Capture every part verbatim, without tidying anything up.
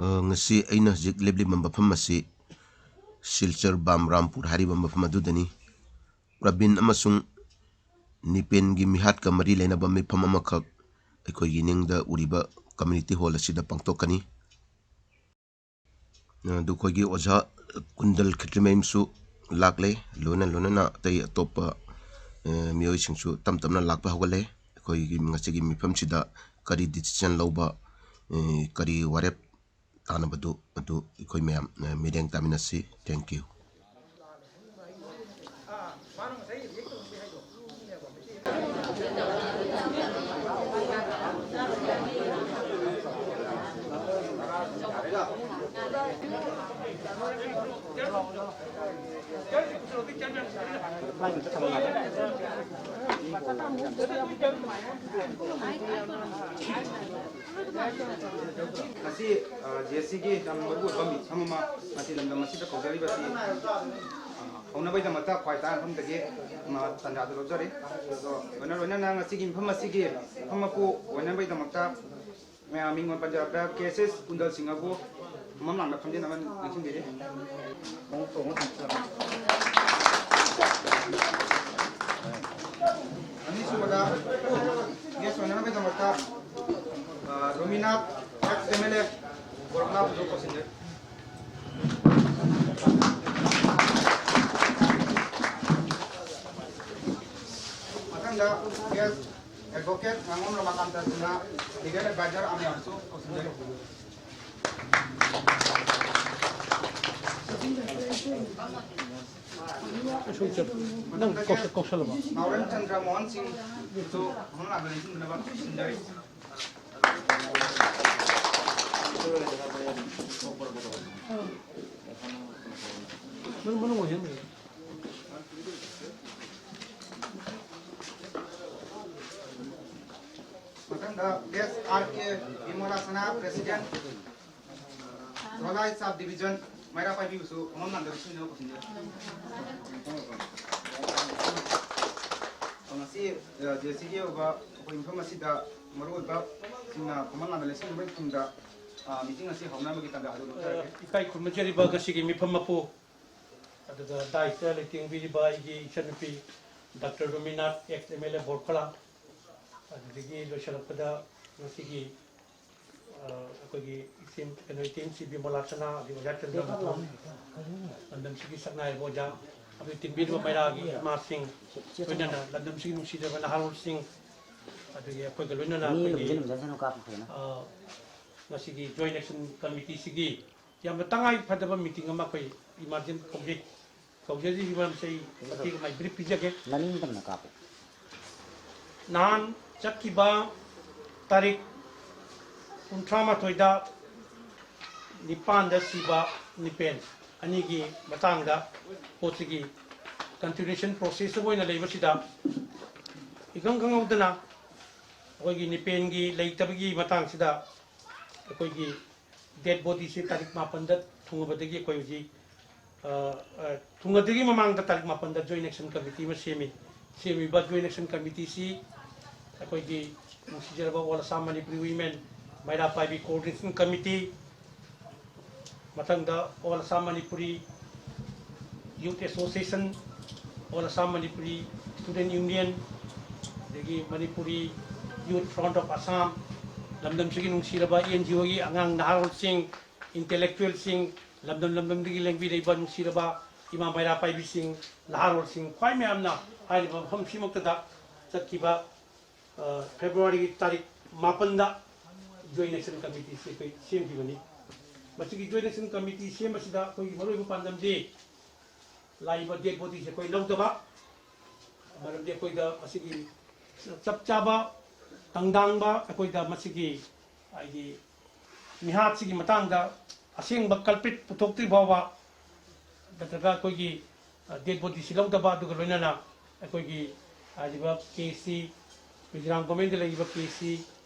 ꯑ, ꯉꯁꯤ ꯑꯩꯅ ꯍꯧꯖꯤꯛ ꯂꯦꯞꯂꯤꯕ ꯃꯐꯝ ꯑꯁꯤ ꯁꯤꯜꯆꯔ ꯕꯥꯝꯔꯥꯝꯄꯨꯔ ꯍꯥꯏꯔꯤꯕ ꯃꯐꯝ ꯑꯗꯨꯗꯅꯤ꯫ ꯄ꯭ꯔꯕꯤꯟ ꯑꯃꯁꯨꯡ ꯅꯤꯄꯦꯟꯒꯤ ꯃꯤꯍꯥꯠꯀ ꯃꯔꯤ ꯂꯩꯅꯕ ꯃꯤꯐꯝ ꯑꯃꯈꯛ ꯑꯩꯈꯣꯏꯒꯤ ꯅꯤꯡꯗ ꯎꯔꯤꯕ ꯀꯝꯃ꯭ꯌꯨꯅꯤꯇꯤ ꯍꯣꯜ ꯑꯁꯤꯗ ꯄꯥꯡꯊꯣꯛꯀꯅꯤ꯫ ꯑꯗꯨ ꯑꯩꯈꯣꯏꯒꯤ ꯑꯣꯖꯥ ꯀꯨꯟꯗꯜ ꯈꯦꯇ꯭ꯔꯤꯃꯌꯨꯝꯁꯨ ꯂꯥꯛꯂꯦ, ꯂꯣꯏꯅ ꯂꯣꯏꯅꯅ ꯑꯇꯩ ꯑꯇꯣꯞꯄ, ꯑ, ꯃꯤꯑꯣꯏꯁꯤꯡꯁꯨ ꯇꯞ ꯇꯞꯅ ꯂꯥꯛꯄ ꯍꯧꯒꯠꯂꯦ꯫ ꯑꯩꯈꯣꯏꯒꯤ ꯉꯁꯤꯒꯤ ꯃꯤꯐꯝꯁꯤꯗ ꯀꯔꯤ decision ꯂꯧꯕ, ꯑ, ꯀꯔꯤ ꯋꯥꯔꯦꯞ ꯇꯥꯅꯕꯗꯨ ꯑꯗꯨ ꯑꯩꯈꯣꯏ ꯃꯌꯥꯝ, ꯑ, ꯃꯤꯠꯌꯦꯡ ꯇꯥꯃꯤꯟꯅꯁꯤ꯫ Thank you꯫ ꯉꯁꯤ, ꯑ, ꯖꯦ ꯑꯦꯁ ꯁꯤꯒꯤ ꯌꯥꯝꯅ ꯃꯔꯨ ꯑꯣꯏꯕ ꯃꯤꯐꯝ ꯑꯃ ꯉꯁꯤ ꯂꯝꯗꯝ ꯑꯁꯤꯗ ꯀꯧꯖꯔꯤꯕ ꯑꯁꯤ, ꯑ, ꯍꯧꯅꯕꯒꯤꯗꯃꯛꯇ ꯈ꯭ꯋꯥꯏ ꯇꯥꯡꯕ ꯃꯐꯝꯗꯒꯤ, ꯑ, ꯇꯥꯟꯖꯥꯗꯨ ꯂꯧꯖꯔꯤ꯫ ꯑꯗꯣ ꯂꯣꯏꯅ ꯂꯣꯏꯅꯅ ꯉꯁꯤꯒꯤ ꯃꯤꯐꯝ ꯑꯁꯤꯒꯤ ꯃꯐꯝ ꯃꯄꯨ ꯑꯣꯏꯅꯕꯒꯤꯗꯃꯛꯇ ꯃꯌꯥꯝ ꯃꯤꯡ ꯑꯣꯏꯅ ꯄꯟꯖꯔꯕꯗ ꯀꯦ ꯑꯦꯁ ꯑꯦꯁ ꯀꯨꯟꯗꯜ ꯁꯤꯡ ꯑꯕꯨ ꯐꯝꯐꯝ ꯂꯥꯡꯗ ꯐꯝꯖꯤꯟꯅꯕ ꯅꯤꯡꯁꯤꯡꯕꯤꯔꯤ꯫ ꯑꯅꯤꯁꯨꯕꯗ ꯒꯦꯁ ꯑꯣꯏꯅꯅꯕꯒꯤꯗꯃꯛꯇ, ꯑ, Rominath, ex M L A, Gorakhnath ꯑꯗꯨ ꯀꯧꯁꯤꯟꯖꯔꯤ꯫ ꯃꯊꯪꯗ ꯒꯦꯁ ꯑꯦꯗꯚꯣꯀꯦꯠ ꯉꯥꯉꯣꯝ ꯔꯃꯥꯀꯥꯟꯇ ꯁꯤꯡꯍ, ꯂꯤꯒꯦꯜ ꯑꯦꯗꯚꯥꯏꯖꯔ ꯑꯃ ꯌꯥꯎꯕꯁꯨ ꯀꯧꯁꯤꯟꯖꯔꯤ꯫ ꯅꯪ ꯀꯧꯁ-, ꯀꯧꯁꯜꯂꯕꯣ? ꯅꯥꯎꯔꯦꯝ ꯆꯟꯗ꯭ꯔ ꯃꯣꯍꯟ ꯁꯤꯡꯁꯨ ꯃꯐꯝ ꯂꯥꯡꯗ ꯂꯦꯡꯁꯤꯟꯕꯤꯅꯕ ꯀꯧꯁꯤꯟꯖꯔꯤ꯫ ꯃꯅꯨꯡ, ꯃꯅꯨꯡ ꯑꯣꯏꯁꯤꯟꯕꯤꯌꯨ꯫ ꯃꯊꯪꯗ ꯑꯦꯁ ꯑꯥꯔ ꯀꯦ ꯕꯤꯃꯣꯂꯥ ꯁꯅꯥ, ꯄ꯭ꯔꯦꯁꯤꯗꯦꯟꯠ, ꯙꯣꯂꯥꯏ ꯁꯕ ꯗꯤꯕꯤꯖꯟ, ꯃꯩꯔꯥ ꯄꯥꯏꯕꯤꯕꯨꯁꯨ ꯐꯝꯐꯝ ꯂꯥꯡꯗ ꯂꯦꯡꯁꯤꯟꯕꯤꯅꯕ ꯀꯧꯁꯤꯟꯖꯔꯤ꯫ ꯉꯁꯤ, ꯑ, ꯖꯦ ꯑꯦꯁ ꯁꯤꯒꯤ ꯑꯣꯏꯕ ꯑꯩꯈꯣꯏ ꯃꯐꯝ ꯑꯁꯤꯗ ꯃꯔꯨꯑꯣꯏꯕꯁꯤꯡꯅ ꯐꯝꯐꯝ ꯂꯥꯡꯗ ꯂꯦꯡꯁꯤꯟꯕꯒꯤ ꯊꯨꯡꯗ ꯑ, ꯃꯤꯇꯤꯡ ꯑꯁꯤ ꯍꯧꯅꯕꯒꯤ ꯇꯥꯟꯖꯥ ꯑꯗꯨ ꯂꯧꯖꯔꯒꯦ꯫ ꯏꯀꯥꯏ ꯈꯨꯝꯅꯖꯔꯤꯕ ꯉꯁꯤꯒꯤ ꯃꯤꯐꯝ ꯃꯄꯨ, ꯑꯗꯨꯒ ꯗꯥꯏꯁꯇ ꯂꯩꯇꯦꯡꯕꯤꯔꯤꯕ ꯑꯩꯒꯤ ꯏꯆꯟꯅꯨꯄꯤ doctor Ruminath, ex M L A Barkhola, ꯑꯗꯨꯗꯒꯤ ꯂꯣꯏꯁꯤꯜꯂꯛꯄꯗ ꯉꯁꯤꯒꯤ, ꯑ, ꯑꯩꯈꯣꯏꯒꯤ ꯏꯆꯦꯝ, ꯀꯩꯅꯣ, ꯏꯆꯦꯝ ꯁꯤ ꯕꯤꯃꯣꯂꯥ ꯁꯅꯥ, ꯑꯗꯩ ꯑꯣꯖꯥ ꯆꯟꯗ꯭ꯔ ꯃꯊꯣꯟ, ꯂꯝꯗꯝꯁꯤꯒꯤ ꯁꯛꯅꯥꯏꯔꯕ ꯑꯣꯖꯥ, ꯑꯗꯨ ꯇꯤꯟꯕꯤꯔꯤꯕ ꯃꯩꯔꯥꯒꯤ ꯏꯃꯥꯁꯤꯡ, ꯂꯣꯏꯅꯅ ꯂꯝꯗꯝꯁꯤꯒꯤ ꯅꯨꯡꯁꯤꯖꯔꯕ ꯅꯍꯥꯔꯣꯜꯁꯤꯡ, ꯑꯗꯨꯗꯒꯤ ꯑꯩꯈꯣꯏꯒ ꯂꯣꯏꯅꯅ ꯑꯩꯈꯣꯏꯒꯤ, ꯑ, ꯉꯁꯤꯒꯤ ꯖꯣꯏꯟ ꯑꯦꯛꯁꯟ ꯀꯃꯤꯇꯤꯁꯤꯒꯤ ꯌꯥꯝꯅ ꯇꯉꯥꯏ ꯐꯗꯕ ꯃꯤꯇꯤꯡ ꯑꯃ ꯑꯩꯈꯣꯏ ꯏꯃꯥꯔꯖꯦꯟ ꯀꯧꯖꯩ꯫ ꯀꯧꯖꯔꯤꯕ ꯃꯔꯝꯁꯦ ꯑꯩ ꯃꯇꯦꯛ ꯑꯃ ꯕ꯭ꯔꯤꯐ ꯄꯤꯖꯒꯦ꯫ ꯃꯅꯤꯡ ꯇꯝꯅ ꯀꯥꯞꯄꯨ꯫ ꯅꯍꯥꯟ ꯆꯠꯈꯤꯕ ꯇꯥꯔꯤꯛ ꯀꯨꯟꯊ꯭ꯔꯥ ꯃꯥꯊꯣꯏꯗ ꯅꯤꯄꯥꯟꯗ ꯁꯤꯕ ꯅꯤꯄꯦꯟ ꯑꯅꯤꯒꯤ ꯃꯇꯥꯡꯗ ꯄꯣꯠꯁꯤꯒꯤ ꯀꯟꯇꯤꯅ꯭ꯌꯨꯁꯟ ꯄ꯭ꯔꯣꯁꯦꯁ ꯑꯃ ꯑꯣꯏꯅ ꯂꯩꯕꯁꯤꯗ ꯏꯈꯪ ꯈꯪꯍꯧꯗꯅ ꯑꯩꯈꯣꯏꯒꯤ ꯅꯤꯄꯦꯟꯒꯤ ꯂꯩꯇꯕꯒꯤ ꯃꯇꯥꯡꯁꯤꯗ ꯑꯩꯈꯣꯏꯒꯤ ꯗꯦꯠ ꯕꯣꯗꯤꯁꯤ ꯇꯥꯔꯤꯛ ꯃꯥꯄꯟꯗ ꯊꯨꯡꯉꯕꯗꯒꯤ ꯑꯩꯈꯣꯏ ꯍꯧꯖꯤꯛ, ꯑ, ꯑ, ꯊꯨꯡꯉꯗꯒꯤ ꯃꯃꯥꯡꯗ ꯇꯥꯔꯤꯛ ꯃꯥꯄꯟꯗ ꯖꯣꯏꯟ ꯑꯦꯛꯁꯟ ꯀꯃꯤꯇꯤ ꯑꯃ ꯁꯦꯝꯃꯤ꯫ ꯁꯦꯝꯃꯤꯕ ꯖꯣꯏꯟ ꯑꯦꯛꯁꯟ ꯀꯃꯤꯇꯤꯁꯤ ꯑꯩꯈꯣꯏꯒꯤ ꯅꯨꯡꯁꯤꯖꯔꯕ all Assam Manipuri women Meira Paibi coordination committee, ꯃꯊꯪꯗ all Assam Manipuri youth association, all Assam Manipuri student union, ꯑꯗꯒꯤ Manipuri youth front of Assam, ꯂꯝꯗꯝꯁꯤꯒꯤ ꯅꯨꯡꯁꯤꯔꯕ ꯑꯦꯟ ꯖꯤ ꯑꯣꯒꯤ ꯑꯉꯥꯡ ꯅꯍꯥꯔꯣꯜꯁꯤꯡ, ꯏꯟꯇꯦꯂꯦꯛꯆꯨꯋꯦꯜꯁꯤꯡ, ꯂꯝꯗꯝ ꯂꯝꯗꯝꯗꯒꯤ ꯂꯦꯡꯕꯤꯔꯛꯏꯕ ꯅꯨꯡꯁꯤꯔꯕ ꯏꯃꯥ ꯃꯩꯔꯥ ꯄꯥꯏꯕꯤꯁꯤꯡ, ꯅꯍꯥꯔꯣꯜꯁꯤꯡ, ꯈ꯭ꯋꯥꯏ ꯃꯌꯥꯝꯅ ꯍꯥꯏꯔꯤꯕ ꯃꯐꯝꯁꯤꯃꯛꯇꯗ ꯆꯠꯈꯤꯕ, ꯑ, ꯐꯦꯕ꯭ꯔꯨꯋꯥꯔꯤꯒꯤ ꯇꯥꯔꯤꯛ ꯃꯥꯄꯟꯗ ꯖꯣꯏꯟ ꯑꯦꯛꯁꯟ ꯀꯃꯤꯇꯤꯁꯤ ꯑꯩꯈꯣꯏ ꯁꯦꯝꯈꯤꯕꯅꯤ꯫ ꯃꯁꯤꯒꯤ ꯖꯣꯏꯟ ꯑꯦꯛꯁꯟ ꯀꯃꯤꯇꯤ ꯁꯦꯝꯕꯁꯤꯗ ꯑꯩꯈꯣꯏꯒꯤ ꯃꯔꯨꯑꯣꯏꯕ ꯄꯥꯟꯗꯝꯗꯤ, ꯂꯥꯛꯏꯕ ꯗꯦꯠ ꯕꯣꯗꯤꯁꯦ ꯑꯩꯈꯣꯏ ꯂꯧꯗꯕ, ꯃꯔꯝꯗꯤ ꯑꯩꯈꯣꯏꯗ ꯃꯁꯤꯒꯤ ꯆꯞ ꯆꯥꯕ ꯇꯪꯗꯥꯡꯕ ꯑꯩꯈꯣꯏꯗ ꯃꯁꯤꯒꯤ ꯍꯥꯏꯗꯤ ꯃꯤꯍꯥꯠꯁꯤꯒꯤ ꯃꯇꯥꯡꯗ ꯑꯁꯦꯡꯕ ꯀꯜꯄ꯭ꯔꯤꯠ ꯄꯨꯊꯣꯛꯇ꯭ꯔꯤ ꯐꯥꯎꯕ ꯅꯠꯇ꯭ꯔꯒ ꯑꯩꯈꯣꯏꯒꯤ, ꯑ, ꯗꯦꯠ ꯕꯣꯗꯤꯁꯤ ꯂꯧꯗꯕ, ꯑꯗꯨꯒ ꯂꯣꯏꯅꯅ ꯑꯩꯈꯣꯏꯒꯤ ꯍꯥꯏꯔꯤꯕ ꯀꯦ ꯁꯤ, ꯃꯤꯖꯣꯔꯥꯝ ꯒꯣꯔꯃꯦꯟꯗ ꯂꯩꯔꯤꯕ ꯀꯦ ꯁꯤ,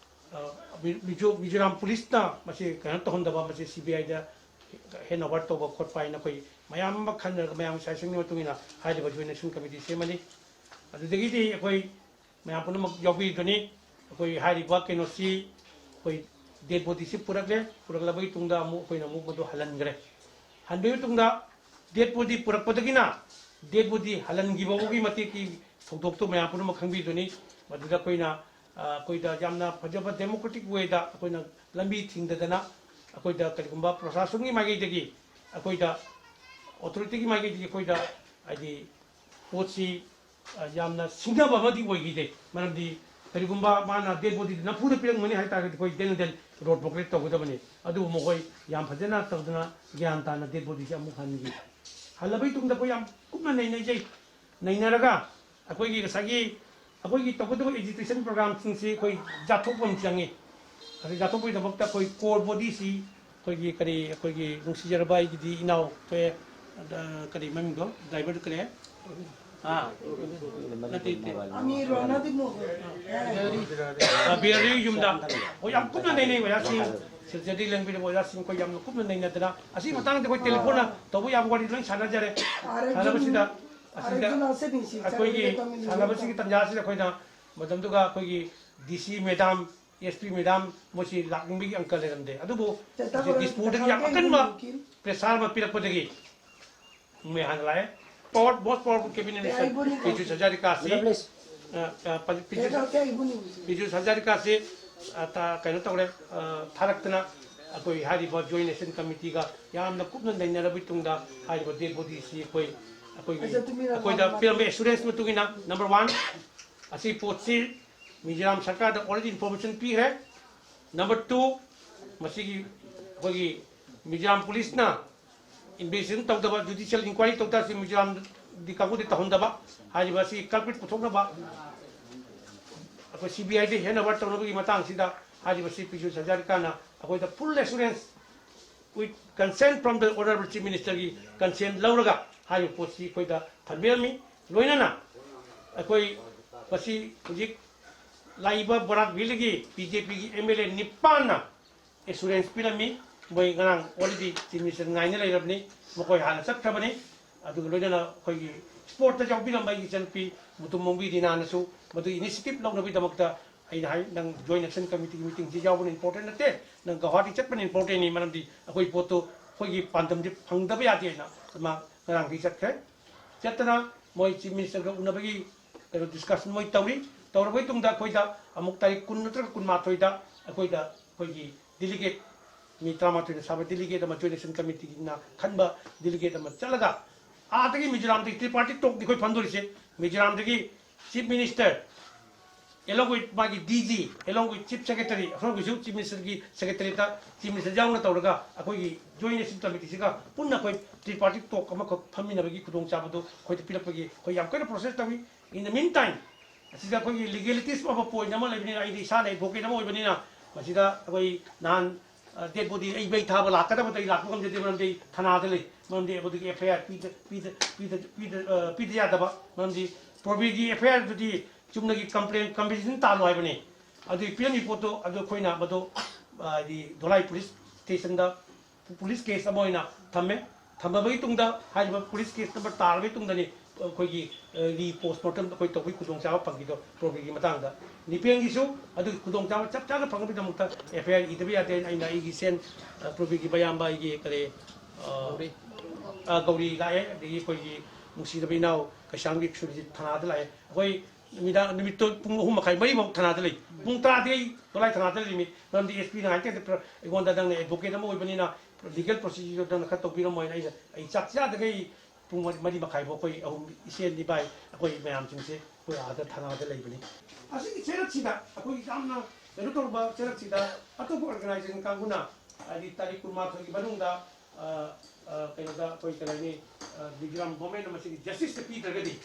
ꯑ, ꯃꯤ-, ꯃꯤꯖꯣ-, ꯃꯤꯖꯣꯔꯥꯝ ꯄꯨꯂꯤꯁꯅ ꯃꯁꯤ ꯀꯩꯅꯣ ꯇꯧꯍꯟꯗꯕ, ꯃꯁꯤ ꯁꯤ ꯕꯤ ꯑꯥꯏꯗ ꯍꯦꯟ ꯑꯣꯚꯔ ꯇꯧꯕ ꯈꯣꯠꯄ ꯍꯥꯏꯅ ꯑꯩꯈꯣꯏ ꯃꯌꯥꯝ ꯑꯃ ꯈꯟꯅꯔꯒ ꯃꯌꯥꯝꯒꯤ ꯁꯖꯦꯁꯟꯒꯤ ꯃꯇꯨꯡ ꯏꯟꯅ ꯍꯥꯏꯔꯤꯕ ꯖꯣꯏꯟ ꯑꯦꯛꯁꯟ ꯀꯃꯤꯇꯤ ꯁꯦꯝꯃꯅꯤ꯫ ꯑꯗꯨꯗꯒꯤꯗꯤ ꯑꯩꯈꯣꯏ ꯃꯌꯥꯝ ꯄꯨꯝꯅꯃꯛ ꯌꯥꯎꯕꯤꯗꯨꯅꯤ꯫ ꯑꯩꯈꯣꯏ ꯍꯥꯏꯔꯤꯕ ꯀꯩꯅꯣꯁꯤ ꯑꯩꯈꯣꯏ ꯗꯦꯗ ꯕꯣꯗꯤꯁꯤ ꯄꯨꯔꯛꯂꯦ꯫ ꯄꯨꯔꯛꯂꯕꯒꯤ ꯇꯨꯡꯗ ꯑꯃꯨꯛ ꯑꯩꯈꯣꯏꯅ ꯑꯃꯨꯛ ꯃꯗꯨ ꯍꯜꯍꯟꯈ꯭ꯔꯦ꯫ ꯍꯟꯕꯒꯤ ꯃꯇꯨꯡꯗ ꯗꯦꯗ ꯕꯣꯗꯤ ꯄꯨꯔꯛꯄꯗꯒꯤꯅ ꯗꯦꯗ ꯕꯣꯗꯤ ꯍꯜꯍꯟꯈꯤꯕ ꯐꯥꯎꯒꯤ ꯃꯇꯦꯛꯀꯤ ꯊꯧꯗꯣꯛꯇꯣ ꯃꯌꯥꯝ ꯄꯨꯝꯅꯃꯛ ꯈꯪꯕꯤꯗꯨꯅꯤ꯫ ꯃꯗꯨꯗ ꯑꯩꯈꯣꯏꯅ, ꯑ, ꯑꯩꯈꯣꯏꯗ ꯌꯥꯝꯅ ꯐꯖꯕ democratic way ꯗ ꯑꯩꯈꯣꯏꯅ ꯂꯝꯕꯤ ꯊꯤꯡꯗꯗꯅ ꯑꯩꯈꯣꯏꯗ ꯀꯔꯤꯒꯨꯝꯕ ꯄ꯭ꯔꯁꯥꯁꯟꯒꯤ ꯃꯥꯏꯀꯩꯗꯒꯤ ꯑꯩꯈꯣꯏꯗ authority ꯒꯤ ꯃꯥꯏꯀꯩꯗꯒꯤ ꯑꯩꯈꯣꯏꯗ ꯍꯥꯏꯗꯤ ꯄꯣꯠꯁꯤ, ꯑ, ꯌꯥꯝꯅ ꯁꯤꯡꯅꯕ ꯑꯃꯗꯤ ꯑꯣꯏꯈꯤꯗꯦ꯫ ꯃꯔꯝꯗꯤ ꯀꯔꯤꯒꯨꯝꯕ ꯃꯥꯅ ꯗꯦꯗ ꯕꯣꯗꯤꯗꯨ ꯅꯝꯐꯨꯗ ꯄꯤꯔꯝꯒꯅꯤ ꯍꯥꯏ ꯇꯥꯔꯒꯗꯤ ꯑꯩꯈꯣꯏ ꯗꯦꯟ ꯗꯦꯟ ꯔꯣꯗ ꯕ꯭ꯂꯣꯀꯦꯠ ꯇꯧꯒꯗꯕꯅꯤ꯫ ꯑꯗꯨꯕꯨ ꯃꯈꯣꯏ ꯌꯥꯝ ꯐꯖꯅ ꯇꯧꯗꯅ ꯒ꯭ꯌꯥꯟ ꯇꯥꯅ ꯗꯦꯗ ꯕꯣꯗꯤꯁꯦ ꯑꯃꯨꯛ ꯍꯟꯈꯤ꯫ ꯍꯜꯂꯕꯒꯤ ꯇꯨꯡꯗ ꯑꯩꯈꯣꯏ ꯌꯥꯝ ꯀꯨꯞꯅ ꯅꯩꯅꯖꯩ꯫ ꯅꯩꯅꯔꯒ ꯑꯩꯈꯣꯏꯒꯤ ꯉꯁꯥꯏꯒꯤ ꯑꯩꯈꯣꯏꯒꯤ ꯇꯧꯒꯗꯕ ꯑꯦꯖꯤꯇꯦꯁꯟ ꯄ꯭ꯔꯣꯒ꯭ꯔꯥꯝꯁꯤꯡꯁꯤ ꯑꯩꯈꯣꯏ ꯌꯥꯠꯊꯣꯛꯄ ꯑꯃ ꯆꯪꯉꯤ꯫ ꯑꯗꯨ ꯌꯥꯠꯊꯣꯛꯄꯒꯤꯗꯃꯛꯇ ꯑꯩꯈꯣꯏ ꯀꯣꯔ ꯕꯣꯗꯤꯁꯤ ꯑꯩꯈꯣꯏꯒꯤ ꯀꯔꯤ, ꯑꯩꯈꯣꯏꯒꯤ ꯅꯨꯡꯁꯤꯖꯔꯕ ꯑꯩꯒꯤꯗꯤ ꯏꯅꯥꯎ ꯊꯣꯛꯑꯦ, ꯑꯗ ꯀꯔꯤ ꯃꯃꯤꯡꯗꯣ, ꯗ꯭ꯔꯥꯏꯚꯔꯗꯨ ꯀꯔꯤ? ꯑꯥ, ꯅꯠꯇꯦ, ꯅꯠꯇꯦ꯫ ꯑꯃꯤꯔ ꯅꯠꯇꯦ, ꯃꯣ-, ꯑ, ꯕꯤꯍꯥꯔꯤ ꯌꯨꯝꯗ ꯑꯩꯈꯣꯏ ꯌꯥꯝ ꯀꯨꯞꯅ ꯅꯩꯅꯩ ꯑꯣꯖꯥꯁꯤꯡ, ꯁꯤꯜꯆꯔꯗꯒꯤ ꯂꯦꯡꯕꯤꯔꯕ ꯑꯣꯖꯥꯁꯤꯡ ꯑꯩꯈꯣꯏ ꯌꯥꯝꯅ ꯀꯨꯞꯅ ꯅꯩꯅꯗꯅ ꯑꯁꯤꯒꯤ ꯃꯇꯥꯡꯗ ꯑꯩꯈꯣꯏ ꯇꯦꯂꯤꯐꯣꯟꯅ ꯇꯧꯕ ꯌꯥꯕ ꯋꯥꯔꯤ ꯂꯣꯏ ꯁꯥꯟꯅꯖꯔꯦ꯫ ꯁꯥꯟꯅꯕꯁꯤꯗ ꯑꯁꯤꯗ ꯑꯩꯈꯣꯏꯒꯤ ꯁꯥꯟꯅꯕꯁꯤꯒꯤ ꯇꯥꯟꯖꯥꯁꯤꯗ ꯑꯩꯈꯣꯏꯅ ꯃꯇꯝꯗꯨꯒ ꯑꯩꯈꯣꯏꯒꯤ ꯗꯤ ꯁꯤ ꯃꯦꯗꯥꯝ, ꯑꯦꯁ ꯄꯤ ꯃꯦꯗꯥꯝ ꯃꯣꯏꯁꯤ ꯂꯥꯛꯅꯤꯡꯕꯒꯤ ꯑꯪꯀ ꯂꯩꯔꯝꯗꯦ꯫ ꯑꯗꯨꯕꯨ ꯍꯧꯖꯤꯛ ꯗꯤꯁꯄꯨꯔꯗꯒꯤ ꯌꯥꯝ ꯑꯀꯟꯕ ꯄ꯭ꯔꯦꯁꯥꯔ ꯑꯃ ꯄꯤꯔꯛꯄꯗꯒꯤ ꯃꯣꯏ ꯍꯥꯟꯅ ꯂꯥꯛꯑꯦ꯫ Power, most powerful cabinet minister ꯄꯤꯖꯨ ꯍꯖꯥꯔꯤꯀꯥꯁꯤ, ꯑ, ꯑ, ꯄ-, ꯄꯤꯖꯨ, ꯄꯤꯖꯨ ꯍꯖꯥꯔꯤꯀꯥꯁꯤ, ꯑ, ꯇ-, ꯀꯩꯅꯣ ꯇꯧꯔꯦ, ꯑ, ꯊꯥꯔꯛꯇꯅ ꯑꯩꯈꯣꯏ ꯍꯥꯏꯔꯤꯕ Joint Action Committee ꯒ ꯌꯥꯝꯅ ꯀꯨꯞꯅ ꯅꯩꯅꯔꯕꯒꯤ ꯇꯨꯡꯗ ꯍꯥꯏꯔꯤꯕ ꯗꯦꯗ ꯕꯣꯗꯤꯁꯤ ꯑꯩꯈꯣꯏ, ꯑꯩꯈꯣꯏꯒꯤ, ꯑꯩꯈꯣꯏꯗ ꯄꯤꯔꯝꯕ ꯑꯦꯁꯨꯔꯦꯟꯁ ꯃꯇꯨꯡ ꯏꯟꯅ, number one, ꯑꯁꯤ ꯄꯣꯠꯁꯤ ꯃꯤꯖꯣꯔꯥꯝ ꯁꯔꯀꯥꯔꯗ already information ꯄꯤꯈ꯭ꯔꯦ꯫ Number two, ꯃꯁꯤꯒꯤ ꯑꯩꯈꯣꯏꯒꯤ ꯃꯤꯖꯣꯔꯥꯝ ꯄꯨꯂꯤꯁꯅ investigation ꯇꯧꯗꯕ, judicial inquiry ꯇꯧꯗꯕ, ꯁꯤ ꯃꯤꯖꯣꯔꯥꯝꯒꯤ ꯀꯥꯡꯕꯨꯗꯤ ꯇꯧꯍꯟꯗꯕ, ꯍꯥꯏꯔꯤꯕ ꯑꯁꯤ culprit ꯄꯨꯊꯣꯛꯅꯕ ꯑꯩꯈꯣꯏ ꯁꯤ ꯕꯤ ꯑꯥꯏꯗ hand over ꯇꯧꯅꯕꯒꯤ ꯃꯇꯥꯡꯁꯤꯗ ꯍꯥꯏꯔꯤꯕꯁꯤ ꯄꯤꯖꯨ ꯍꯖꯥꯔꯤꯀꯥꯅ ꯑꯩꯈꯣꯏꯗ full assurance with consent from the Honorable Chief Minister ꯒꯤ consent ꯂꯧꯔꯒ ꯍꯥꯏꯔꯤꯕ ꯄꯣꯠꯁꯤ ꯑꯩꯈꯣꯏꯗ ꯊꯝꯕꯤꯔꯝꯃꯤ꯫ ꯂꯣꯏꯅꯅ ꯑꯩꯈꯣꯏ ꯃꯁꯤ ꯍꯧꯖꯤꯛ ꯂꯥꯛꯏꯕ ꯕꯔꯥꯛ ꯚꯦꯂꯤꯒꯤ ꯕꯤ ꯖꯦ ꯄꯤꯒꯤ ꯑꯦꯝ ꯑꯦꯜ ꯑꯦ ꯅꯤꯄꯥꯟꯅ assurance ꯄꯤꯔꯝꯃꯤ꯫ ꯃꯣꯏ ꯉꯔꯥꯡ already Chief Minister ꯉꯥꯏꯅ ꯂꯩꯔꯕꯅꯤ꯫ ꯃꯈꯣꯏ ꯍꯥꯟꯅ ꯆꯠꯈ꯭ꯔꯕꯅꯤ꯫ ꯑꯗꯨꯒ ꯂꯣꯏꯅꯅ ꯑꯩꯈꯣꯏꯒꯤ spot ꯇ ꯌꯥꯎꯕꯤꯔꯝꯕ ꯑꯩꯒꯤ ꯏꯆꯟꯅꯨꯄꯤ ꯃꯨꯇꯨꯝ ꯃꯣꯡꯕꯤ ꯔꯤꯅꯥꯅꯁꯨ ꯃꯗꯨꯒꯤ initiative ꯂꯧꯅꯕꯒꯤꯗꯃꯛꯇ ꯑꯩꯅ ꯍꯥꯏ, "ꯅꯪ Joint Action Committeeꯒꯤ meetingꯁꯤ ꯌꯥꯎꯕꯅ important ꯅꯠꯇꯦ, ꯅꯪ ꯒꯧꯍꯥꯇꯤ ꯆꯠꯄꯅ importantꯅꯤ, ꯃꯔꯝꯗꯤ ꯑꯩꯈꯣꯏ ꯄꯣꯠꯇꯨ, ꯑꯩꯈꯣꯏꯒꯤ ꯄꯥꯟꯗꯝꯁꯤ ꯐꯪꯗꯕ ꯌꯥꯗꯦ" ꯍꯥꯏꯅ ꯃꯥ ꯉꯔꯥꯡꯗꯒꯤ ꯆꯠꯈ꯭ꯔꯦ꯫ ꯆꯠꯇꯅ ꯃꯣꯏ Chief Ministerꯒ ꯎꯅꯕꯒꯤ ꯀꯩꯅꯣ discussion ꯃꯣꯏ ꯇꯧꯔꯤ꯫ ꯇꯧꯔꯕꯒꯤ ꯇꯨꯡꯗ ꯑꯩꯈꯣꯏꯗ ꯑꯃꯨꯛ ꯇꯥꯔꯤꯛ ꯀꯨꯟ ꯅꯠꯇ꯭ꯔꯒ ꯀꯨꯟꯃꯥꯊꯣꯏꯗ ꯑꯩꯈꯣꯏꯗ ꯑꯩꯈꯣꯏꯒꯤ delegate, ꯃꯤ ꯇꯔꯥꯃꯥꯊꯣꯏꯅ ꯁꯥꯕ delegate ꯑꯃ Joint Action Committeeꯅ ꯈꯟꯕ delegate ꯑꯃ ꯆꯠꯂꯒ, ꯑꯥꯗꯒꯤ ꯃꯤꯖꯣꯔꯥꯝꯗꯒꯤ tripartite talkꯅꯤ ꯑꯩꯈꯣꯏ ꯐꯝꯗꯣꯔꯤꯁꯦ꯫ ꯃꯤꯖꯣꯔꯥꯝꯗꯒꯤ Chief Minister, along with ꯃꯥꯒꯤ DG, along with Chief Secretary, ꯑꯁꯣꯝꯒꯤꯁꯨ Chief Ministerꯒꯤ secretariatꯇ Chief Minister ꯌꯥꯎꯅ ꯇꯧꯔꯒ ꯑꯩꯈꯣꯏꯒꯤ Joint Action Committeeꯁꯤꯒ ꯄꯨꯟꯅ ꯑꯩꯈꯣꯏ tripartite talk ꯑꯃꯈꯛ ꯐꯝꯃꯤꯟꯅꯕꯒꯤ ꯈꯨꯗꯣꯡꯆꯥꯕꯗꯨ ꯑꯩꯈꯣꯏꯗ ꯄꯤꯔꯛꯄꯒꯤ ꯑꯩꯈꯣꯏ ꯌꯥꯝ ꯀꯟꯅ process ꯇꯧꯏ꯫ In the meantime, ꯑꯁꯤꯗ ꯑꯩꯈꯣꯏꯒꯤ legalities of a point ꯑꯃ ꯂꯩꯕꯅꯤꯅ, ꯑꯩꯗꯤ ꯏꯁꯥꯅ advocate ꯑꯃ ꯑꯣꯏꯕꯅꯤꯅ, ꯃꯁꯤꯗ ꯑꯩꯈꯣꯏ ꯅꯍꯥꯟ, ꯑ, dead body ꯑꯩ ꯃꯩ ꯊꯥꯕ ꯂꯥꯛꯀꯗꯕꯗ ꯑꯩ ꯂꯥꯛꯄ ꯉꯝꯖꯗꯦ, ꯃꯔꯝꯗꯤ ꯑꯩ ꯊꯅꯥꯗ ꯂꯩ, ꯃꯔꯝꯗꯤ ꯑꯗꯨꯒꯤ FIR ꯄꯤꯗ, ꯄꯤꯗ, ꯄꯤꯗ, ꯄꯤꯗ, ꯑ, ꯄꯤꯗ ꯌꯥꯗꯕ, ꯃꯔꯝꯗꯤ ꯄ꯭ꯔꯣꯕꯤꯒꯤ FIRꯗꯨꯗꯤ ꯆꯨꯝꯅꯒꯤ complaint, compensation ꯇꯥꯜꯂꯣ ꯍꯥꯏꯕꯅꯤ꯫ ꯑꯗꯨꯒꯤ ꯄꯤꯔꯝꯃꯤ ꯄꯣꯠꯇꯣ ꯑꯗꯨ ꯑꯩꯈꯣꯏꯅ ꯃꯗꯨ, ꯑ, ꯍꯥꯏꯗꯤ ꯙꯣꯂꯥꯏ police stationꯗ police case ꯑꯃ ꯑꯣꯏꯅ ꯊꯝꯃꯦ꯫ ꯊꯝꯃꯕꯒꯤ ꯇꯨꯡꯗ, ꯍꯥꯏꯔꯤꯕ police case number ꯇꯥꯔꯕꯒꯤ ꯇꯨꯡꯗꯅꯤ ꯑꯩꯈꯣꯏꯒꯤ, ꯑ, re-postmortem ꯑꯩꯈꯣꯏ ꯇꯧꯕꯒꯤ ꯈꯨꯗꯣꯡꯆꯥꯕ ꯐꯪꯈꯤꯗꯣ ꯄ꯭ꯔꯣꯕꯤꯒꯤ ꯃꯇꯥꯡꯗ꯫ ꯅꯤꯄꯦꯟꯒꯤꯁꯨ ꯑꯗꯨꯒꯤ ꯈꯨꯗꯣꯡꯆꯥꯕ ꯆꯞ ꯆꯥꯅ ꯐꯪꯅꯕꯒꯤꯗꯃꯛꯇ FIR ꯏꯗꯕ ꯌꯥꯗꯦ ꯍꯥꯏꯅ ꯑꯩꯅ ꯑꯩꯒꯤ ꯁꯦꯟ, ꯑ, ꯄ꯭ꯔꯣꯕꯤꯒꯤ ꯃꯌꯥꯝꯕ ꯑꯩꯒꯤ ꯀꯔꯤ, ꯑ, ꯒꯧꯔꯤ꯫ ꯑ, ꯒꯧꯔꯤ ꯂꯥꯛꯑꯦ, ꯑꯗꯒꯤ ꯑꯩꯈꯣꯏꯒꯤ ꯅꯨꯡꯁꯤꯔꯕ ꯏꯅꯥꯎ ꯀꯩꯁꯥꯝꯒꯤ ꯁꯨꯔꯖꯤꯠ ꯊꯅꯥꯗ ꯂꯥꯛꯑꯦ꯫ ꯑꯩꯈꯣꯏ ꯅꯨꯃꯤꯗꯥꯡ, ꯅꯨꯃꯤꯠꯇꯣ ꯄꯨꯡ ꯑꯍꯨꯝ ꯃꯈꯥꯏ, ꯃꯔꯤꯐꯥꯎ ꯊꯅꯥꯗ ꯂꯩ꯫ ꯄꯨꯡ ꯇꯔꯥꯗꯤ ꯑꯩ ꯗꯣꯂꯥꯏ ꯊꯅꯥꯗ ꯂꯩꯔꯤꯃꯤ, ꯃꯔꯝꯗꯤ SP ꯅ ꯉꯥꯏꯍꯥꯛꯇꯪ ꯑꯩꯉꯣꯟꯗ, "ꯅꯪꯅ advocate ꯑꯃ ꯑꯣꯏꯕꯅꯤꯅ legal procedure ꯅꯪꯅ ꯈꯔ ꯇꯧꯕꯤꯔꯝꯃꯣ" ꯍꯥꯏꯅ ꯑꯩꯅ, ꯑꯩ ꯆꯥꯛ ꯆꯥꯗꯈꯩ ꯄꯨꯡ ꯃꯔꯤ, ꯃꯔꯤ ꯃꯈꯥꯏꯐꯥꯎ ꯑꯩꯈꯣꯏ ꯑꯍꯨꯝ, ꯏꯆꯦ ꯏꯕꯥꯏ, ꯑꯩꯈꯣꯏ ꯃꯌꯥꯝꯁꯤꯡꯁꯦ ꯑꯩꯈꯣꯏ ꯑꯥꯗ ꯊꯅꯥꯗ ꯂꯩꯕꯅꯤ꯫ ꯑꯁꯤꯒꯤ ꯆꯩꯔꯛꯁꯤꯗ, ꯑꯩꯈꯣꯏ ꯌꯥꯝꯅ ꯀꯩꯅꯣ ꯇꯧꯔꯕ ꯆꯩꯔꯛꯁꯤꯗ, ꯑꯇꯣꯞꯄ organization ꯀꯥꯡꯕꯨꯅ, ꯍꯥꯏꯗꯤ, ꯇꯥꯔꯤꯛ ꯀꯨꯟꯃꯥꯊꯣꯏꯒꯤ ꯃꯅꯨꯡꯗ, ꯑ, ꯑ, ꯀꯩꯅꯣꯗ, ꯑꯩꯈꯣꯏ ꯀꯔꯤ ꯍꯥꯏꯅꯤ, ꯑ, ꯃꯤꯖꯣꯔꯥꯝ government ꯅ ꯃꯁꯤꯒꯤ justice ꯁꯦ ꯄꯤꯗ꯭ꯔꯒꯗꯤ,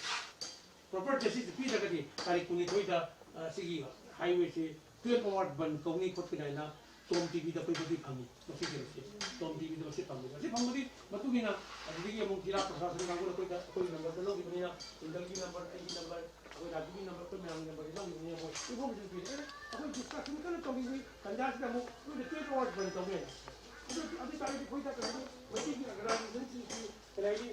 proper justice ꯁꯦ ꯄꯤꯗ꯭ꯔꯒꯗꯤ, ꯇꯥꯔꯤꯛ ꯀꯨꯟꯅꯤꯊꯣꯏꯗ, ꯑ, ꯁꯤꯒꯤ highway ꯁꯤ twelve hour ꯕꯟ ꯇꯧꯅꯤ ꯈꯣꯠꯀꯅꯤ ꯍꯥꯏꯅ ꯇꯣꯝ TV ꯗ ꯑꯩꯈꯣꯏꯗꯗꯤ ꯐꯪꯉꯤ꯫ ꯃꯁꯤ ꯀꯩꯅꯣꯁꯦ ꯇꯣꯝ TV ꯗ ꯃꯁꯤ ꯐꯪꯕꯁꯦ, ꯃꯁꯤ ꯐꯪꯕꯗꯤ ꯃꯇꯨꯡ ꯏꯟꯅ ꯑꯗꯨꯗꯒꯤ ꯑꯃꯨꯛ ꯖꯤꯂꯥ ꯄ꯭ꯔꯁꯥꯁꯟ ꯀꯥꯡꯕꯨꯅ ꯑꯩꯈꯣꯏꯗ, ꯑꯩꯈꯣꯏꯒꯤ number ꯗ ꯂꯧꯈꯤꯕꯅꯤꯅ, ꯀꯨꯟꯗꯜꯒꯤ number, ꯑꯩꯒꯤ number, ꯑꯩꯈꯣꯏ ꯔꯥꯖꯨꯒꯤ number, ꯑꯩꯈꯣꯏ ꯃꯌꯥꯝꯒꯤ number ꯁꯦ ꯂꯧꯈꯤꯕꯅꯤꯅ ꯑꯩꯈꯣꯏ information ꯄꯤꯔꯛꯑꯦ꯫ ꯑꯩꯈꯣꯏ discussion ꯀꯟꯅ ꯇꯧꯔꯤꯉꯩ ꯇꯟꯖꯥꯁꯤꯗ ꯑꯃꯨꯛ ꯑꯩꯈꯣꯏꯅ twelve hour ꯕꯟ ꯇꯧꯅꯤ ꯍꯥꯏꯅ꯫ ꯑꯗꯨ, ꯑꯗꯨ ꯇꯥꯔꯗꯤ ꯑꯩꯈꯣꯏꯗ ꯀꯩꯅꯣ, ꯃꯩꯇꯩꯒꯤ organization ꯁꯤꯡꯁꯤ ꯀꯔꯤ ꯍꯥꯏꯅꯤ,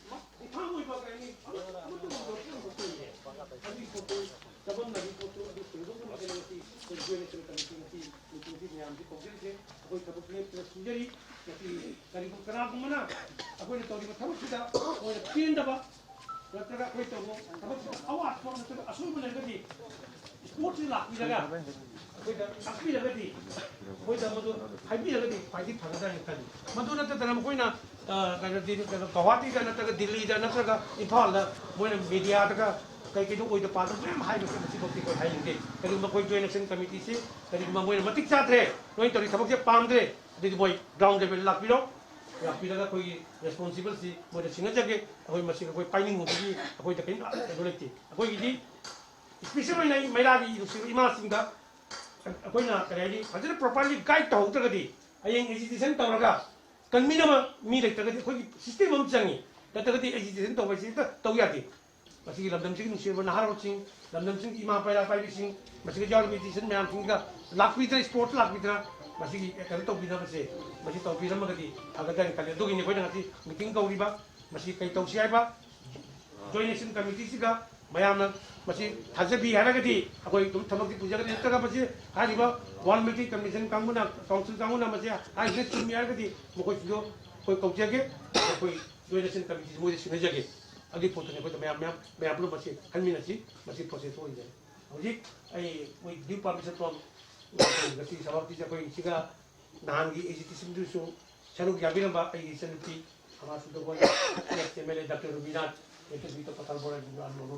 ꯃ-, confirm ꯑꯣꯏꯕ ꯀꯔꯤ ꯍꯥꯏꯅꯤ, ꯑꯃꯠꯇ ꯉꯝꯗꯕ ꯄꯣꯠ ꯑꯃꯈꯛ ꯑꯣꯏꯌꯦ꯫ ꯑꯗꯨꯒꯤ ꯄꯣꯠꯇꯨ, ꯆꯃꯝꯅꯕꯒꯤ ꯄꯣꯠꯇꯨ ꯑꯗꯨ ꯊꯣꯏꯗꯣꯛꯅ ꯀꯩꯅꯣ ꯖꯣꯏꯟ ꯑꯦꯛꯁꯟ ꯀꯃꯤꯇꯤ ꯉꯁꯤ ꯃꯤꯇꯤꯡꯁꯤ ꯃꯌꯥꯝꯁꯤ ꯀꯧꯖꯔꯤꯁꯦ꯫ ꯑꯩꯈꯣꯏ ꯊꯕꯛ ꯂꯦꯞꯇꯅ ꯁꯨꯖꯔꯤ꯫ ꯉꯁꯤ ꯀꯔꯤꯒꯨꯝꯕ ꯀꯅꯥꯒꯨꯝꯕꯅ ꯑꯩꯈꯣꯏꯅ ꯇꯧꯔꯤꯕ ꯊꯕꯛꯁꯤꯗ ꯑꯩꯈꯣꯏꯅ ꯄꯦꯟꯗꯕ ꯅꯠꯇ꯭ꯔꯒ ꯑꯩꯈꯣꯏ ꯇꯧꯕ ꯊꯕꯛꯁꯤꯗ ꯑꯋꯥꯠꯄ ꯅꯠꯇ꯭ꯔꯒ ꯑꯁꯣꯏꯕ ꯂꯩꯔꯒꯗꯤ ꯁ꯭ꯄꯣꯔꯠꯁꯤ ꯂꯥꯛꯄꯤꯔꯒ ꯑꯩꯈꯣꯏꯗ ꯇꯥꯛꯄꯤꯔꯒꯗꯤ, ꯑꯩꯈꯣꯏꯗ ꯃꯗꯨ ꯍꯥꯏꯕꯤꯔꯒꯗꯤ ꯈ꯭ꯋꯥꯏꯗꯒꯤ ꯐꯒꯗ꯭ꯔꯥ ꯍꯥꯏꯅ ꯈꯜꯂꯤ꯫ ꯃꯗꯨ ꯅꯠꯇꯗꯅ ꯃꯈꯣꯏꯅ, ꯑ, ꯀꯩꯅꯣ, ꯗꯤ-, ꯀꯩꯅꯣ, ꯒꯧꯍꯥꯇꯤꯗ ꯅꯠꯇ꯭ꯔꯒ ꯗꯤꯜꯂꯤꯗ ꯅꯠꯇ꯭ꯔꯒ ꯏꯝꯐꯥꯜꯗ ꯃꯣꯏꯅ ꯃꯦꯗꯤꯌꯥꯗꯒ ꯀꯩ ꯀꯩꯅꯣ ꯑꯣꯏꯗ ꯄꯥꯗ ꯃꯌꯥꯝ ꯍꯥꯏꯕꯁꯦ ꯃꯁꯤꯐꯥꯎꯗꯤ ꯑꯩꯈꯣꯏ ꯍꯥꯏꯅꯤꯡꯗꯦ꯫ ꯀꯔꯤꯒꯨꯝꯕ ꯑꯩꯈꯣꯏ ꯖꯣꯏꯟ ꯑꯦꯛꯁꯟ ꯀꯃꯤꯇꯤꯁꯤ ꯀꯔꯤꯒꯨꯝꯕ ꯃꯣꯏꯅ ꯃꯇꯤꯛ ꯆꯥꯗ꯭ꯔꯦ, ꯅꯣꯏꯅ ꯇꯧꯔꯤ ꯊꯕꯛꯁꯦ ꯄꯥꯝꯗ꯭ꯔꯦ, ꯑꯗꯨꯗꯤ ꯃꯣꯏ ꯒ꯭ꯔꯥꯎꯟ ꯂꯦꯚꯦꯜꯗ ꯂꯥꯛꯄꯤꯔꯣ꯫ ꯂꯥꯛꯄꯤꯔꯒ ꯑꯩꯈꯣꯏꯒꯤ ꯔꯦꯁꯄꯣꯟꯁꯤꯕꯜꯁꯤ ꯃꯣꯏꯗ ꯁꯤꯟꯅꯖꯒꯦ꯫ ꯑꯩꯈꯣꯏ ꯃꯁꯤ ꯑꯩꯈꯣꯏ ꯄꯥꯏꯅꯤꯡꯕꯒꯤ ꯑꯩꯈꯣꯏꯗ ꯀꯔꯤꯝꯇ ꯀꯩꯅꯣ ꯂꯩꯇꯦ꯫ ꯑꯩꯈꯣꯏꯒꯤꯗꯤ ꯏꯁꯄꯤꯁꯦꯜ ꯑꯣꯏꯅ ꯑꯩ ꯃꯩꯔꯥꯒꯤ ꯅꯨꯡꯁꯤꯕ ꯏꯃꯥꯁꯤꯡꯗ ꯑꯩꯈꯣꯏꯅ ꯀꯔꯤ ꯍꯥꯏꯅꯤ, ꯐꯖꯅ ꯄ꯭ꯔꯣꯄꯔꯂꯤ ꯒꯥꯏꯗ ꯇꯧꯍꯧꯗ꯭ꯔꯒꯗꯤ ꯍꯌꯦꯡ ꯑꯦꯖꯤꯇꯦꯁꯟ ꯇꯧꯔꯒ ꯀꯟꯕꯤꯅꯕ ꯃꯤ ꯂꯩꯇ꯭ꯔꯒꯗꯤ ꯑꯩꯈꯣꯏꯒꯤ ꯁꯤꯁꯇꯦꯝ ꯑꯃ ꯆꯪꯉꯤ꯫ ꯅꯠꯇ꯭ꯔꯒꯗꯤ ꯑꯦꯖꯤꯇꯦꯁꯟ ꯇꯧꯕ ꯍꯥꯏꯁꯤ ꯍꯦꯛꯇ ꯇꯧ ꯌꯥꯗꯦ꯫ ꯃꯁꯤꯒꯤ ꯂꯝꯗꯝꯁꯤꯒꯤ ꯅꯨꯡꯁꯤꯔꯕ ꯅꯍꯥꯔꯣꯜꯁꯤꯡ, ꯂꯝꯗꯝꯁꯤꯒꯤ ꯏꯃꯥ ꯄꯩꯔꯥ ꯄꯥꯏꯕꯤꯁꯤꯡ, ꯃꯁꯤꯗ ꯌꯥꯎꯔꯤꯕ ꯑꯦꯖꯤꯇꯦꯁꯟ ꯃꯌꯥꯝꯁꯤꯡꯒ ꯂꯥꯛꯄꯤꯗꯅ, ꯏꯁꯄꯣꯔꯠ ꯂꯥꯛꯄꯤꯗꯅ ꯃꯁꯤꯒꯤ ꯀꯩꯅꯣ ꯇꯧꯕꯤꯅꯕꯁꯦ, ꯃꯁꯤ ꯇꯧꯕꯤꯔꯝꯃꯒꯗꯤ ꯐꯒꯗ꯭ꯔꯥ ꯍꯥꯏꯅ ꯈꯜꯂꯤ꯫ ꯑꯗꯨꯒꯤꯅꯤ ꯑꯩꯈꯣꯏꯅ ꯉꯁꯤ ꯃꯤꯇꯤꯡ ꯀꯧꯔꯤꯕ꯫ ꯃꯁꯤ ꯀꯩ ꯇꯧꯁꯤ ꯍꯥꯏꯕ? ꯖꯣꯏꯟ ꯑꯦꯛꯁꯟ ꯀꯃꯤꯇꯤꯁꯤꯒ ꯃꯌꯥꯝꯅ ꯃꯁꯤ ꯊꯥꯖꯕꯤ ꯍꯥꯏꯔꯒꯗꯤ ꯑꯩꯈꯣꯏ ꯑꯗꯨꯝ ꯊꯕꯛꯇꯤ ꯄꯨꯖꯒꯅꯤ꯫ ꯅꯠꯇ꯭ꯔꯒ ꯃꯁꯤ ꯍꯥꯏꯔꯤꯕ ꯋꯥꯔꯜ ꯃꯦꯗꯤꯀꯦꯜ ꯀꯃꯤꯁꯟ ꯀꯥꯡꯕꯨꯅ, ꯀꯥꯎꯟꯁꯤꯜ ꯀꯥꯡꯕꯨꯅ ꯃꯁꯤ ꯍꯥꯏꯔꯤꯁꯤꯅ ꯆꯨꯝꯃꯤ ꯍꯥꯏꯔꯒꯗꯤ ꯃꯈꯣꯏꯁꯤꯡꯗꯣ ꯑꯩꯈꯣꯏ ꯀꯧꯖꯒꯦ꯫ ꯑꯩꯈꯣꯏ ꯖꯣꯏꯟ ꯑꯦꯛꯁꯟ ꯀꯃꯤꯇꯤꯁꯤ ꯃꯣꯏꯗ ꯁꯤꯟꯅꯖꯒꯦ꯫ ꯑꯗꯨꯒꯤ ꯄꯣꯠꯇꯨꯅꯤ ꯑꯩꯈꯣꯏꯗ ꯃꯌꯥꯝ, ꯃꯌꯥꯝ, ꯃꯌꯥꯝ ꯄꯨꯝꯅꯃꯛ ꯃꯁꯤ ꯈꯟꯃꯤꯟꯅꯁꯤ꯫ ꯃꯁꯤ ꯄ꯭ꯔꯣꯁꯦꯁ ꯑꯣꯏꯖꯔꯦ꯫ ꯍꯧꯖꯤꯛ ꯑꯩ ꯃꯣꯏ ꯗ꯭ꯌꯨ ꯄꯥꯔꯃꯤꯁꯟ ꯐꯣꯔꯝ ꯉꯁꯤ ꯁꯚꯥꯄꯇꯤꯁꯦ ꯑꯩꯈꯣꯏ ꯁꯤꯒ ꯅꯍꯥꯟꯒꯤ ꯑꯦꯖꯤꯇꯦꯁꯟꯗꯨꯁꯨ ꯁꯔꯨꯛ ꯌꯥꯕꯤꯔꯝꯕ ꯑꯩꯒꯤ ꯏꯆꯟꯅꯨꯄꯤ ꯑꯃꯥ Sudoboi, ex M L A doctor Rubinath, A P P Topa Talbora, ꯑꯩ ꯑꯗꯨꯝ ꯑꯅꯧꯕ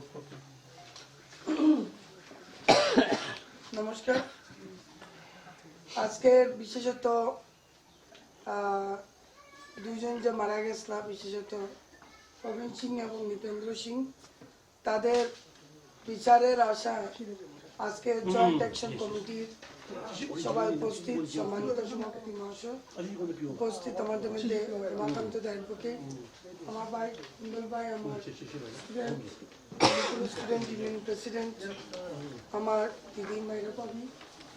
ꯅꯃস্কার। আজকের বিশেষত, আহ, দুইজন যে মারা গেছলা, বিশেষত প্রবীণ সিং এবং নৃপেন্দ্র সিং, তাদের বিচারের আশায় আজকে জয়েন্ট অ্যাকশন কমিটির সভায় উপস্থিত সম্মানিত সভাপতি মহাশয়, উপস্থিত আমাদের মধ্যে রমাকান্ত দা অ্যাডভোকেট, আমার ভাই, সুন্দর ভাই, আমার স্টুডেন্ট, স্টুডেন্ট ইউনিয়ন প্রেসিডেন্ট, আমার দিদি মাইরা ভাবি,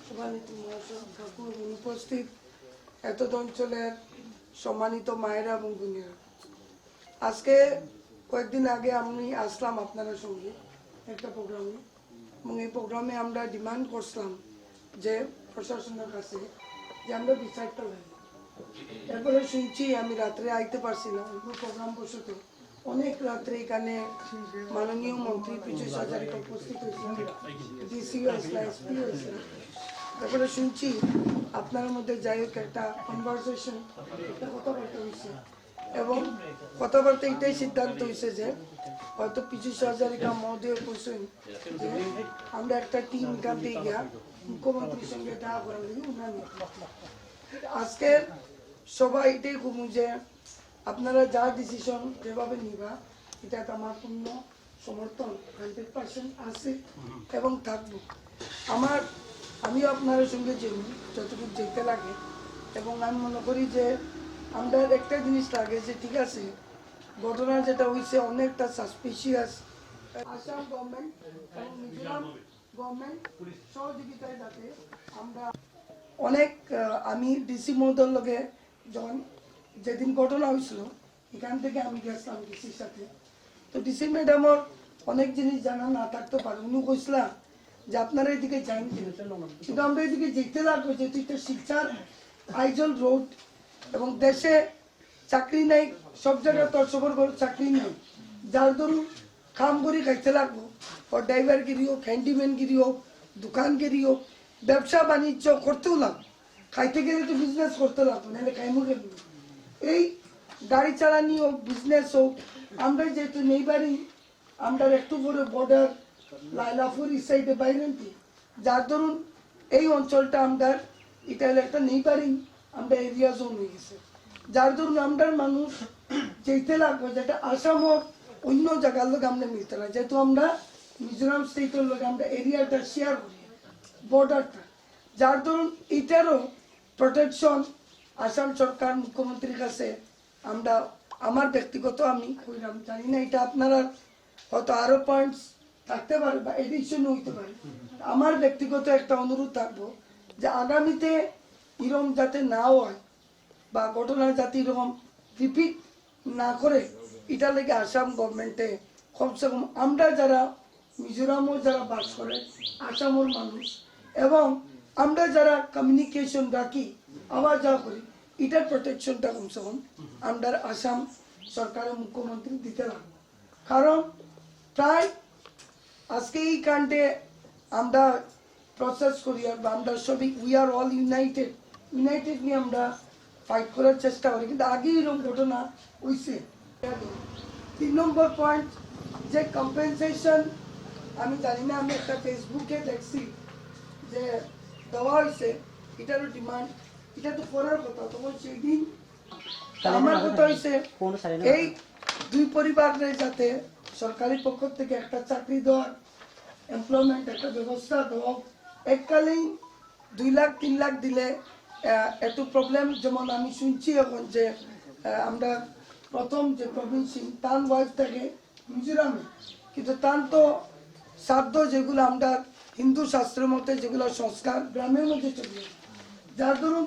সভানেত্রী মহাশয়, কাকু এবং উপস্থিত এতদ অঞ্চলের সম্মানিত মায়েরা এবং বোনেরা, আজকে কয়েকদিন আগে আমি আসলাম আপনারা সঙ্গে একটা প্রোগ্রামে, এবং এই প্রোগ্রামে আমরা ডিমান্ড করছিলাম যে প্রশাসনের কাছে যে আমরা বিচারটা লাগে। এরপরে শুনছি, আমি রাত্রে আইতে পারছি না, অন্য প্রোগ্রাম বসত, অনেক রাত্রে এখানে মাননীয় মন্ত্রী পঁচিশ হাজার উপস্থিত হয়েছিলেন, ডিসি হয়েছিলেন, এসপি হয়েছিলেন। তারপরে শুনছি আপনার মধ্যে যাই হোক একটা কনভারসেশন, একটা কথাবার্তা হয়েছে, এবং কথাবার্তা এটাই সিদ্ধান্ত হয়েছে যে হয়তো পঁচিশ হাজার এখান মহোদয় কইছেন যে আমরা একটা টিম এখান থেকে গিয়া মুখ্যমন্ত্রীর সঙ্গে দেখা করার লাগে উনার নেতৃত্বে। আজকে সবাই এটাই কমু যে আপনারা যা ডিসিশন যেভাবে নিবা, এটাতে আমার পূর্ণ সমর্থন হান্ড্রেড পার্সেন্ট আছে এবং থাকবো। আমার আমিও আপনার সঙ্গে যে যতটুকু যেতে লাগে, এবং আমি মনে করি যে আমরা একটা জিনিস লাগে যে ঠিক আছে, ঘটনা যেটা হয়েছে অনেকটা সাসপিশিয়াস। আসাম গভর্নমেন্ট এবং মিজোরাম গভর্নমেন্ট সহযোগিতায় যাতে আমরা অনেক আহ, আমি ডিসি মহোদয়ের লগে যখন যেদিন ঘটনা হয়েছিল, এখান থেকে আমি গেছিলাম ডিসির সাথে। তো ডিসি ম্যাডামর অনেক জিনিস জানা না থাকতে পারে, উনি কইছিলাম যে আপনারা এদিকে যাইন কেন? কিন্তু আমরা এদিকে যেতে লাগবো, যেহেতু এটা শিলচর আইজল রোড এবং দেশে চাকরি নাই, সব জায়গায় তো সবর ঘর চাকরি নাই, যার দরুন কাম করে খাইতে লাগবো। ও ড্রাইভারগিরি হোক, হ্যান্ডিম্যানগিরি হোক, দোকানগিরি হোক, ব্যবসা বাণিজ্য করতেও লাগবো। খাইতে গেলে তো বিজনেস করতে লাগবো, নাহলে খাইমু কেমনি? এই গাড়ি চালানি হোক, বিজনেস হোক, আমরা যেহেতু নেইবারিং, আমরা একটু পরে বর্ডার লাইলাপুর এই সাইডে বাইরেন্তি, যার দরুন এই অঞ্চলটা আমরা এটা হলো একটা নেইবারিং আমরা এরিয়া জোন হয়ে গেছে, যার দরুন আমরার মানুষ যেতে লাগবো যেটা আসামর অন্য জায়গার লোক আমরা মিলতে না, যেহেতু আমরা মিজোরাম স্টেটের লোক আমরা এরিয়াটা শেয়ার করি বর্ডারটা, যার দরুন এটারও প্রোটেকশন আসাম সরকার মুখ্যমন্ত্রীর কাছে আমরা আমার ব্যক্তিগত আমি কইলাম, জানি না এটা আপনারা হয়তো আরো পয়েন্টস থাকতে পারে বা এডিকশন হইতে পারে। আমার ব্যক্তিগত একটা অনুরোধ থাকবো যে আগামীতে এরকম যাতে না হয় বা ঘটনা যাতে এরকম রিপিট না করে, এটা লেগে আসাম গভর্নমেন্টে কমসে কম আমরা যারা মিজোরামও যারা বাস করে আসামর মানুষ এবং আমরা যারা কমিউনিকেশন রাখি, আওয়া যাওয়া করি, এটার প্রোটেকশনটা কমসে কম আমরা আসাম সরকারের মুখ্যমন্ত্রী দিতে লাগবো। কারণ প্রায় আজকে এই কাণ্ডে আমরা প্রসেস করি আর আমরা সবই, we are all United, unitedly আমরা ফাইট করার চেষ্টা করি, কিন্তু আগে এরকম ঘটনা হয়েছে। তিন নম্বর পয়েন্ট, যে কম্পেনসেশন, আমি জানি না, আমি একটা ফেসবুকে দেখছি যে দেওয়া হয়েছে, এটারও ডিমান্ড, এটা তো করার কথা। তখন সেই দিন আমার কথা হয়েছে এই দুই পরিবারের যাতে সরকারি পক্ষ থেকে একটা চাকরি দেওয়ার, এমপ্লয়মেন্ট একটা ব্যবস্থা দেওয়া হোক। এককালীন দুই লাখ তিন লাখ দিলে আহ, একটু প্রবলেম। যেমন আমি শুনছি এখন যে আহ, আমরা প্রথম যে প্রবীণ সিং, তার ওয়াইফ থাকে মিজোরামে, কিন্তু তার তো শ্রাদ্ধ যেগুলো আমরা হিন্দু শাস্ত্রের মতে যেগুলো সংস্কার গ্রামের মধ্যে চলে যায়, যার ধরুন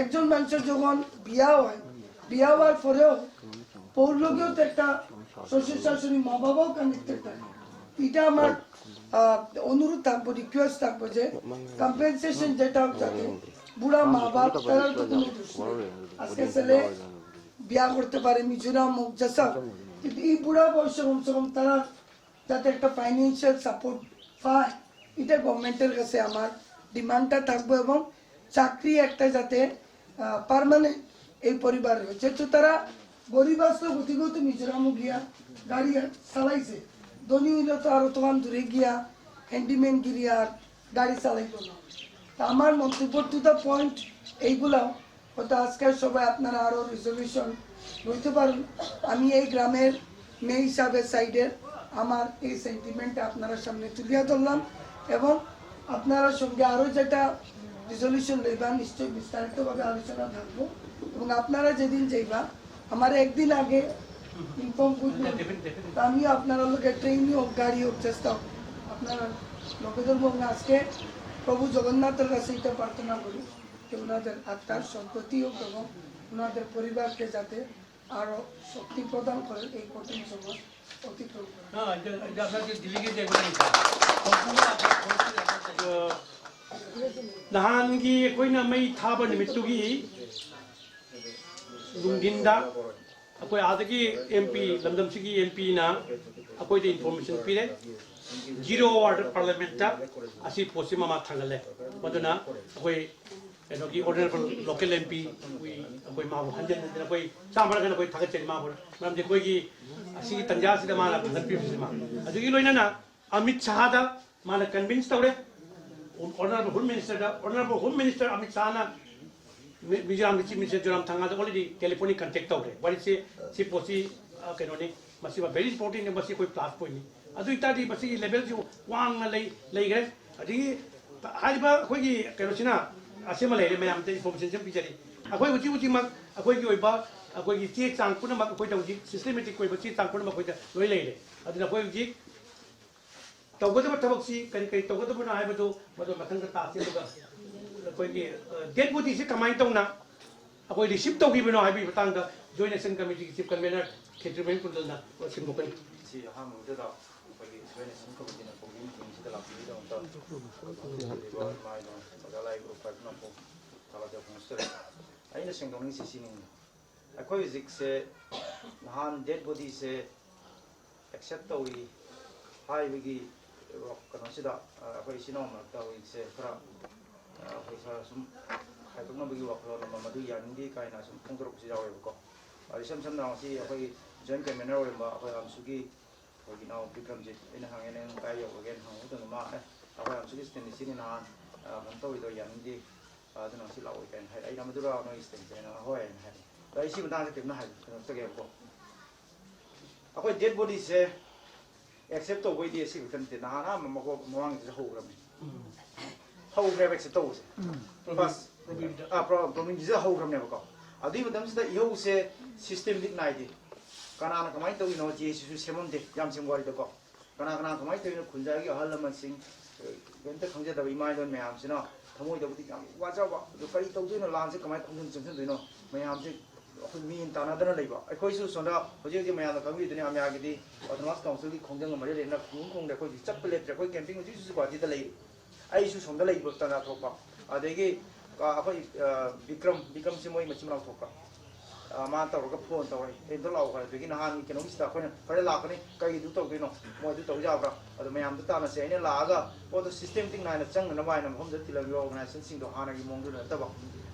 একজন মানুষের যখন বিয়া হয়, বিয়া হওয়ার পরেও পৌরলোকেও তো একটা শ্বশুর শাশুড়ি, মা বাবাও কানেক্টেড থাকে। এটা আমার আহ, অনুরোধ থাকবো, রিকোয়েস্ট থাকবো যে কম্পেনসেশন যেটা যাতে বুড়া মা বাপ, তারা তো কোনো দোষ নেই। আজকে ছেলে বিয়া করতে পারে মিজোরাম হোক, যেসব, কিন্তু এই বুড়া বয়সে কমসে কম তারা যাতে একটা ফাইন্যান্সিয়াল সাপোর্ট পায়, এটা গভর্নমেন্টের কাছে আমার ডিমান্ডটা থাকবো। এবং চাকরি একটা যাতে পার্মানেন্ট এই পরিবারের হয়। যেহেতু তারা গরিব আসলে গতিগত মিজোরামও গিয়া গাড়ি চালাইছে, ধনী হইলে তো আরো তখন দূরে গিয়া হ্যান্ডিম্যান গিরি আর গাড়ি চালাইতো না। তা আমার মন্তব্য টু দ্য পয়েন্ট এইগুলাও। হয়তো আজকের সবাই আপনারা আরো রেজলিউশন লইতে পারেন। আমি এই গ্রামের মেয়ে হিসাবে সাইডের আমার এই সেন্টিমেন্টটা আপনারা সামনে তুলিয়া ধরলাম। এবং আপনারা সঙ্গে আরো যেটা রেজলিউশন লইবা, নিশ্চয়ই বিস্তারিতভাবে আলোচনা থাকবো। এবং আপনারা যেদিন যাইবা, আমার একদিন আগে ইনফর্ম করবেন। তা আমি আপনারা লোকে ট্রেনই হোক, গাড়ি হোক, চেষ্টা হোক, আপনারা লোকেদের মধ্যে আজকে প্রভু জগন্নাথের কাছে এটা প্রার্থনা করি যে ওনাদের আত্মার সদ্গতি হোক এবং ওনাদের পরিবারকে যাতে আরো শক্তি প্রদান করেন এই কঠিন সময় অতিক্রম করে। না, এটা, এটা আপনার যে দিল্লিকে যে একবার নিতে হবে। সম্পূর্ণ আপনার, সম্পূর্ণ আপনার চাই। ꯅꯍꯥꯟꯒꯤ ꯑꯩꯈꯣꯏꯅ ꯃꯩ ꯊꯥꯕ ꯅꯨꯃꯤꯠꯇꯨꯒꯤ ꯅꯨꯡꯊꯤꯟꯗ ꯑꯩꯈꯣꯏ ꯑꯥꯗꯒꯤ ꯑꯦꯝ ꯄꯤ, ꯂꯝꯗꯝꯁꯤꯒꯤ ꯑꯦꯝ ꯄꯤꯅ ꯑꯩꯈꯣꯏꯗ ꯏꯟꯐꯣꯔꯃꯦꯁꯟ ꯄꯤꯔꯦ, ꯖꯤꯔꯣ ꯑꯋꯥꯔꯗ ꯄꯥꯔꯂꯤꯌꯥꯃꯦꯟꯠꯇ ꯑꯁꯤ ꯄꯣꯠꯁꯤ ꯃꯃꯥ ꯊꯥꯡꯒꯠꯂꯦ꯫ ꯃꯗꯨꯅ ꯑꯩꯈꯣꯏ ꯀꯩꯅꯣꯒꯤ ꯑꯣꯅꯔꯦꯕꯜ ꯂꯣꯀꯦꯜ ꯑꯦꯝ ꯄꯤ, ꯑꯩꯈꯣꯏ ꯃꯥꯕꯨ ꯍꯟꯖꯤꯟ ꯍꯟꯖꯤꯟ ꯑꯩꯈꯣꯏ ꯆꯥꯝꯃꯔꯛ ꯍꯟꯅ ꯑꯩꯈꯣꯏ ꯊꯥꯒꯠꯆꯔꯤ ꯃꯥꯕꯨ꯫ ꯃꯔꯝꯗꯤ ꯑꯩꯈꯣꯏꯒꯤ ꯑꯁꯤꯒꯤ ꯇꯟꯖꯥꯁꯤꯗ ꯃꯥꯅ ꯊꯥꯒꯠꯄꯤꯕꯁꯤ ꯃꯥ꯫ ꯑꯗꯨꯒꯤ ꯂꯣꯏꯅꯅ ꯑꯃꯤꯠ ꯁꯥꯍꯗ ꯃꯥꯅ ꯀꯟꯚꯤꯟꯁ ꯇꯧꯔꯦ꯫ ꯑꯣꯅꯔꯦꯕꯜ ꯍꯣꯝ ꯃꯤꯅꯤꯁꯇꯔꯗ, ꯑꯣꯅꯔꯦꯕꯜ ꯍꯣꯝ ꯃꯤꯅꯤꯁꯇꯔ ꯑꯃꯤꯠ ꯁꯥꯍꯅ ꯃꯤ-, ꯃꯤꯖꯣꯔꯥꯝꯒꯤ ꯆꯤꯐ ꯃꯤꯅꯤꯁꯇꯔ ꯖꯣꯔꯥꯝꯊꯪꯒꯥꯗ already telephonic contact ꯇꯧꯔꯦ꯫ ꯋꯥꯔꯤꯁꯦ, ꯁꯤ ꯄꯣꯠꯁꯤ, ꯑ, ꯀꯩꯅꯣꯅꯤ, ꯃꯁꯤ very important ꯅꯤ, ꯃꯁꯤ ꯑꯩꯈꯣꯏ ꯄ꯭ꯂꯥꯁ ꯄꯣꯏꯟꯠꯅꯤ꯫ ꯑꯗꯨ ꯑꯣꯏꯇꯥꯔꯗꯤ ꯃꯁꯤꯒꯤ ꯂꯦꯚꯦꯜꯁꯤ ꯋꯥꯡꯅ ꯂꯩ-, ꯂꯩꯈ꯭ꯔꯦ꯫ ꯑꯗꯒꯤ ꯍꯥꯏꯔꯤꯕ ꯑꯩꯈꯣꯏꯒꯤ ꯀꯩꯅꯣꯁꯤꯅ ꯑꯁꯤꯃ ꯂꯩꯔꯦ, ꯃꯌꯥꯝꯗ ꯏꯟꯐꯣꯔꯃꯦꯁꯟꯁꯤ ꯑꯃ ꯄꯤꯖꯔꯤ꯫ ꯑꯩꯈꯣꯏ ꯍꯧꯖꯤꯛ ꯍꯧꯖꯤꯛꯃꯛ ꯑꯩꯈꯣꯏꯒꯤ ꯑꯣꯏꯕ ꯑꯩꯈꯣꯏꯒꯤ ꯆꯦ ꯆꯥꯡ ꯄꯨꯝꯅꯃꯛ ꯑꯩꯈꯣꯏꯗ ꯍꯧꯖꯤꯛ ꯁꯤꯁꯇꯦꯃꯦꯇꯤꯛ ꯑꯣꯏꯕ ꯆꯦ ꯆꯥꯡ ꯄꯨꯝꯅꯃꯛ ꯑꯩꯈꯣꯏꯗ ꯂꯣꯏ ꯂꯩꯔꯦ꯫ ꯑꯗꯨꯅ ꯑꯩꯈꯣꯏ ꯍꯧꯖꯤꯛ ꯇꯧꯒꯗꯕ ꯊꯕꯛꯁꯤ ꯀꯔꯤ ꯀꯔꯤ ꯇꯧꯒꯗꯕꯅꯣ ꯍꯥꯏꯕꯗꯨ ꯃꯗꯨ ꯃꯊꯪꯗ ꯇꯥꯁꯤ꯫ ꯑꯗꯨꯒ ꯑꯩꯈꯣꯏꯒꯤ, ꯑ, ꯗꯦꯗ ꯕꯣꯗꯤꯁꯤ ꯀꯃꯥꯏꯅ ꯇꯧꯅ ꯑꯩꯈꯣꯏ ꯔꯤꯁꯤꯞ ꯇꯧꯈꯤꯕꯅꯣ ꯍꯥꯏꯕꯒꯤ ꯃꯇꯥꯡꯗ ꯖꯣꯏꯟꯠ ꯑꯦꯛꯁꯟ ꯀꯃꯤꯇꯤꯒꯤ ꯆꯤꯐ ꯀꯟꯚꯦꯅꯔ ꯈꯦꯇ꯭ꯔꯤꯃꯌꯨꯝ ꯀꯨꯟꯗꯜꯅ ꯋꯥ ꯁꯦꯝꯗꯣꯛꯀꯅꯤ꯫ ꯁꯤ ꯑꯍꯥꯟꯕ ꯃꯛꯇꯗ ꯑꯩꯈꯣꯏꯒꯤ ꯖꯣꯏꯟꯠ ꯑꯦꯛꯁꯟ ꯀꯃꯤꯇꯤꯅ ꯀꯧꯕꯤꯕ ꯃꯤꯇꯤꯡꯁꯤꯗ ꯂꯥꯛꯄꯤꯕꯒꯤꯗꯃꯛꯇ ꯏꯃꯥ ꯏꯕꯦꯟ ꯑꯣꯖꯥ ꯂꯥꯏ ꯒ꯭ꯔꯨꯞ ꯄꯨꯝꯅꯃꯛꯄꯨ ꯊꯥꯒꯠꯆꯕ ꯐꯣꯡꯗꯣꯛꯆꯔꯤ꯫ ꯑꯩꯅ ꯁꯦꯡꯗꯣꯛꯅꯤꯡꯉꯤꯁꯤ ꯁꯤꯅꯤ꯫ ꯑꯩꯈꯣꯏ ꯍꯧꯖꯤꯛꯁꯦ ꯅꯍꯥꯟ ꯗꯦꯗ ꯕꯣꯗꯤꯁꯦ ꯑꯦꯛꯁꯦꯞ ꯇꯧꯏ ꯍꯥꯏꯕꯒꯤ ꯀꯩꯅꯣꯁꯤꯗ, ꯑ, ꯑꯩꯈꯣꯏ ꯏꯆꯤꯟ ꯏꯅꯥꯎ ꯃꯔꯛꯇ ꯍꯧꯖꯤꯛꯁꯦ ꯈꯔ, ꯑ, ꯑꯩꯈꯣꯏ ꯈꯔ ꯁꯨꯝ ꯈꯥꯏꯗꯣꯛꯅꯕꯒꯤ ꯋꯥꯈꯜꯂꯣꯟ ꯑꯃ, ꯃꯗꯨ ꯌꯥꯅꯤꯡꯗꯦ ꯀꯥꯏꯅ ꯁꯨꯝ ꯐꯣꯡꯗꯣꯔꯛꯄꯁꯨ ꯌꯥꯎꯋꯦꯕꯀꯣ꯫ ꯑꯗꯣ ꯏꯁꯝ ꯁꯝꯅ ꯉꯁꯤ ꯑꯩꯈꯣꯏꯒꯤ ꯖꯣꯏꯟꯠ ꯀꯟꯚꯦꯅꯔ ꯑꯣꯏꯔꯝꯕ ꯑꯩꯈꯣꯏ ꯑꯝꯁꯨꯒꯤ ꯑꯩꯈꯣꯏꯒꯤ ꯏꯅꯥꯎ ꯕꯤꯀ꯭ꯔꯝꯖꯤꯠ, ꯑꯩꯅ ꯍꯪꯉꯦ, "ꯅꯪ ꯀꯥꯏ ꯌꯧꯔꯒꯦꯅ?" ꯍꯪꯕ ꯃꯇꯝꯗ ꯃꯥ, "ꯑꯦ, ꯑꯩꯈꯣꯏ ꯑꯝꯁꯨꯒꯤ ꯁ꯭ꯇꯦꯟꯂꯤꯁꯤꯅ ꯅꯍꯥꯟ, ꯑ, ꯀꯩꯅꯣ ꯇꯧꯔꯤꯗꯣ ꯌꯥꯅꯤꯡꯗꯦ, ꯑ, ꯑꯗꯨꯅ ꯉꯁꯤ ꯂꯥꯛꯑꯣꯏ" ꯀꯥꯏꯅ ꯍꯥꯏꯔꯛꯑꯦ꯫ ꯑꯩꯅ, "ꯃꯗꯨꯔ ꯅꯣꯏ ꯁ꯭ꯇꯦꯟꯂꯤꯁ?" ꯍꯥꯏꯅ, "ꯍꯣꯏ" ꯍꯥꯏꯅ ꯍꯥꯏꯔꯛꯑꯦ꯫ ꯑꯗꯣ ꯑꯩ ꯁꯤ ꯃꯇꯥꯡꯗ ꯀꯩꯝꯇ ꯍꯥꯏ-, ꯀꯩꯅꯣ ꯇꯧꯒꯦꯕꯀꯣ꯫ ꯑꯩꯈꯣꯏ ꯗꯦꯗ ꯕꯣꯗꯤꯁꯦ ꯑꯦꯛꯁꯦꯞ ꯇꯧꯕꯩꯗꯤ ꯑꯁꯤ ꯈꯛꯇ ꯅꯠꯇꯦ, ꯅꯍꯥꯟ ꯑꯍꯥꯟꯕ ꯃꯀꯣꯛ ꯃꯃꯥꯡꯒꯤꯗꯁꯨ ꯍꯧꯈ꯭ꯔꯕꯅꯤ꯫ ꯍꯧꯈ꯭ꯔꯦꯕ ꯑꯦꯛꯁꯦꯞ ꯇꯧꯕꯁꯦ꯫ ꯐꯥꯔꯁ, ꯑꯥ, ꯄ꯭ꯔꯣ-, ꯄ꯭ꯔꯣꯕ꯭ꯂꯦꯝꯁꯤꯗ ꯍꯧꯈ꯭ꯔꯕꯅꯦꯕꯀꯣ꯫ ꯑꯗꯨꯒꯤ ꯃꯇꯝꯁꯤꯗ ꯏꯍꯧꯁꯦ ꯁꯤꯁꯇꯦꯝꯗꯤꯛ ꯅꯥꯏꯗꯦ꯫ ꯀꯅꯥꯅ ꯀꯃꯥꯏꯅ ꯇꯧꯔꯤꯅꯣ, ꯖꯦ ꯑꯦ ꯁꯤꯁꯨ ꯁꯦꯝꯃꯝꯗꯦ, ꯌꯥꯝ ꯁꯦꯝ ꯋꯥꯔꯤꯗꯀꯣ꯫ ꯀꯅꯥ ꯀꯅꯥ ꯀꯃꯥꯏꯅ ꯇꯧꯔꯤꯅꯣ, ꯈꯨꯟꯖꯥꯒꯤ ꯑꯍꯜ ꯂꯃꯟꯁꯤꯡ, ꯑ, ꯀꯩꯝꯇ ꯈꯪꯖꯗꯕ ꯏꯃꯥ ꯏꯕꯦꯟ ꯃꯌꯥꯝꯁꯤꯅ ꯊꯃꯣꯏꯗꯕꯨꯗꯤ ꯌꯥꯝ ꯋꯥꯖꯕ, ꯑꯗꯨ ꯀꯔꯤ ꯇꯧꯗꯣꯏꯅꯣ, ꯂꯥꯟꯁꯦ ꯀꯃꯥꯏꯅ ꯈꯣꯡꯖꯟ ꯆꯪꯁꯤꯟꯗꯣꯏꯅꯣ, ꯃꯌꯥꯝꯁꯦ ꯑꯩꯈꯣꯏ ꯃꯤꯠꯌꯦꯡ ꯇꯥꯟꯅꯗꯅ ꯂꯩꯕ꯫ ꯑꯩꯈꯣꯏꯁꯨ ꯁꯣꯝꯗ ꯍꯧꯖꯤꯛ ꯍꯧꯖꯤꯛ ꯃꯌꯥꯝꯅ ꯈꯪꯕꯤꯗꯨꯅꯤ, ꯑꯃꯤꯌꯥꯒꯤꯗꯤ ꯑꯣꯇꯣꯅꯣꯃꯁ ꯀꯥꯎꯟꯁꯤꯜꯒꯤ ꯈꯣꯡꯖꯪ ꯑꯃ ꯃꯔꯤ ꯂꯩꯅꯅ ꯈꯣꯡ ꯈꯣꯡꯗ ꯑꯩꯈꯣꯏ ꯍꯧꯖꯤꯛ ꯆꯠꯄ ꯂꯦꯞꯇ꯭ꯔꯦ꯫ ꯑꯩꯈꯣꯏ ꯀꯦꯝꯄꯤꯡ ꯍꯧꯖꯤꯛ ꯍꯧꯖꯤꯛ ꯒꯨꯍꯥꯇꯤꯗ ꯂꯩꯔꯤ꯫ ꯑꯩꯁꯨ ꯁꯣꯝꯗ ꯂꯩꯕ ꯇꯟꯖꯥ ꯊꯣꯛꯄ, ꯑꯗꯒꯤ ꯑꯩꯈꯣꯏ ꯕꯤꯀ꯭ꯔꯝ, ꯕꯤꯀ꯭ꯔꯝꯁꯦ ꯃꯣꯏ ꯃꯆꯤꯟ ꯃꯅꯥꯎ ꯊꯣꯛꯄ, ꯃꯥꯅ ꯇꯧꯔꯒ ꯐꯣꯟ ꯇꯧꯔꯛꯑꯦ, "ꯑꯦ, ꯑꯝꯇ ꯂꯥꯛꯑꯣ" ꯍꯥꯏꯕꯗꯒꯤ ꯅꯍꯥꯟꯒꯤ ꯀꯩꯅꯣꯒꯤꯁꯤꯗ ꯑꯩꯈꯣꯏꯅ "ꯐꯔꯦ, ꯂꯥꯛꯀꯅꯤ, ꯀꯩꯒꯤꯗꯨ ꯇꯧꯗꯣꯏꯅꯣ, ꯃꯣꯏ ꯑꯗꯨ ꯇꯧ ꯌꯥꯕ꯭ꯔꯥ, ꯑꯗꯣ ꯃꯌꯥꯝꯗꯣ ꯇꯥꯟꯅꯁꯦ, ꯑꯩꯅ ꯂꯥꯛꯑꯒ ꯄꯣꯠꯇꯣ ꯁꯤꯁꯇꯦꯃꯦꯇꯤꯛ ꯅꯥꯏꯅ ꯆꯪꯅꯅꯕ" ꯍꯥꯏꯅ ꯃꯐꯝꯗ ꯊꯤꯜꯂꯝꯃꯤꯕ ꯑꯣꯔꯒꯅꯥꯏꯖꯦꯁꯟꯁꯤꯡꯗꯣ ꯍꯥꯟꯅꯒꯤ ꯃꯑꯣꯡꯗꯨꯗ ꯅꯠꯇꯕ,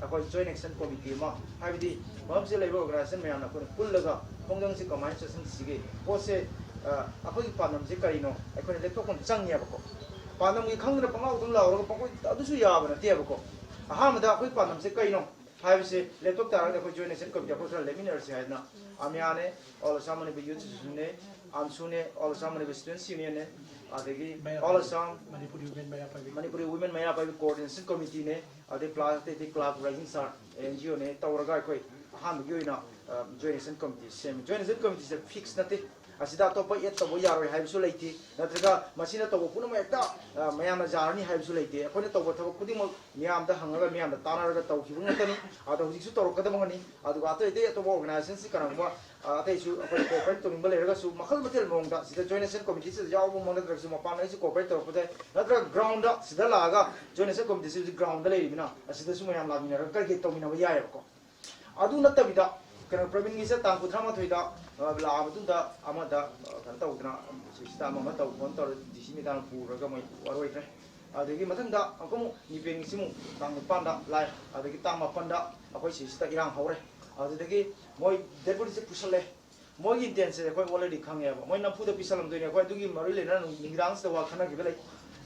ꯑꯩꯈꯣꯏ ꯖꯣꯏꯟ ꯑꯦꯛꯁꯟ ꯀꯣꯃꯤꯇꯤ ꯑꯃ, ꯍꯥꯏꯕꯗꯤ ꯃꯐꯝꯁꯤꯗ ꯂꯩꯕ ꯑꯣꯔꯒꯅꯥꯏꯖꯦꯁꯟ ꯃꯌꯥꯝꯅ ꯑꯩꯈꯣꯏꯅ ꯄꯨꯜꯂꯒ ꯈꯣꯡꯖꯪꯁꯤ ꯀꯃꯥꯏꯅ ꯆꯠꯁꯤꯟꯁꯤꯒꯦ, ꯄꯣꯠꯁꯦ ꯑꯩꯈꯣꯏꯒꯤ ꯄꯥꯟꯗꯝꯁꯦ ꯀꯔꯤꯅꯣ ꯑꯩꯈꯣꯏꯅ ꯂꯦꯞꯊꯣꯛꯐꯝ ꯆꯪꯉꯦꯕꯀꯣ꯫ ꯄꯥꯟꯗꯝꯒꯤ ꯈꯪꯗꯅ ꯄꯪꯂꯥꯎꯗꯪ ꯂꯥꯎꯔꯒ ꯄꯪꯀꯣꯏ ꯑꯗꯨꯁꯨ ꯌꯥꯕ ꯅꯠꯇꯦꯕꯀꯣ꯫ ꯑꯍꯥꯟꯕꯗ ꯑꯩꯈꯣꯏ ꯄꯥꯟꯗꯝꯁꯦ ꯀꯩꯅꯣ ꯍꯥꯏꯕꯁꯦ ꯂꯦꯞꯊꯣꯛ ꯇꯥꯔꯒꯗꯤ ꯑꯩꯈꯣꯏ ꯖꯣꯏꯟ ꯑꯦꯛꯁꯟ ꯀꯃꯤꯇꯤ ꯑꯩꯈꯣꯏ ꯈꯔ ꯂꯦꯞꯃꯤꯟꯅꯔꯁꯤ ꯍꯥꯏꯗꯅ ꯑꯃꯤꯌꯥꯅꯦ, ꯑꯣꯜ ꯑꯁꯥꯝ ꯃꯅꯤꯄꯨꯔ ꯌꯨꯠ ꯑꯦꯁꯣꯁꯤꯌꯦꯁꯟꯅꯦ, ꯑꯝꯁꯨꯅꯦ, ꯑꯣꯜ ꯑꯁꯥꯝ ꯃꯅꯤꯄꯨꯔ ꯁ꯭ꯇꯨꯗꯦꯟꯠꯁ ꯌꯨꯅꯤꯌꯟꯅꯦ, ꯑꯗꯒꯤ ꯃꯩꯔꯥ ꯑꯣꯜ Paibi, Assam Manipuri women Meira Paibi, Manipuri women Meira Paibi coordination ꯀꯃꯤꯇꯤꯅꯦ, ꯑꯗꯩ ꯄ꯭ꯂꯥꯁ ꯑꯇꯩ ꯑꯇꯩ club, rising star, N G ꯑꯣꯅꯦ ꯇꯧꯔꯒ ꯑꯩꯈꯣꯏ ꯑꯍꯥꯟꯕꯒꯤ ꯑꯣꯏꯅ ꯖꯣꯏꯟ ꯑꯦꯛꯁꯟ ꯀꯃꯤꯇꯤ ꯁꯦꯝꯃꯤ꯫ ꯖꯣꯏꯟ ꯑꯦꯛꯁꯟ ꯀꯃꯤꯇꯤꯁꯦ ꯐꯤꯛꯁ ꯅꯠꯇꯦ, ꯑꯁꯤꯗ ꯑꯇꯣꯞꯄ ꯑꯦꯗ ꯇꯧꯕ ꯌꯥꯔꯣꯏ ꯍꯥꯏꯕꯁꯨ ꯂꯩꯇꯦ, ꯅꯠꯇ꯭ꯔꯒ ꯃꯁꯤꯅ ꯇꯧꯕ ꯄꯨꯝꯅꯃꯛ ꯍꯦꯛꯇ ꯃꯌꯥꯝꯅ ꯌꯥꯔꯅꯤ ꯍꯥꯏꯕꯁꯨ ꯂꯩꯇꯦ꯫ ꯑꯩꯈꯣꯏꯅ ꯇꯧꯕ ꯊꯕꯛ ꯈꯨꯗꯤꯡꯃꯛ ꯃꯤꯌꯥꯝꯗ ꯍꯪꯉꯒ ꯃꯤꯌꯥꯝꯅ ꯇꯥꯟꯅꯔꯒ ꯇꯧꯈꯤꯕ ꯉꯥꯛꯇꯅꯤ꯫ ꯑꯗꯣ ꯍꯧꯖꯤꯛꯁꯨ ꯇꯧꯔꯛꯀꯗꯕ ꯉꯥꯛꯅꯤ꯫ ꯑꯗꯨꯒ ꯑꯇꯩ ꯑꯇꯩ ꯑꯇꯣꯞꯄ ꯑꯣꯔꯒꯅꯥꯏꯖꯦꯁꯟꯁꯤ ꯀꯅꯥꯒꯨꯝꯕ ꯑꯇꯩꯁꯨ ꯑꯩꯈꯣꯏ ꯀꯣꯑꯣꯄꯔꯦꯠ ꯇꯧꯅꯤꯡꯕ ꯂꯩꯔꯒꯁꯨ ꯃꯈꯜ ꯃꯊꯦꯜ ꯃꯑꯣꯡꯗ ꯁꯤꯗ ꯖꯣꯏꯟ ꯑꯦꯛꯁꯟ ꯀꯃꯤꯇꯤꯁꯤꯗ ꯌꯥꯎꯕ ꯃꯛ ꯅꯠꯇ꯭ꯔꯒꯁꯨ ꯃꯄꯥꯟꯗꯒꯤꯁꯨ ꯀꯣꯑꯣꯄꯔꯦꯠ ꯇꯧꯔꯛꯄꯗ ꯅꯠꯇ꯭ꯔꯒ ꯒ꯭ꯔꯥꯎꯟꯗ ꯁꯤꯗ ꯂꯥꯛꯑꯒ ꯖꯣꯏꯟ ꯑꯦꯛꯁꯟ ꯀꯃꯤꯇꯤꯁꯤ ꯍꯧꯖꯤꯛ ꯒ꯭ꯔꯥꯎꯟꯗ ꯂꯩꯔꯤꯕꯅ ꯑꯁꯤꯗꯁꯨ ꯃꯌꯥꯝ ꯂꯥꯛꯃꯤꯟꯅꯔꯒ ꯀꯔꯤ ꯀꯔꯤ ꯇꯧꯃꯤꯟꯅꯕ ꯌꯥꯏꯑꯕꯀꯣ꯫ ꯑꯗꯨ ꯅꯠꯇꯕꯤꯗ ꯀꯩꯅꯣ ꯄ꯭ꯔꯕꯤꯟꯒꯤꯁꯦ ꯇꯥꯡ ꯀꯨꯟꯊ꯭ꯔꯥ ꯃꯥꯊꯣꯏꯗ ꯂꯥꯛꯑ ꯃꯇꯨꯡꯗ ꯑꯃꯗ ꯀꯩꯅꯣ ꯇꯧꯗꯅ ꯁꯤꯁꯤꯗ ꯑꯃ ꯑꯃ ꯇꯧ ꯈꯣꯠꯅ ꯇꯧꯔ ꯗꯤ ꯁꯤ ꯃꯦꯗꯥꯝꯅ ꯄꯨꯔꯒ ꯃꯣꯏ ꯋꯥꯔꯣꯏꯗ꯭ꯔꯦ꯫ ꯑꯗꯒꯤ ꯃꯊꯪꯗ ꯑꯃꯨꯛ ꯅꯤꯄꯦꯡꯒꯤꯁꯤꯃꯨꯛ ꯇꯥꯡ ꯅꯤꯄꯥꯟꯗ ꯂꯥꯛꯑꯦ꯫ ꯑꯗꯒꯤ ꯇꯥꯡ ꯃꯥꯄꯟꯗ ꯑꯩꯈꯣꯏ ꯁꯤꯁꯤꯗ ꯏꯔꯥꯡ ꯍꯧꯔꯦ꯫ ꯑꯗꯨꯗꯒꯤ ꯃꯣꯏ ꯗꯦꯠ ꯕꯣꯗꯤꯁꯦ ꯄꯨꯁꯜꯂꯦ꯫ ꯃꯣꯏꯒꯤ ꯏꯟꯇꯦꯟꯁꯦ ꯑꯩꯈꯣꯏ ꯑꯣꯜꯔꯦꯗꯤ ꯈꯪꯉꯦꯕ꯫ ꯃꯣꯏ ꯅꯝꯐꯨꯗ ꯄꯤꯁꯜꯂꯝꯗꯣꯏꯅꯦ꯫ ꯑꯩꯈꯣꯏ ꯑꯗꯨꯒꯤ ꯃꯔꯤ ꯂꯩꯅꯅ ꯅꯨꯃꯤꯗꯥꯡꯁꯤꯗ ꯋꯥ ꯈꯟꯅꯈꯤꯕ ꯂꯩ꯫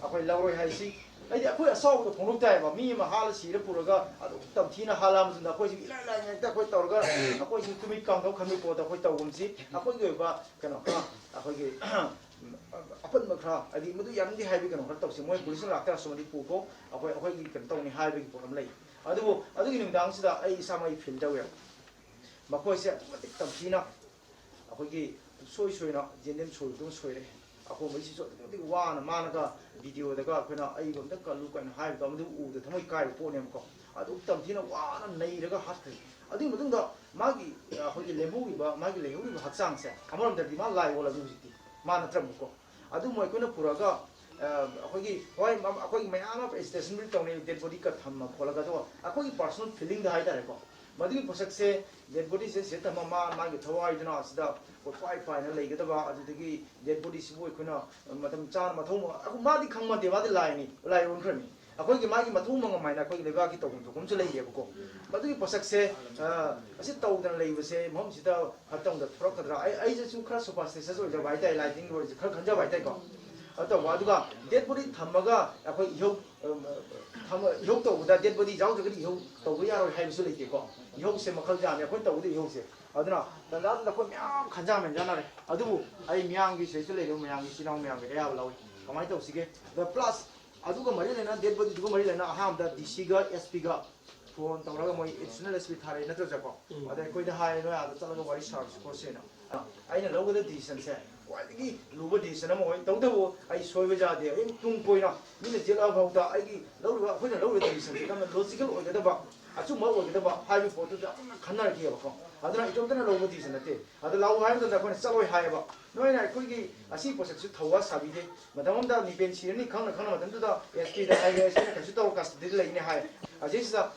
ꯑꯩꯈꯣꯏ ꯂꯧꯔꯣꯏ ꯍꯥꯏꯁꯤ, ꯍꯥꯏꯗꯤ ꯑꯩꯈꯣꯏ ꯑꯁꯥꯎꯕꯗꯣ ꯐꯣꯡꯗꯣꯛ ꯇꯥꯏꯌꯦꯕ꯫ ꯃꯤ ꯑꯃ ꯍꯥꯠꯂ ꯁꯤꯔ ꯄꯨꯔꯒ ꯑꯗꯨꯛ ꯇꯝꯊꯤꯅ ꯍꯥꯠꯂꯛꯑ ꯃꯇꯨꯡꯗ ꯑꯩꯈꯣꯏꯁꯨ ꯏꯔꯥꯏ ꯂꯥꯏꯅ ꯍꯦꯛꯇ ꯑꯩꯈꯣꯏ ꯇꯧꯔꯒ ꯑꯩꯈꯣꯏꯁꯨ ꯇꯨꯃꯤꯠ ꯀꯥꯡꯊꯧ ꯈꯟꯕꯒꯤ ꯄꯣꯠꯇꯣ ꯑꯩꯈꯣꯏ ꯇꯧꯒꯨꯝꯁꯤ꯫ ꯑꯩꯈꯣꯏꯒꯤ ꯑꯣꯏꯕ ꯀꯩꯅꯣ ꯈꯔ, ꯑꯩꯈꯣꯏꯒꯤ ꯑꯄꯟꯕ ꯈꯔ, ꯍꯥꯏꯗꯤ ꯃꯗꯨ ꯌꯥꯅꯤꯡꯗꯦ ꯍꯥꯏꯕꯒꯤ ꯀꯩꯅꯣ ꯈꯔ ꯇꯧꯁꯤ꯫ ꯃꯣꯏ ꯄꯨꯂꯤꯁꯅ ꯂꯥꯛꯇ ꯁꯨꯃꯗꯤ ꯄꯨꯈꯣ, ꯑꯩꯈꯣꯏ, ꯑꯩꯈꯣꯏꯒꯤ ꯀꯩꯅꯣ ꯇꯧꯅꯤ ꯍꯥꯏꯕꯒꯤ ꯄꯣꯠ ꯑꯃ ꯂꯩ꯫ ꯑꯗꯨꯕꯨ ꯑꯗꯨꯒꯤ ꯅꯨꯃꯤꯗꯥꯡꯁꯤꯗ ꯑꯩ ꯏꯁꯥꯃꯛ ꯑꯩ ꯐꯤꯜ ꯇꯧꯋꯦꯕ꯫ ꯃꯈꯣꯏꯁꯦ ꯑꯗꯨꯛꯀꯤ ꯃꯇꯤꯛ ꯇꯝꯊꯤꯅ ꯑꯩꯈꯣꯏꯒꯤ ꯁꯣꯏ ꯁꯣꯏꯅ ꯌꯦꯟꯗꯦꯝ ꯁꯣꯏꯕꯗꯧꯅ ꯁꯣꯏꯔꯛꯑꯦ꯫ ꯑꯈꯣꯝꯕꯩꯁꯤꯁꯨ ꯑꯗꯨꯛꯀꯤ ꯃꯇꯤꯛ ꯋꯥꯅ ꯃꯥꯅꯒ ꯚꯤꯗꯤꯑꯣꯗꯒ ꯑꯩꯈꯣꯏꯅ "ꯑꯩꯕꯨ ꯑꯝꯇ ꯀꯜꯂꯨ" ꯀꯥꯏꯅ ꯍꯥꯏꯕꯗꯣ, ꯃꯗꯨ ꯎꯕꯗ ꯊꯃꯣꯏ ꯀꯥꯏꯕ ꯄꯣꯠꯅꯦꯕꯀꯣ꯫ ꯑꯗꯨꯛ ꯇꯝꯊꯤꯅ ꯋꯥꯅ ꯅꯩꯔꯒ ꯍꯥꯠꯈ꯭ꯔꯦ꯫ ꯑꯗꯨꯒꯤ ꯃꯇꯨꯡꯗ ꯃꯥꯒꯤ, ꯑꯩꯈꯣꯏꯒꯤ ꯂꯦꯝꯍꯧꯔꯤꯕ, ꯃꯥꯒꯤ ꯂꯩꯍꯧꯔꯤꯕ ꯍꯛꯆꯥꯡꯁꯦ ꯑꯃꯔꯣꯝꯗꯗꯤ ꯃꯥ ꯂꯥꯏ ꯑꯣꯜꯂꯕꯅꯤ ꯍꯧꯖꯤꯛꯇꯤ, ꯃꯥ ꯅꯠꯇ꯭ꯔꯕꯅꯤꯀꯣ꯫ ꯑꯗꯨ ꯃꯣꯏ ꯑꯩꯈꯣꯏꯅ ꯄꯨꯔꯛꯑꯒ ꯑꯩꯈꯣꯏꯒꯤ ꯍꯣꯏ ꯑꯩꯈꯣꯏꯒꯤ ꯃꯌꯥꯝ ꯑꯃ ꯑꯦꯖꯤꯇꯦꯁꯟꯕꯨꯗꯤ ꯇꯧꯅꯩ, ꯗꯦꯗ ꯕꯣꯗꯤ ꯀꯠ ꯊꯝꯕ ꯈꯣꯠꯂꯒ, ꯑꯗꯣ ꯑꯩꯈꯣꯏꯒꯤ ꯄꯥꯔꯁꯣꯅꯦꯜ ꯐꯤꯂꯤꯡꯗ ꯍꯥꯏꯇꯥꯔꯦꯀꯣ, ꯃꯗꯨꯒꯤ ꯄꯣꯠꯁꯛꯁꯦ, ꯗꯦꯗ ꯕꯣꯗꯤꯁꯦ ꯁꯤꯗ ꯊꯝꯃ ꯃꯥ ꯃꯥꯒꯤ ꯊꯋꯥꯏꯗꯨꯅ ꯁꯤꯗ ꯀꯣꯏꯄꯥꯏ ꯄꯥꯏꯅ ꯂꯩꯒꯗꯕ, ꯑꯗꯨꯗꯒꯤ ꯗꯦꯗ ꯕꯣꯗꯤꯁꯤꯕꯨ ꯑꯩꯈꯣꯏꯅ ꯃꯇꯝ ꯆꯥꯅ ꯃꯊꯧ, ꯃꯥꯗꯤ ꯈꯪꯕ ꯅꯠꯇꯦ, ꯃꯥꯗꯤ ꯂꯥꯏꯅꯤ, ꯂꯥꯏ ꯑꯣꯟꯈ꯭ꯔꯅꯤ꯫ ꯑꯩꯈꯣꯏꯒꯤ ꯃꯥꯒꯤ ꯃꯊꯧ ꯃꯉꯝ ꯍꯥꯏꯅ ꯑꯩꯈꯣꯏꯒꯤ ꯂꯩꯕꯥꯛꯀꯤ ꯇꯧꯐꯝ ꯊꯣꯛꯐꯝꯁꯨ ꯂꯩꯌꯦꯕꯀꯣ꯫ ꯃꯗꯨꯒꯤ ꯄꯣꯠꯁꯛꯁꯦ ꯑꯁꯤ ꯇꯧꯗꯅ ꯂꯩꯕꯁꯦ ꯃꯐꯝꯁꯤꯗ ꯐꯠꯇꯕꯗ ꯊꯣꯔꯛꯀꯗ꯭ꯔꯥ? ꯑꯩ ꯑꯩꯁꯤꯁꯨ ꯈꯔ ꯁꯨꯄꯔꯁꯇꯤꯁꯁ ꯑꯣꯏꯖꯕ ꯍꯥꯏꯇꯥꯔꯦ, ꯂꯥꯏ ꯇꯤꯟꯒꯤ ꯑꯣꯏꯔꯁꯨ ꯈꯔ ꯈꯟꯖꯕ ꯍꯥꯏꯇꯥꯔꯦꯀꯣ꯫ ꯑꯗꯨ ꯇꯧꯕ, ꯑꯗꯨꯒ ꯗꯦꯗ ꯕꯣꯗꯤ ꯊꯝꯃꯒ ꯑꯩꯈꯣꯏ ꯏꯍꯧ ꯏꯍꯧ ꯇꯧꯕꯗ ꯗꯦꯗ ꯕꯣꯗꯤ ꯌꯥꯎꯗ꯭ꯔꯒꯗꯤ ꯏꯍꯧ ꯇꯧꯕ ꯌꯥꯔꯣꯏ ꯍꯥꯏꯕꯁꯨ ꯂꯩꯇꯦꯀꯣ꯫ ꯏꯍꯧꯁꯦ ꯃꯈꯜ ꯌꯥꯝꯃꯦ ꯑꯩꯈꯣꯏꯅ ꯇꯧꯕꯗ ꯏꯍꯧꯁꯦ꯫ ꯑꯗꯨꯅ ꯇꯟꯖꯥꯗꯨꯗ ꯑꯩꯈꯣꯏ ꯃꯌꯥꯝ ꯈꯟꯖꯥ ꯃꯦꯟꯖꯥꯟꯅꯔꯦ꯫ ꯑꯗꯨꯕꯨ ꯑꯩ ꯃꯤꯌꯥꯝꯒꯤ, ꯁꯤꯗꯩꯁꯤꯗ ꯂꯩꯔꯤꯕ ꯃꯌꯥꯝꯒꯤ, ꯏꯆꯤꯜ ꯏꯅꯥꯎ ꯃꯌꯥꯝꯒꯤ ꯑꯌꯥꯕ ꯂꯧꯏ꯫ ꯀꯃꯥꯏꯅ ꯇꯧꯁꯤꯒꯦ? ꯑꯗ ꯄ꯭ꯂꯁ ꯑꯗꯨꯒ ꯃꯔꯤ ꯂꯩꯅꯅ, ꯗꯦꯗ ꯕꯣꯗꯤꯗꯨꯒ ꯃꯔꯤ ꯂꯩꯅꯅ ꯑꯍꯥꯟꯕꯗ ꯗꯤ ꯁꯤꯒ ꯑꯦꯁ ꯄꯤꯒ ꯐꯣꯟ ꯇꯧꯔꯒ, ꯃꯣꯏ ꯑꯦꯗꯤꯁꯅꯦꯜ ꯑꯦꯁ ꯄꯤ ꯊꯥꯔꯛꯑꯦ ꯅꯠꯇ꯭ꯔꯣ, ꯖꯀꯣ? ꯑꯗ ꯑꯩꯈꯣꯏꯗ ꯍꯥꯏꯔꯦ, "ꯅꯣꯏ ꯑꯥꯗ ꯆꯠꯂꯒ ꯋꯥꯔꯤ ꯁꯥꯔꯁꯤꯀꯣ" ꯁꯦꯅ꯫ ꯑꯩꯅ ꯂꯧꯒꯗꯕ ꯗꯤꯁꯤꯖꯟꯁꯦ ꯈ꯭ꯋꯥꯏꯗꯒꯤ ꯂꯨꯕ ꯗꯤꯁꯤꯖꯟ ꯑꯃ ꯑꯣꯏ꯫ ꯇꯧꯕꯇꯕꯨ ꯑꯩ ꯁꯣꯏꯕ ꯌꯥꯗꯦ꯫ ꯑꯩ ꯇꯨꯡ ꯀꯣꯏꯅ ꯃꯤꯅ ꯆꯦꯜꯂꯛꯑ ꯐꯥꯎꯗ ꯑꯩꯒꯤ ꯂꯧꯔꯤꯕ, ꯑꯩꯈꯣꯏꯅ ꯂꯧꯔꯤꯕ ꯗꯤꯁꯤꯖꯟꯁꯦ ꯌꯥꯝꯅ ꯂꯣꯖꯤꯀꯦꯜ ꯑꯣꯏꯒꯗꯕ, ꯑꯆꯨꯝꯕ ꯑꯣꯏꯒꯗꯕ ꯍꯥꯏꯕꯒꯤ ꯄꯣꯠꯇꯨꯗ ꯌꯥꯝꯅ ꯈꯟꯅꯔꯛꯈꯤꯑꯕꯀꯣ꯫ ꯑꯗꯨꯅ ꯏꯇꯣꯝꯇꯅ ꯂꯧꯕ ꯗꯤꯁꯤꯖꯟ ꯅꯠꯇꯦ꯫ ꯑꯗ ꯂꯥꯛꯑꯣ ꯍꯥꯏꯕ ꯃꯇꯝꯗ ꯑꯩꯈꯣꯏꯅ ꯆꯠꯂꯣꯏ ꯍꯥꯏꯌꯦꯕ꯫ ꯅꯣꯏꯅ ꯑꯩꯈꯣꯏꯒꯤ ꯑꯁꯤ ꯄꯣꯠꯁꯛꯁꯨ ꯊꯧꯋꯥ ꯁꯥꯕꯤꯗꯦ꯫ ꯃꯇꯝ ꯑꯃꯗ ꯅꯤꯄꯦꯟ ꯁꯤꯔꯅꯤ ꯈꯪꯅ ꯈꯪꯅ ꯃꯇꯝꯗꯨꯗ ꯑꯦꯁ ꯄꯤꯗ ꯍꯥꯏꯔꯦ, "ꯑꯦꯁ ꯄꯤꯅ ꯀꯩꯁꯨ ꯇꯧꯔꯣ, ꯀꯁꯇꯗꯤꯗ ꯂꯩꯅꯤ" ꯍꯥꯏ꯫ ꯑꯁꯤꯁꯤꯗ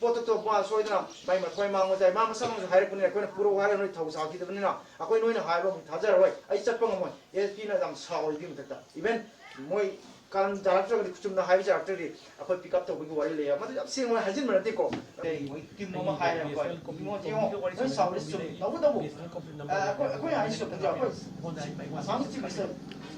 ꯄꯣꯠꯇꯨ ꯃꯥ ꯁꯣꯏꯗꯅ ꯃꯥꯏ ꯃꯊ꯭ꯋꯥꯏ ꯃꯥꯡꯕ ꯇꯥꯏ꯫ ꯃꯥ ꯃꯁꯥꯃꯛꯁꯨ ꯍꯥꯏꯔꯛꯄꯅꯤꯅ ꯑꯩꯈꯣꯏꯅ ꯄꯨꯔꯛꯎ ꯍꯥꯏꯔꯒ ꯅꯣꯏ ꯊꯧ ꯁꯥꯈꯤꯗꯕꯅꯤꯅ ꯑꯩꯈꯣꯏ ꯅꯣꯏꯅ ꯍꯥꯏꯕ ꯑꯃꯨꯛ ꯊꯥꯖꯔꯔꯣꯏ꯫ ꯑꯩ ꯆꯠꯄ ꯉꯝꯃꯣꯏ꯫ ꯑꯦꯁ ꯄꯤꯅ ꯌꯥꯝ ꯁꯥꯎꯔꯤꯗꯨꯒꯤ ꯃꯊꯛꯇ, ꯏꯚꯟ ꯃꯣꯏ ꯀꯥꯔꯟ ꯇꯥꯔꯛꯇ꯭ꯔꯒꯗꯤ, ꯈꯨꯆꯨꯝꯅ ꯍꯥꯏꯕ ꯌꯥꯔꯛꯇ꯭ꯔꯗꯤ ꯑꯩꯈꯣꯏ ꯄꯤꯛ ꯑꯞ ꯇꯧꯕꯒꯤ ꯋꯥꯔꯤ ꯂꯩꯌꯦ꯫ ꯃꯗꯨ ꯌꯥꯝ ꯁꯦꯡꯅ ꯍꯥꯏꯖꯤꯟꯕ ꯅꯠꯇꯦꯀꯣ꯫ ꯑꯩ ꯃꯣꯏ ꯇꯤꯝ ꯑꯃ ꯍꯥꯏꯔꯦꯕꯀꯣ꯫ ꯌꯦꯡꯉꯣ, ꯌꯦꯡꯉꯣ, ꯅꯣꯏ ꯁꯥꯎꯔꯤ ꯆꯨꯝꯃꯤ꯫ ꯇꯧꯕꯇꯕꯨ, ꯑ, ꯑꯩꯈꯣꯏ, ꯑꯩꯈꯣꯏ ꯍꯥꯏꯁꯤ ꯆꯨꯝꯃꯤ꯫ ꯑꯩꯈꯣꯏ ꯑꯁꯥꯝꯒꯤ ꯆꯤꯐ ꯃꯤꯅꯤꯁꯇꯔ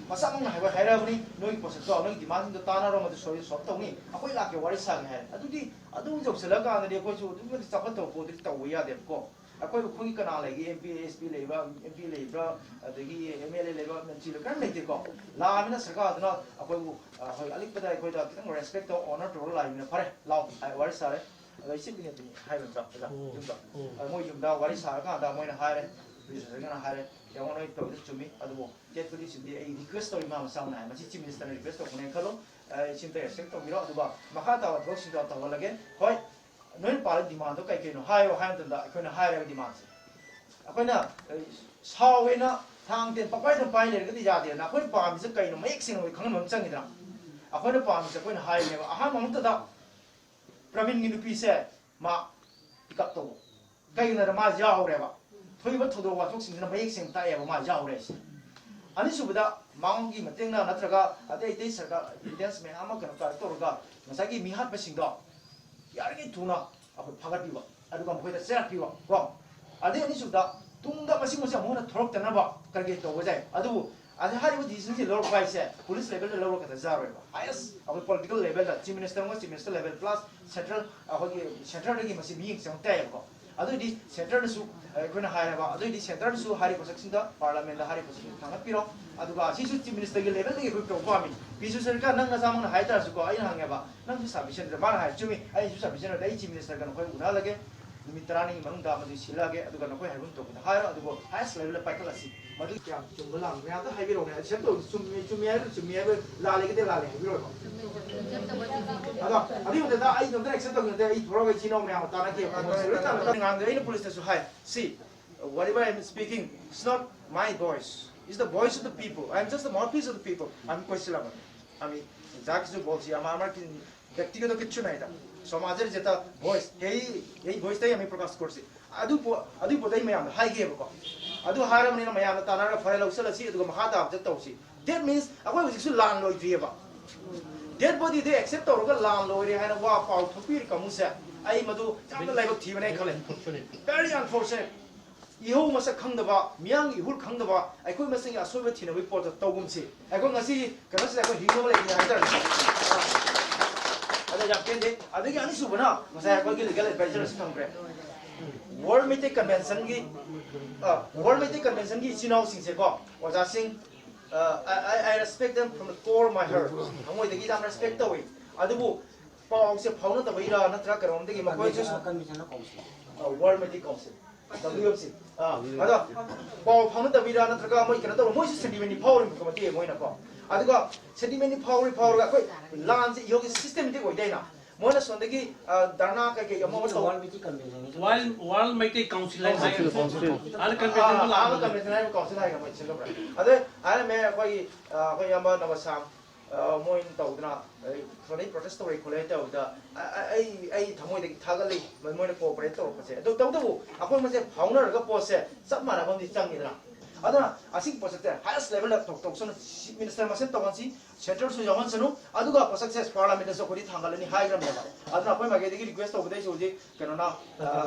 ꯃꯁꯥꯃꯛꯅ ꯍꯥꯏꯕ ꯍꯥꯏꯔꯛꯑꯕꯅꯤ, "ꯅꯣꯏꯒꯤ ꯄꯣꯠꯁꯛꯇꯣ, ꯅꯣꯏꯒꯤ ꯗꯤꯃꯥꯟꯁꯤꯡꯗꯣ ꯇꯥꯟꯅꯔꯣ, ꯃꯗꯨ ꯁꯣꯏ ꯁꯣꯜꯕ ꯇꯧꯅꯤ, ꯑꯩꯈꯣꯏ ꯂꯥꯛꯀꯦ, ꯋꯥꯔꯤ ꯁꯥꯒꯦ" ꯍꯥꯏꯔꯦ꯫ ꯑꯗꯨꯗꯤ ꯑꯗꯨ ꯌꯧꯁꯤꯜꯂꯀꯥꯟꯗꯗꯤ ꯑꯩꯈꯣꯏꯁꯨ ꯑꯗꯨꯛꯀꯤ ꯃꯇꯤꯛ ꯆꯥꯎꯈꯠꯇꯕ ꯄꯣꯠꯇꯨꯗꯤ ꯇꯧꯕ ꯌꯥꯗꯦꯕꯀꯣ꯫ ꯑꯩꯈꯣꯏꯕꯨ, ꯑꯩꯈꯣꯏꯒꯤ ꯀꯅꯥ ꯂꯩꯒꯦ? ꯑꯦꯝ ꯄꯤ, ꯑꯦꯁ ꯄꯤ ꯂꯩꯕ꯭ꯔꯥ, ꯑꯦꯝ ꯄꯤ ꯂꯩꯕ꯭ꯔꯥ, ꯑꯗꯒꯤ ꯑꯦꯝ ꯑꯦꯜ ꯑꯦ ꯂꯩꯕ꯭ꯔꯥ, ꯃꯟꯇ꯭ꯔꯤ ꯂꯩꯕ꯭ꯔꯥ? ꯀꯔꯤꯝ ꯂꯩꯇꯦꯀꯣ꯫ ꯂꯥꯛꯑꯃꯤꯅ ꯁꯔꯀꯥꯔꯗꯨꯅ ꯑꯩꯈꯣꯏꯕꯨ, ꯑ, ꯍꯣꯏ, ꯑꯂꯤꯛꯄꯗ ꯑꯩꯈꯣꯏꯗ ꯈꯤꯇꯪ ꯔꯦꯁꯄꯦꯛ ꯇꯧ, ꯑꯣꯅꯔ ꯇꯧꯔꯒ ꯂꯥꯛꯏꯃꯤꯅ, "ꯐꯔꯦ, ꯂꯥꯛꯑꯣ, ꯑꯩ ꯋꯥꯔꯤ ꯁꯥꯔꯦ"꯫ ꯑꯗꯣ ꯑꯩ ꯆꯤꯐ ꯃꯤꯅꯤꯁꯇꯔꯅꯤ ꯍꯥꯏꯕ ꯅꯠꯇ꯭ꯔꯣ ꯑꯣꯖꯥ? ꯎꯝ, ꯌꯨꯝꯗ꯫ ꯎꯝ꯫ ꯑ, ꯃꯣꯏ ꯌꯨꯝꯗ ꯋꯥꯔꯤ ꯁꯥꯔꯀꯥꯟꯗ ꯃꯣꯏꯅ ꯍꯥꯏꯔꯦ, ꯄ꯭ꯔꯤꯟꯁꯤꯄꯥꯜꯅ ꯍꯥꯏꯔꯦ, "ꯌꯦꯡꯉꯣ, ꯅꯣꯏ ꯇꯧꯔꯤꯗꯣ ꯆꯨꯝꯃꯤ, ꯑꯗꯨꯕꯨ ꯗꯦꯠ ꯇ꯭ꯋꯦꯟꯇꯤ ꯁꯤꯗꯤ ꯑꯩ ꯔꯤꯀ꯭ꯋꯦꯁ ꯇꯧꯔꯤ", ꯃꯥ ꯃꯁꯥꯃꯛꯅ ꯍꯥꯏ, "ꯃꯁꯤ ꯆꯤꯐ ꯃꯤꯅꯤꯁꯇꯔꯅ ꯔꯤꯀ꯭ꯋꯦꯁ ꯇꯧꯕꯅꯦꯅ ꯈꯜꯂꯣ, ꯑ, ꯁꯤꯝꯇ ꯔꯦꯁꯄꯦꯛ ꯇꯧꯕꯤꯔꯣ, ꯑꯗꯨꯒ ꯃꯈꯥ ꯇꯥꯕ ꯊꯕꯛꯁꯤꯡꯗꯣ ꯇꯧꯍꯜꯂꯒꯦ꯫ ꯍꯣꯏ, ꯅꯣꯏꯅ ꯄꯥꯜꯂ ꯗꯤꯃꯥꯟꯗꯣ ꯀꯩ ꯀꯩꯅꯣ ꯍꯥꯏꯌꯣ" ꯍꯥꯏꯕ ꯃꯇꯝꯗ ꯑꯩꯈꯣꯏꯅ ꯍꯥꯏꯔꯦꯕ ꯗꯤꯃꯥꯟꯁꯦ꯫ ꯑꯩꯈꯣꯏꯅ, ꯑ, ꯁꯥꯎꯋꯦꯅ ꯊꯥꯡ ꯇꯦꯟ ꯄꯪꯄꯥꯏꯗ ꯄꯥꯏ ꯂꯩꯔꯒꯗꯤ ꯌꯥꯗꯦꯗꯅ꯫ ꯑꯩꯈꯣꯏꯅ ꯄꯥꯝꯃꯤꯁꯦ ꯀꯩꯅꯣ ꯃꯌꯦꯛ ꯁꯦꯡꯅ ꯑꯩꯈꯣꯏ ꯈꯪꯍꯟꯕ ꯑꯃ ꯆꯪꯉꯤꯗꯅ꯫ ꯑꯩꯈꯣꯏꯅ ꯄꯥꯝꯃꯤꯁꯦ ꯑꯩꯈꯣꯏꯅ ꯍꯥꯏꯔꯤꯅꯦꯕ, ꯑꯍꯥꯟꯕ ꯃꯛꯇꯗ ꯄ꯭ꯔꯕꯤꯟꯒꯤ ꯅꯨꯄꯤꯁꯦ ꯃꯥ ꯄꯤꯛ ꯑꯞ ꯇꯧꯕ꯫ ꯀꯩꯒꯤꯅꯣꯗ ꯃꯥ ꯌꯥꯎꯔꯦꯕ꯫ ꯊꯣꯛꯏꯕ ꯊꯧꯗꯣꯛ ꯋꯥꯊꯣꯛꯁꯤꯡꯁꯤꯅ ꯃꯌꯦꯛ ꯁꯦꯡꯅ ꯇꯥꯛꯑꯦꯕ ꯃꯥ ꯌꯥꯎꯔꯦ ꯍꯥꯏꯁꯦ꯫ ꯑꯅꯤꯁꯨꯕꯗ ꯃꯥꯡꯒꯤ ꯃꯇꯦꯡꯅ ꯅꯠꯇ꯭ꯔꯒ ꯑꯇꯩ ꯑꯇꯩ ꯁꯔꯀꯥꯔ ꯏꯟꯇꯦꯂꯤꯖꯦꯟꯁ ꯃꯌꯥꯝ ꯑꯃ ꯀꯩꯅꯣ ꯀꯂꯦꯛ ꯇꯧꯔꯒ ꯉꯁꯥꯏꯒꯤ ꯃꯤꯍꯥꯠꯄꯁꯤꯡꯗꯣ ꯌꯥꯔꯤꯉꯩ ꯊꯨꯅ ꯑꯩꯈꯣꯏ ꯐꯥꯒꯠꯄꯤꯕ, ꯑꯗꯨꯒ ꯃꯈꯣꯏꯗ ꯆꯩꯔꯥꯛꯄꯤꯕ ꯀꯣ꯫ ꯑꯗꯩ ꯑꯅꯤꯁꯨꯕꯗ ꯇꯨꯡꯗ ꯃꯁꯤꯒꯨꯝꯕꯁꯦ ꯑꯃꯨꯛ ꯍꯟꯅ ꯊꯣꯛꯂꯛꯇꯅꯕ ꯀꯔꯤ ꯀꯔꯤ ꯇꯧꯕ ꯌꯥꯏ꯫ ꯑꯗꯨꯕꯨ ꯑꯗꯩ ꯍꯥꯏꯔꯤꯕ ꯗꯤꯁꯤꯖꯟꯁꯦ ꯂꯧꯔꯛꯄ ꯍꯥꯏꯁꯦ ꯄꯨꯂꯤꯁ ꯂꯦꯚꯦꯜꯗ ꯂꯧꯔꯛꯀꯗ ꯌꯥꯔꯣꯏꯕ꯫ ꯍꯥꯏꯌꯦꯁ ꯑꯩꯈꯣꯏ ꯄꯣꯂꯤꯇꯤꯀꯦꯜ ꯂꯦꯚꯦꯜꯗ, ꯆꯤꯐ ꯃꯤꯅꯤꯁꯇꯔ ꯑꯃꯒ chief minister level plus central, ꯑꯩꯈꯣꯏꯒꯤ ꯁꯦꯟꯇ꯭ꯔꯦꯜꯗꯒꯤ ꯃꯁꯤ ꯃꯤꯠꯌꯦꯡ ꯆꯪꯉꯛꯇ ꯌꯥꯏꯕꯀꯣ꯫ ꯑꯗꯨꯑꯣꯏꯗꯤ ꯁꯦꯟꯇꯔꯗꯁꯨ ꯑꯩꯈꯣꯏꯅ ꯍꯥꯏꯔꯕ, ꯑꯗꯨꯑꯣꯏꯗꯤ ꯁꯦꯟꯇꯔꯗꯁꯨ ꯍꯥꯏꯔꯤꯕ ꯄꯣꯠꯁꯛꯁꯤꯡꯗ ꯄꯥꯔꯂꯤꯌꯥꯃꯦꯟꯗ ꯍꯥꯏꯔꯤꯕ ꯄꯣꯠꯁꯛꯁꯤꯡ ꯊꯥꯡꯒꯠꯄꯤꯔꯣ꯫ ꯑꯗꯨꯒ ꯑꯁꯤꯁꯨ ꯆꯤꯐ ꯃꯤꯅꯤꯁꯇꯔꯒꯤ ꯂꯦꯚꯦꯜꯗꯒꯤ ꯑꯩꯈꯣꯏ ꯇꯧꯕ ꯄꯥꯝꯃꯤ꯫ ꯄꯤ ꯁꯨꯁꯤꯜꯀꯥ, ꯅꯪ ꯅꯁꯥꯃꯛꯅ ꯍꯥꯏ ꯇꯥꯔꯁꯨꯀꯣ, ꯑꯩꯅ ꯍꯪꯉꯦꯕ, "ꯅꯪꯁꯨ ꯁꯕꯃꯤꯁꯟ?" ꯃꯥꯅ ꯍꯥꯏ, "ꯆꯨꯝꯃꯤ, ꯑꯩꯁꯨ ꯁꯕꯃꯤꯁꯟ ꯅꯠꯇꯦ, ꯑꯩ ꯆꯤꯐ ꯃꯤꯅꯤꯁꯇꯔꯒ ꯅꯈꯣꯏ ꯎꯅꯍꯜꯂꯒꯦ, ꯅꯨꯃꯤꯠ ꯇꯔꯥꯅꯤꯒꯤ ꯃꯅꯨꯡꯗ ꯃꯗꯨ ꯁꯤꯜꯂꯛꯑꯒꯦ, ꯑꯗꯨꯒ ꯅꯈꯣꯏ ꯍꯥꯏꯕ ꯇꯧꯕꯗ ꯍꯥꯏꯔꯣ, ꯑꯗꯨꯒ ꯍꯥꯏꯌꯦꯁ ꯂꯦꯚꯦꯜꯗ ꯄꯥꯏꯈꯠꯂꯁꯤ꯫ ꯃꯗꯨ ꯀꯌꯥꯝ ꯆꯨꯝꯕ ꯂꯥꯟꯕ ꯃꯌꯥꯝꯗ ꯍꯥꯏꯕꯤꯔꯛꯎꯅꯦ꯫ ꯑꯦꯛꯁꯦꯞ ꯇꯧꯔꯗꯤ ꯆꯨꯝꯃꯤ, ꯆꯨꯝꯃꯤ ꯍꯥꯏꯕ ꯂꯥꯜꯂꯦꯒꯗꯤ ꯂꯥꯜꯂꯦ ꯍꯥꯏꯕꯤꯔꯣꯏꯀꯣ?" ꯑꯗꯣ ꯑꯗꯨꯒꯤ ꯃꯊꯛꯇ ꯑꯩ ꯏꯇꯣꯝꯇ ꯑꯦꯛꯁꯦꯞ ꯇꯧꯈꯤꯕ ꯅꯠꯇꯦ, ꯑꯩ ꯊꯣꯔꯛꯑꯒ ꯏꯆꯤꯟ ꯏꯅꯥꯎ ꯃꯌꯥꯝ ꯇꯥꯟꯅꯈꯤ꯫ ꯉꯥꯡꯗꯦ, ꯑꯩꯅ ꯄꯨꯂꯤꯁꯇꯁꯨ ꯍꯥꯏ, "See, whatever I am speaking, it's not my voice. It's the voice of the people. I am just the mouthpiece of the people." ꯑꯃꯤ ꯀꯣꯏꯁꯤꯜꯂꯕꯅꯤ꯫ ꯑꯃꯤ ꯖꯥꯠꯀꯤꯁꯨ ꯕꯣꯜꯁꯤ ꯑꯃ ꯑꯃꯒꯤ ꯕ꯭ꯌꯛꯇꯤꯒꯇ ꯀꯤꯠꯁꯨ ꯅꯥꯏꯗ꯫ ꯁꯃꯥꯖ ꯖꯦꯇ ꯚꯣꯏꯁ, ꯍꯦ, ꯍꯦ ꯚꯣꯏꯁꯇ ꯌꯥꯝꯃꯤ ꯄ꯭ꯔꯀꯥꯁ ꯀꯣꯔꯁꯤ꯫ ꯑꯗꯨ ꯄꯣ-, ꯑꯗꯨꯒꯤ ꯄꯣꯠꯇꯣ ꯑꯩ ꯃꯌꯥꯝꯗ ꯍꯥꯏꯒꯦꯕꯀꯣ꯫ ꯑꯗꯨ ꯍꯥꯏꯔꯕꯅꯤꯅ ꯃꯌꯥꯝꯅ ꯇꯥꯟꯅꯔꯒ ꯐꯔꯦ ꯂꯧꯁꯤꯜꯂꯁꯤ, ꯑꯗꯨꯒ ꯃꯈꯥ ꯇꯥꯕꯗ ꯇꯧꯁꯤ꯫ That means ꯑꯩꯈꯣꯏ ꯍꯧꯖꯤꯛꯁꯨ ꯂꯥꯟ ꯂꯣꯏꯗ꯭ꯔꯤꯑꯕ꯫ Dead bodyꯗ accept ꯇꯧꯔꯒ ꯂꯥꯟ ꯂꯣꯏꯔꯦ ꯍꯥꯏꯅ ꯋꯥ ꯄꯥꯎ ꯊꯣꯛꯄꯤꯔꯤ ꯀꯥꯡꯕꯨꯁꯦ, ꯑꯩ ꯃꯗꯨ ꯌꯥꯝꯅ ꯂꯥꯏꯕꯛ ꯊꯤꯕꯅꯦ ꯈꯜꯂꯦ꯫ Very unfortunate. ꯏꯍꯧ ꯃꯁꯛ ꯈꯪꯗꯕ, ꯃꯤꯌꯥꯝꯒꯤ ꯏꯍꯨꯜ ꯈꯪꯗꯕ, ꯑꯩꯈꯣꯏ ꯃꯁꯦꯟꯒꯤ ꯑꯁꯣꯏꯕ ꯊꯤꯅꯕꯒꯤ ꯄꯣꯠꯇ ꯇꯧꯒꯨꯝꯁꯤ꯫ ꯑꯩꯈꯣꯏ ꯉꯁꯤ ꯀꯩꯅꯣꯁꯤꯗ ꯑꯩꯈꯣꯏ ꯍꯤꯡꯅꯕ ꯂꯩꯇꯦ ꯍꯥꯏꯇꯥꯔꯦ꯫ ꯑꯗ ꯌꯥꯝ ꯄꯦꯟꯗꯦ꯫ ꯑꯗꯒꯤ ꯑꯅꯤꯁꯨꯕꯅ ꯉꯁꯥꯏ ꯑꯩꯈꯣꯏꯒꯤ ꯂꯤꯒꯦꯜ ꯑꯦꯗꯚꯥꯏꯖꯔ ꯑꯁꯤ ꯊꯝꯈ꯭ꯔꯦ꯫ ꯋꯥꯔꯜ ꯃꯩꯇꯩ ꯀꯟꯚꯦꯟꯁꯟꯒꯤ, ꯑ, ꯋꯥꯔꯜ ꯃꯩꯇꯩ ꯀꯟꯚꯦꯟꯁꯟꯒꯤ ꯏꯆꯤꯟ ꯏꯅꯥꯎꯁꯤꯡꯁꯦꯀꯣ, ꯑꯣꯖꯥꯁꯤꯡ, ꯑ, I, I, I respect them from the core of my heart. ꯊꯃꯣꯏꯗꯒꯤ ꯌꯥꯝ ꯔꯦꯁꯄꯦꯛ ꯇꯧꯏ꯫ ꯑꯗꯨꯕꯨ ꯄꯥꯎꯁꯦ ꯐꯥꯎꯅꯗꯕꯩꯔꯥ ꯅꯠꯇ꯭ꯔꯒ ꯀꯩꯅꯣꯝꯗꯒꯤ ꯃꯈꯣꯏꯁꯨ ꯀꯟꯚꯦꯟꯁꯟꯅ ꯀꯧꯁꯤ꯫ ꯑ, world Meitei council, W M C꯫ ꯑꯥ, ꯑꯗꯣ ꯄꯥꯎ ꯐꯥꯎꯅꯗꯕꯤꯔꯥ ꯅꯠꯇ꯭ꯔꯒ ꯃꯣꯏ ꯀꯩꯅꯣ ꯇꯧꯕ, ꯃꯣꯏꯁꯨ ꯁꯦꯟꯇꯤꯃꯦꯟꯗꯤ ꯐꯥꯎꯔꯤꯕꯀꯣ ꯃꯇꯦꯛ ꯑꯃ ꯑꯣꯏꯅꯀꯣ꯫ ꯑꯗꯨꯒ ꯁꯦꯟꯇꯤꯃꯦꯟꯗꯤ ꯐꯥꯎꯔꯤ, ꯐꯥꯎꯔꯒ ꯑꯩꯈꯣꯏ ꯂꯥꯟꯁꯦ ꯏꯍꯧꯒꯤ ꯁꯤꯁꯇꯦꯃꯦꯇꯤꯛ ꯑꯣꯏꯗꯦꯅ꯫ ꯃꯣꯏꯅ ꯁꯣꯝꯗꯒꯤ ꯙꯔꯅꯥ ꯀꯩꯀꯩ ꯑꯃ ꯑꯃ ꯇꯧ World Meitei Council ꯍꯥꯏꯅ ꯑꯍꯥꯟꯕ convention ꯍꯥꯏꯕ council ꯍꯥꯏꯒ ꯃꯣꯏ ꯁꯤꯜꯂꯨꯕ꯭ꯔꯥ? ꯑꯗ ꯍꯥꯏꯔꯝꯃꯦ ꯑꯩꯈꯣꯏꯒꯤ ꯑꯩꯈꯣꯏ ꯏꯌꯥꯝꯕ ꯅꯕꯁꯥꯝ ꯃꯣꯏꯅ ꯇꯧꯗꯅ ꯁꯣꯝꯗꯒꯤ protest ꯇꯧꯔꯦ ꯈꯣꯠꯂꯦ ꯇꯧꯕꯗ ꯑꯩ ꯑꯩ ꯊꯃꯣꯏꯗꯒꯤ ꯊꯥꯒꯠꯂꯤ꯫ ꯃꯣꯏꯅ cooperate ꯇꯧꯔꯛꯄꯁꯦ ꯑꯗꯨ ꯇꯧꯗꯕꯨ ꯑꯩꯈꯣꯏ ꯃꯁꯦꯟ ꯐꯥꯎꯅꯔꯒ ꯄꯣꯠꯁꯦ ꯆꯞ ꯃꯥꯟꯅꯕ ꯑꯃꯗꯤ ꯆꯪꯉꯤꯗꯅ꯫ ꯑꯗꯨꯅ ꯑꯁꯤꯒꯤ ꯄꯣꯠꯁꯛꯁꯦ highest level ꯇꯧꯊꯣꯛꯁꯅꯨ꯫ Chief Minister ꯃꯁꯦꯟ ꯇꯧꯍꯟꯁꯤ꯫ Central ꯁꯨ ꯌꯥꯎꯍꯟꯁꯅꯨ꯫ ꯑꯗꯨꯒ ꯄꯣꯠꯁꯛꯁꯦ Parliament ꯇꯁꯨ ꯑꯩꯈꯣꯏꯗꯤ ꯊꯥꯡꯒꯠꯂꯅꯤ ꯍꯥꯏꯈ꯭ꯔꯕꯅꯦꯕ꯫ ꯑꯗꯨꯅ ꯑꯩꯈꯣꯏ ꯃꯥꯏꯀꯩꯗꯒꯤ request ꯇꯧꯕꯗꯩꯁꯨ ꯍꯧꯖꯤꯛ ꯀꯩꯅꯣꯅ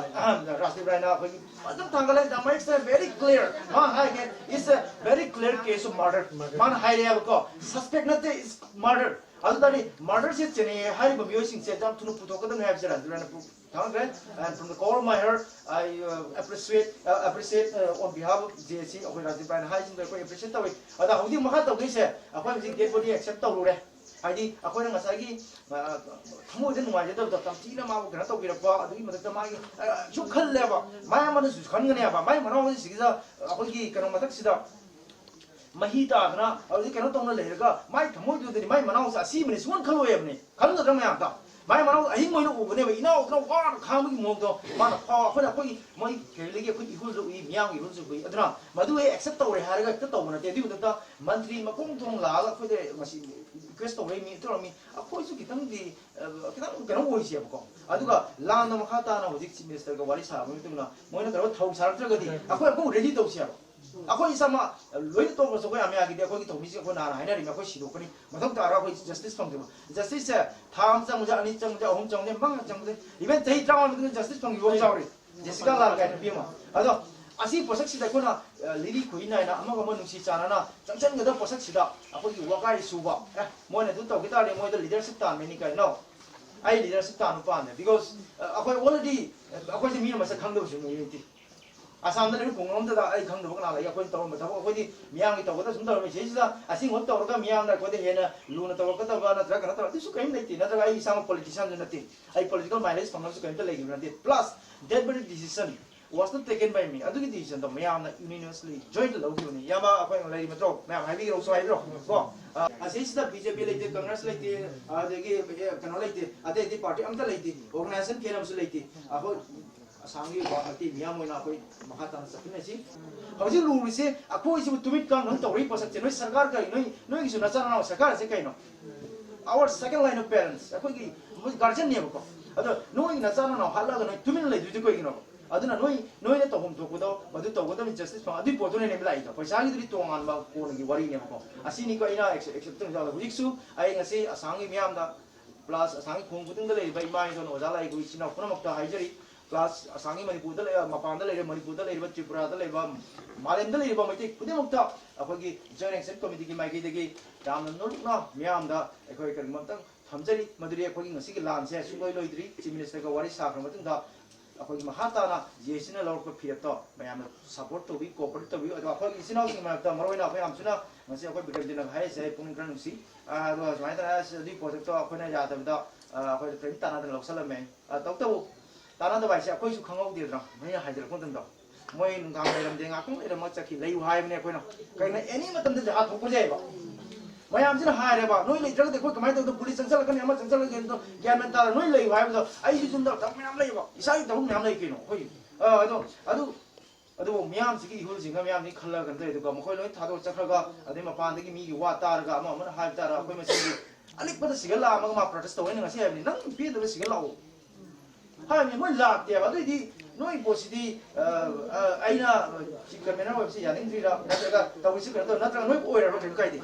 ꯔꯥꯖꯗꯤꯞ ꯔꯥꯏꯅ ꯑꯩꯈꯣꯏꯒꯤ ꯐꯖꯅ ꯊꯥꯡꯒꯠꯂꯦ꯫ The matter is very clear꯫ ꯃꯥ ꯍꯥꯏꯒꯦ, it's a very clear case of murder꯫ ꯃꯥꯅ ꯍꯥꯏꯔꯦꯕꯀꯣ, suspect ꯅꯠꯇꯦ, it's murder꯫ ꯑꯗꯨ ꯇꯥꯔꯗꯤ murder ꯁꯦ ꯆꯦꯟꯅꯩ ꯍꯥꯏꯔꯤꯕ ꯃꯤꯑꯣꯏꯁꯤꯡꯁꯦ ꯌꯥꯝ ꯊꯨꯅ ꯄꯨꯊꯣꯛꯀꯗꯕꯅꯤ ꯍꯥꯏꯕꯁꯦ ꯔꯥꯖꯗꯤꯞ ꯔꯥꯏꯅ ꯊꯝꯈ꯭ꯔꯦ꯫ And from the core of my heart, I uh, appreciate uh, appreciate uh, on behalf of J A C ꯑꯩꯈꯣꯏ ꯔꯥꯖꯗꯤꯞ ꯔꯥꯏꯅ ꯍꯥꯏꯁꯤꯡꯗꯣ ꯑꯩꯈꯣꯏ appreciate ꯇꯧꯏ꯫ ꯑꯗ ꯍꯧꯖꯤꯛ ꯃꯈꯥ ꯇꯧꯗꯣꯏꯁꯦ ꯑꯩꯈꯣꯏ ꯍꯧꯖꯤꯛ dead body accept ꯇꯧꯔꯨꯔꯦ꯫ ꯍꯥꯏꯗꯤ ꯑꯩꯈꯣꯏꯅ ꯉꯁꯥꯏꯒꯤ ꯊꯃꯣꯏꯗ ꯅꯨꯡꯉꯥꯏꯖꯗꯕꯗꯣ ꯇꯝꯊꯤꯅ ꯃꯥꯕꯨ ꯀꯩꯅꯣ ꯇꯧꯕꯤꯔꯛꯄ ꯑꯗꯨꯒꯤ ꯃꯊꯛꯇ ꯃꯥꯒꯤ ꯁꯨꯝ ꯈꯜꯂꯦꯕ꯫ ꯃꯥꯏ ꯑꯃꯅꯁꯨ ꯈꯟꯒꯅꯦꯕ꯫ ꯃꯥꯏ ꯃꯅꯥꯎꯁꯤꯡꯁꯤꯗ ꯑꯩꯈꯣꯏꯒꯤ ꯀꯩꯅꯣ ꯃꯊꯛꯁꯤꯗ ꯃꯍꯤ ꯇꯥꯗꯅ ꯍꯧꯖꯤꯛ ꯀꯩꯅꯣ ꯇꯧꯅ ꯂꯩꯔꯒ ꯃꯥꯏ ꯊꯃꯣꯏꯗꯨꯗꯗꯤ ꯃꯥꯏ ꯃꯅꯥꯎꯁꯦ ꯑꯁꯤꯕꯅꯤ ꯁꯨꯡꯈꯟ ꯈꯜꯂꯣꯏꯕꯅꯤ꯫ ꯈꯟꯒꯗ꯭ꯔꯥ ꯃꯌꯥꯝꯗ? ꯃꯥꯏ ꯃꯅꯥꯎ ꯑꯍꯤꯡ ꯑꯣꯏꯅ ꯎꯕꯅꯦꯕ, ꯏꯅꯥꯎꯗꯨꯅ ꯋꯥꯅ ꯈꯥꯡꯕꯒꯤ ꯃꯑꯣꯡꯗꯣ꯫ ꯃꯥꯅ ꯐꯥꯎ ꯑꯩꯈꯣꯏꯅ ꯑꯩꯈꯣꯏꯒꯤ ꯃꯣꯏ family ꯒꯤ ꯑꯩꯈꯣꯏ ꯏꯍꯨꯜꯗ ꯎꯏ, ꯃꯤꯌꯥꯝꯒꯤ ꯏꯍꯨꯜꯁꯨ ꯎꯏ꯫ ꯑꯗꯨꯅ ꯃꯗꯨ ꯍꯦꯛ accept ꯇꯧꯔꯦ ꯍꯥꯏꯔꯒ ꯍꯦꯛꯇ ꯇꯧꯕ ꯅꯠꯇꯦ꯫ ꯑꯗꯨꯒꯤ ꯃꯊꯛꯇ ꯃꯟꯇ꯭ꯔꯤ ꯃꯈꯣꯡ ꯊꯣꯡ ꯂꯥꯛꯑꯒ ꯑꯩꯈꯣꯏꯗ ꯃꯁꯤ request ꯇꯧꯔꯛꯏ ꯃꯤ ꯇꯧꯔꯝꯃꯤ꯫ ꯑꯩꯈꯣꯏꯁꯨ ꯈꯤꯇꯪꯗꯤ ꯈꯤꯇꯪ ꯀꯩꯅꯣ ꯑꯣꯏꯁꯦꯕꯀꯣ꯫ ꯑꯗꯨꯒ ꯂꯥꯟꯗ ꯃꯈꯥ ꯇꯥꯅ ꯍꯧꯖꯤꯛ Chief Minister ꯒ ꯋꯥꯔꯤ ꯁꯥꯔꯕ ꯃꯇꯨꯡꯗ ꯃꯣꯏꯅ ꯀꯩꯅꯣ ꯊꯧ ꯁꯥꯔꯛꯇ꯭ꯔꯒꯗꯤ ꯑꯩꯈꯣꯏ ꯑꯃꯨꯛ ready ꯇꯧꯁꯦꯕ꯫ ꯑꯩꯈꯣꯏ ꯏꯁꯥꯃꯛ ꯂꯣꯏꯅ ꯇꯣꯛꯈ꯭ꯔꯁꯨ ꯑꯩꯈꯣꯏ ꯑꯃꯌꯥꯒꯤꯗꯤ ꯑꯩꯈꯣꯏꯒꯤ ꯊꯧꯃꯤꯁꯤꯡ ꯑꯩꯈꯣꯏ ꯅꯍꯥꯟ ꯍꯥꯏꯅꯔꯤꯕꯅꯤ, ꯑꯩꯈꯣꯏ ꯁꯤꯗꯣꯛꯀꯅꯤ꯫ ꯃꯊꯧ ꯇꯥꯔꯒ ꯑꯩꯈꯣꯏ justice ꯐꯪꯗꯕ꯫ Justice ꯁꯦ ꯊꯥ ꯑꯃ ꯆꯪꯕꯁꯦ, ꯑꯅꯤ ꯆꯪꯕꯁꯦ, ꯑꯍꯨꯝ ꯆꯪꯕꯁꯦ, ꯃꯉꯥ ꯆꯪꯕꯁꯦ, even ꯆꯍꯤ ꯇꯔꯥꯃꯉꯥ ꯃꯇꯨꯡꯗ justice ꯐꯪꯈꯤꯕ ꯑꯃ ꯌꯥꯎꯔꯤ꯫ ꯖꯦꯁꯤꯀꯥ ꯂꯥꯜ ꯀꯥꯏꯅ ꯅꯨꯄꯤ ꯑꯃ꯫ ꯑꯗꯣ ꯑꯁꯤ ꯄꯣꯠꯁꯛꯁꯤꯗ ꯑꯩꯈꯣꯏꯅ ꯂꯤꯔꯤ ꯈꯨꯏ ꯅꯥꯏꯅ ꯑꯃꯒ ꯑꯃ ꯅꯨꯡꯁꯤ ꯆꯥꯟꯅꯅ ꯆꯪꯁꯤꯟꯒꯗꯕ ꯄꯣꯠꯁꯛꯁꯤꯗ ꯑꯩꯈꯣꯏꯒꯤ ꯋꯥꯀꯥꯏ ꯁꯨꯕ, ꯑꯦ ꯃꯣꯏꯅ ꯑꯗꯨ ꯇꯧꯈꯤ ꯇꯥꯔꯗꯤ ꯃꯣꯏꯗ leadership ꯇꯥꯟꯕꯅꯤ ꯀꯥꯏꯅ꯫ No, ꯑꯩ leadership ꯇꯥꯟꯕ ꯄꯥꯝꯗꯦ꯫ Because ꯑꯩꯈꯣꯏ already ꯑꯩꯈꯣꯏꯁꯦ ꯃꯤꯅ ꯃꯁꯛ ꯈꯪꯗꯕꯁꯨ ꯃꯤ ꯅꯠꯇꯦ꯫ ꯑꯁꯥꯝꯗ ꯂꯩꯕ ꯈꯨꯡꯒꯪ ꯑꯃꯗ ꯑꯩ ꯈꯪꯗꯕ ꯀꯅꯥ ꯂꯩ? ꯑꯩꯈꯣꯏꯅ ꯇꯧꯔꯝꯕ ꯊꯕꯛ ꯑꯩꯈꯣꯏꯗꯤ ꯃꯤꯌꯥꯝꯒꯤ ꯇꯧꯒꯗꯕ ꯁꯨꯝ ꯇꯧꯔꯝꯃꯤ꯫ ꯁꯤꯗꯩꯁꯤꯗ ꯑꯁꯤꯒꯨꯝꯕ ꯇꯧꯔꯒ ꯃꯤꯌꯥꯝꯅ ꯑꯩꯈꯣꯏꯗ ꯍꯦꯟꯅ ꯂꯨꯅ ꯇꯧꯔꯛꯀꯗꯕ ꯅꯠꯇ꯭ꯔꯒ ꯀꯩꯅꯣ ꯇꯧꯔꯛ ꯑꯗꯨꯁꯨ ꯀꯔꯤꯝ ꯂꯩꯇꯦ꯫ ꯅꯠꯇ꯭ꯔꯒ ꯑꯩ ꯏꯁꯥꯃꯛ politician ꯁꯨ ꯅꯠꯇꯦ꯫ ꯑꯩ political mileage ꯐꯪꯅꯕꯁꯨ ꯀꯔꯤꯝꯇ ꯂꯩꯈꯤꯕ ꯅꯠꯇꯦ꯫ Plus dead body decision Was not taken by me. ꯑꯗꯨꯒꯤ decision ꯗꯣ ꯃꯌꯥꯝꯅ unanimously, joint ꯂꯧꯈꯤꯕꯅꯤ꯫ ꯏꯌꯥꯝꯕ, ꯑꯩꯈꯣꯏ ꯂꯩꯔꯤ ꯅꯠꯇ꯭ꯔꯣ? ꯃꯌꯥꯝ ꯍꯥꯏꯕꯤꯔꯛꯎꯁꯨ ꯍꯥꯏꯕꯤꯔꯣ꯫ ꯀꯣ? ꯑ, ꯑꯁꯤꯁꯤꯗ B J P ꯂꯩꯇꯦ, Congress ꯂꯩꯇꯦ, ꯑꯗꯒꯤ, ꯑꯦ, ꯀꯩꯅꯣ ꯂꯩꯇꯦ, ꯑꯇꯩ ꯑꯇꯩ party ꯑꯝꯇ ꯂꯩꯇꯦ, organization ꯈꯦꯠꯅꯕꯁꯨ ꯂꯩꯇꯦ꯫ ꯑꯩꯈꯣꯏ ꯑꯁꯥꯝꯒꯤ ꯑꯣꯏꯕ ꯃꯩꯇꯩ ꯃꯤꯌꯥꯝ ꯑꯣꯏꯅ ꯑꯩꯈꯣꯏ ꯃꯈꯥ ꯇꯥꯅ ꯆꯠꯃꯤꯟꯅꯁꯤ꯫ ꯍꯧꯖꯤꯛ ꯂꯨꯔꯤꯁꯦ ꯑꯩꯈꯣꯏꯁꯤꯕꯨ ꯇꯨꯃꯤꯠ ꯀꯥꯡ ꯈꯪ ꯇꯧꯔꯛꯏ ꯄꯣꯠꯁꯛꯁꯦ꯫ ꯅꯣꯏ ꯁꯔꯀꯥꯔ ꯀꯔꯤ? ꯅꯣꯏ, ꯅꯣꯏꯒꯤꯁꯨ ꯅꯆꯥ ꯅꯅꯥꯎ ꯁꯔꯀꯥꯔꯁꯦ ꯀꯩꯅꯣ? Our second line of parents, ꯑꯩꯈꯣꯏꯒꯤ, ꯃꯣꯏ guardian ꯅꯦꯕꯀꯣ꯫ ꯑꯗꯣ ꯅꯣꯏꯒꯤ ꯅꯆꯥ ꯅꯅꯥꯎ ꯍꯥꯠꯂꯒ ꯅꯣꯏ ꯇꯨꯃꯤꯟꯅ ꯂꯩꯗꯣꯏꯁꯦ ꯀꯩꯒꯤꯅꯣ? ꯑꯗꯨꯅ ꯅꯣꯏ, ꯅꯣꯏꯅ ꯇꯧꯐꯝ ꯊꯣꯛꯄꯗꯣ ꯃꯗꯨ ꯇꯧꯒꯗꯕꯅꯤ, justice ꯐꯪ-, ꯑꯗꯨꯒꯤ ꯄꯣꯠꯇꯨꯅꯅꯦꯕ ꯂꯥꯛꯏꯗꯣ꯫ ꯄꯩꯁꯥꯒꯤꯗꯨꯗꯤ ꯇꯣꯉꯥꯟꯕ ꯀꯣꯟꯅꯒꯤ ꯋꯥꯔꯤꯅꯦꯕꯀꯣ꯫ ꯑꯁꯤꯅꯤꯀꯣ ꯑꯩꯅ accept-, accept ꯇꯧꯖꯕꯗꯣ꯫ ꯍꯧꯖꯤꯛꯁꯨ ꯑꯩ ꯉꯁꯤ ꯑꯁꯥꯝꯒꯤ ꯃꯤꯌꯥꯝꯗ, plus ꯑꯁꯥꯝꯒꯤ ꯈꯨꯡꯒꯪ ꯈꯨꯗꯤꯡꯗ ꯂꯩꯔꯤꯕ ꯏꯃꯥ ꯏꯕꯦꯟ, ꯑꯣꯖꯥ ꯂꯥꯏꯔꯤꯛ ꯏꯆꯤꯟ ꯏꯅꯥꯎ ꯄꯨꯝꯅꯃꯛꯇ ꯍꯥꯏꯖꯔꯤ, plus ꯑꯁꯥꯝꯒꯤ ꯃꯅꯤꯄꯨꯔꯗ ꯂꯩ-, ꯃꯄꯥꯟꯗ ꯂꯩꯔꯦ, ꯃꯅꯤꯄꯨꯔꯗ ꯂꯩꯔꯤꯕ, ꯇ꯭ꯔꯤꯄꯨꯔꯥꯗ ꯂꯩꯕ, ꯃꯥꯂꯦꯝꯗ ꯂꯩꯔꯤꯕ ꯃꯩꯇꯩ ꯈꯨꯗꯤꯡꯃꯛꯇ ꯑꯩꯈꯣꯏꯒꯤ Joint Action Committeeꯒꯤ ꯃꯥꯏꯀꯩꯗꯒꯤ ꯌꯥꯝꯅ ꯅꯣꯂꯨꯛꯅ ꯃꯤꯌꯥꯝꯗ ꯑꯩꯈꯣꯏ ꯀꯔꯤꯒꯨꯝꯕ ꯑꯝꯇꯪ ꯊꯝꯖꯔꯤ꯫ ꯃꯗꯨꯗꯤ ꯑꯩꯈꯣꯏꯒꯤ ꯉꯁꯤꯒꯤ ꯂꯥꯟꯁꯦ ꯁꯨꯡꯂꯣꯏ ꯂꯣꯏꯗ꯭ꯔꯤ꯫ Chief Ministerꯒ ꯋꯥꯔꯤ ꯁꯥꯈ꯭ꯔ ꯃꯇꯨꯡꯗ ꯑꯩꯈꯣꯏꯒꯤ ꯃꯈꯥ ꯇꯥꯅ J ACꯅ ꯂꯧꯔꯛꯄ ꯐꯤꯔꯦꯞꯇꯣ ꯃꯌꯥꯝꯅ support ꯇꯧꯕꯤ, cooperate ꯇꯧꯕꯤꯌꯨ꯫ ꯑꯗꯣ ꯑꯩꯈꯣꯏꯒꯤ ꯏꯆꯤꯟ ꯏꯅꯥꯎꯁꯤꯡꯒꯤ ꯃꯔꯛꯇ ꯃꯔꯨꯑꯣꯏꯅ ꯑꯩꯈꯣꯏ ꯌꯥꯝ ꯊꯨꯅ ꯉꯁꯤ ꯑꯩꯈꯣꯏ ꯕꯤꯀ꯭ꯔꯝꯖꯤꯠꯅꯒ ꯍꯥꯏꯔꯤꯁꯦ ꯑꯩ ꯄꯨꯛꯅꯤꯡ ꯈꯔ ꯅꯨꯡꯁꯤ꯫ ꯑꯥ, ꯑꯗꯣ ꯁꯨꯃꯥꯏꯅ ꯇꯧꯔꯦ, ꯑꯁ, ꯑꯗꯨꯒꯤ ꯄꯣꯠꯇꯣ ꯑꯩꯈꯣꯏꯅ ꯌꯥꯗꯕꯗ, ꯑꯥ, ꯑꯩꯈꯣꯏꯗ ꯀꯔꯤꯝ ꯇꯥꯟꯅꯗꯅ ꯂꯧꯁꯜꯂꯝꯃꯦ꯫ ꯑꯥ, ꯇꯧꯕꯇꯕꯨ ꯇꯥꯟꯅꯗꯕ ꯍꯥꯏꯁꯦ ꯑꯩꯈꯣꯏꯁꯨ ꯈꯪꯍꯧꯗꯦꯗꯅ, ꯃꯣꯏꯅ ꯍꯥꯏꯖꯔꯛꯄ ꯃꯇꯝꯗ꯫ ꯃꯣꯏ ꯅꯨꯡꯗꯥꯡ ꯂꯩꯔꯝꯗꯦ, ꯉꯥꯛꯇꯪ ꯂꯩꯔꯝꯃꯒ ꯆꯠꯈꯤ꯫ ꯂꯩꯌꯨ ꯍꯥꯏꯕꯅꯦ ꯑꯩꯈꯣꯏꯅ꯫ ꯀꯩꯅꯣ, any ꯃꯇꯝꯗ ꯖꯍꯥ ꯊꯣꯛꯄ ꯌꯥꯏꯕ꯫ ꯃꯌꯥꯝꯁꯤꯅ ꯍꯥꯏꯔꯦꯕ, "ꯅꯣꯏ ꯂꯩꯇ꯭ꯔꯒꯗꯤ ꯑꯩꯈꯣꯏ ꯀꯃꯥꯏꯅ ꯇꯧꯗꯣꯏꯅꯣ? ꯄꯨꯂꯤꯁ ꯆꯪꯁꯜꯂꯛꯀꯅꯤ, ꯑꯃ ꯆꯪꯁꯜꯂꯛꯀꯅꯤ, ꯑꯗꯣ ꯒ꯭ꯌꯥꯟ ꯃꯦꯟ ꯇꯥꯗ ꯅꯣꯏ ꯂꯩꯌꯨ" ꯍꯥꯏꯕꯗꯣ꯫ ꯑꯩꯁꯨ ꯌꯨꯝꯗ ꯊꯕꯛ ꯃꯌꯥꯝ ꯂꯩꯌꯦꯕ, ꯏꯁꯥꯒꯤ ꯊꯕꯛ ꯃꯌꯥꯝ ꯂꯩ ꯀꯩꯅꯣ ꯑꯩꯈꯣꯏꯒꯤ꯫ ꯑ, ꯑꯗꯣ, ꯑꯗꯨ, ꯑꯗꯨꯕꯨ ꯃꯤꯌꯥꯝꯁꯤꯒꯤ ꯏꯍꯨꯜꯁꯤꯡꯒ ꯃꯌꯥꯝꯁꯤ ꯈꯜꯂꯒ ꯀꯩꯅꯣ ꯇꯧꯋꯦ꯫ ꯑꯗꯨꯒ ꯃꯈꯣꯏ ꯂꯣꯏ ꯊꯥꯗꯣꯛꯑ ꯆꯠꯈ꯭ꯔꯒ, ꯑꯗꯩ ꯃꯄꯥꯟꯗꯒꯤ ꯃꯤꯒꯤ ꯋꯥ ꯇꯥꯔꯒ, ꯑꯃ ꯑꯃꯅ ꯍꯥꯏꯕ ꯇꯥꯔꯒ, ꯑꯩꯈꯣꯏ ꯃꯁꯦꯟꯒꯤ ꯑꯂꯤꯛꯄꯗ ꯁꯤꯒꯠ ꯂꯥꯛꯑꯝꯃꯒ ꯃꯥ protest ꯇꯧꯋꯦꯅ ꯉꯁꯤ ꯍꯥꯏꯕꯅꯤ꯫ ꯅꯪ ꯄꯦꯟꯗꯕ ꯁꯤꯒꯠ ꯂꯥꯛꯑꯣ ꯍꯥꯏꯕꯅꯤ꯫ ꯃꯣꯏ ꯂꯥꯛꯇꯦꯕ꯫ ꯑꯗꯨꯏꯗꯤ ꯅꯣꯏ ꯄꯣꯠꯁꯤꯗꯤ, ꯑ, ꯑ, ꯑꯩꯅ chief convener ꯑꯣꯏꯕꯁꯤ ꯌꯥꯅꯤꯡꯗ꯭ꯔꯤꯔꯥ, ꯅꯠꯇ꯭ꯔꯒ ꯇꯧꯔꯤꯁꯤ ꯀꯩꯅꯣ ꯇꯧ, ꯅꯠꯇ꯭ꯔꯒ ꯅꯣꯏ ꯑꯣꯏꯔꯕ꯭ꯔꯥ? ꯀꯩꯝ ꯀꯥꯏꯗꯦ꯫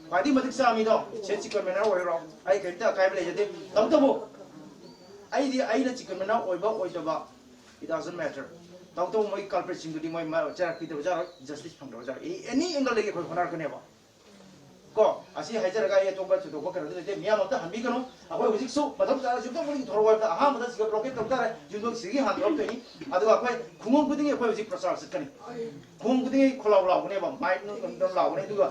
ꯈ꯭ꯋꯥꯏꯗꯒꯤ ꯃꯇꯤꯛ ꯆꯥꯃꯤꯗꯣ ꯁꯦ chief convener ꯑꯣꯏꯔꯣ, ꯑꯩ ꯀꯔꯤꯝꯇ ꯑꯀꯥꯏꯕ ꯂꯩꯖꯗꯦ꯫ ꯇꯧꯕꯇꯕꯨ ꯑꯩꯗꯤ, ꯑꯩꯅ chief convener ꯑꯣꯏꯕ ꯑꯣꯏꯗꯕ, it doesn't matter꯫ ꯇꯧꯕꯇꯕꯨ ꯃꯣꯏ culpritꯁꯤꯡꯗꯨꯗꯤ ꯃꯣꯏ ꯃ-, ꯆꯩꯔꯥꯛ ꯄꯤꯗꯕ ꯌꯥꯔꯣꯏ, justice ꯐꯪꯗꯕ ꯌꯥꯔꯣꯏ꯫ ꯑꯦ-, any angleꯗꯒꯤ ꯑꯩꯈꯣꯏ ꯍꯣꯠꯅꯔꯛꯀꯅꯦꯕ꯫ ꯀꯣ, ꯑꯁꯤ ꯍꯥꯏꯖꯔꯒ ꯑꯩ ꯑꯇꯣꯞꯄ ꯊꯣꯏꯗꯣꯛꯄ ꯀꯩꯅꯣꯗꯤ ꯂꯩꯇꯦ꯫ ꯃꯤꯌꯥꯝ ꯑꯝꯇ ꯍꯟꯕꯤꯒꯅꯨ꯫ ꯑꯩꯈꯣꯏ ꯍꯧꯖꯤꯛꯁꯨ ꯃꯊꯧ ꯇꯥꯔ ꯌꯨꯝꯊꯣꯡ ꯈꯨꯗꯤꯡꯒꯤ ꯊꯣꯔꯛꯑꯣ ꯍꯥꯏꯕꯗ ꯑꯍꯥꯟꯕꯗ ꯁꯤꯒ blockade ꯇꯧ ꯇꯥꯔꯦ꯫ ꯌꯨꯝꯊꯣꯡ ꯁꯤꯒꯤ ꯍꯥꯟꯅ ꯊꯣꯔꯛꯇꯣꯏꯅꯤ꯫ ꯑꯗꯨꯒ ꯑꯩꯈꯣꯏ ꯈꯨꯡꯒꯪ ꯈꯨꯗꯤꯡꯒꯤ ꯑꯩꯈꯣꯏ ꯍꯧꯖꯤꯛ ꯄ꯭ꯔꯆꯥꯔ ꯆꯠꯀꯅꯤ꯫ ꯈꯨꯡꯒꯪ ꯈꯨꯗꯤꯡꯒꯤ ꯈꯣꯜꯂꯥꯎ ꯂꯥꯎꯒꯅꯦꯕ, ꯃꯥꯏꯛ ꯅꯨꯡ ꯀꯩꯅꯣ ꯂꯥꯎꯒꯅꯤ꯫ ꯑꯗꯨꯒ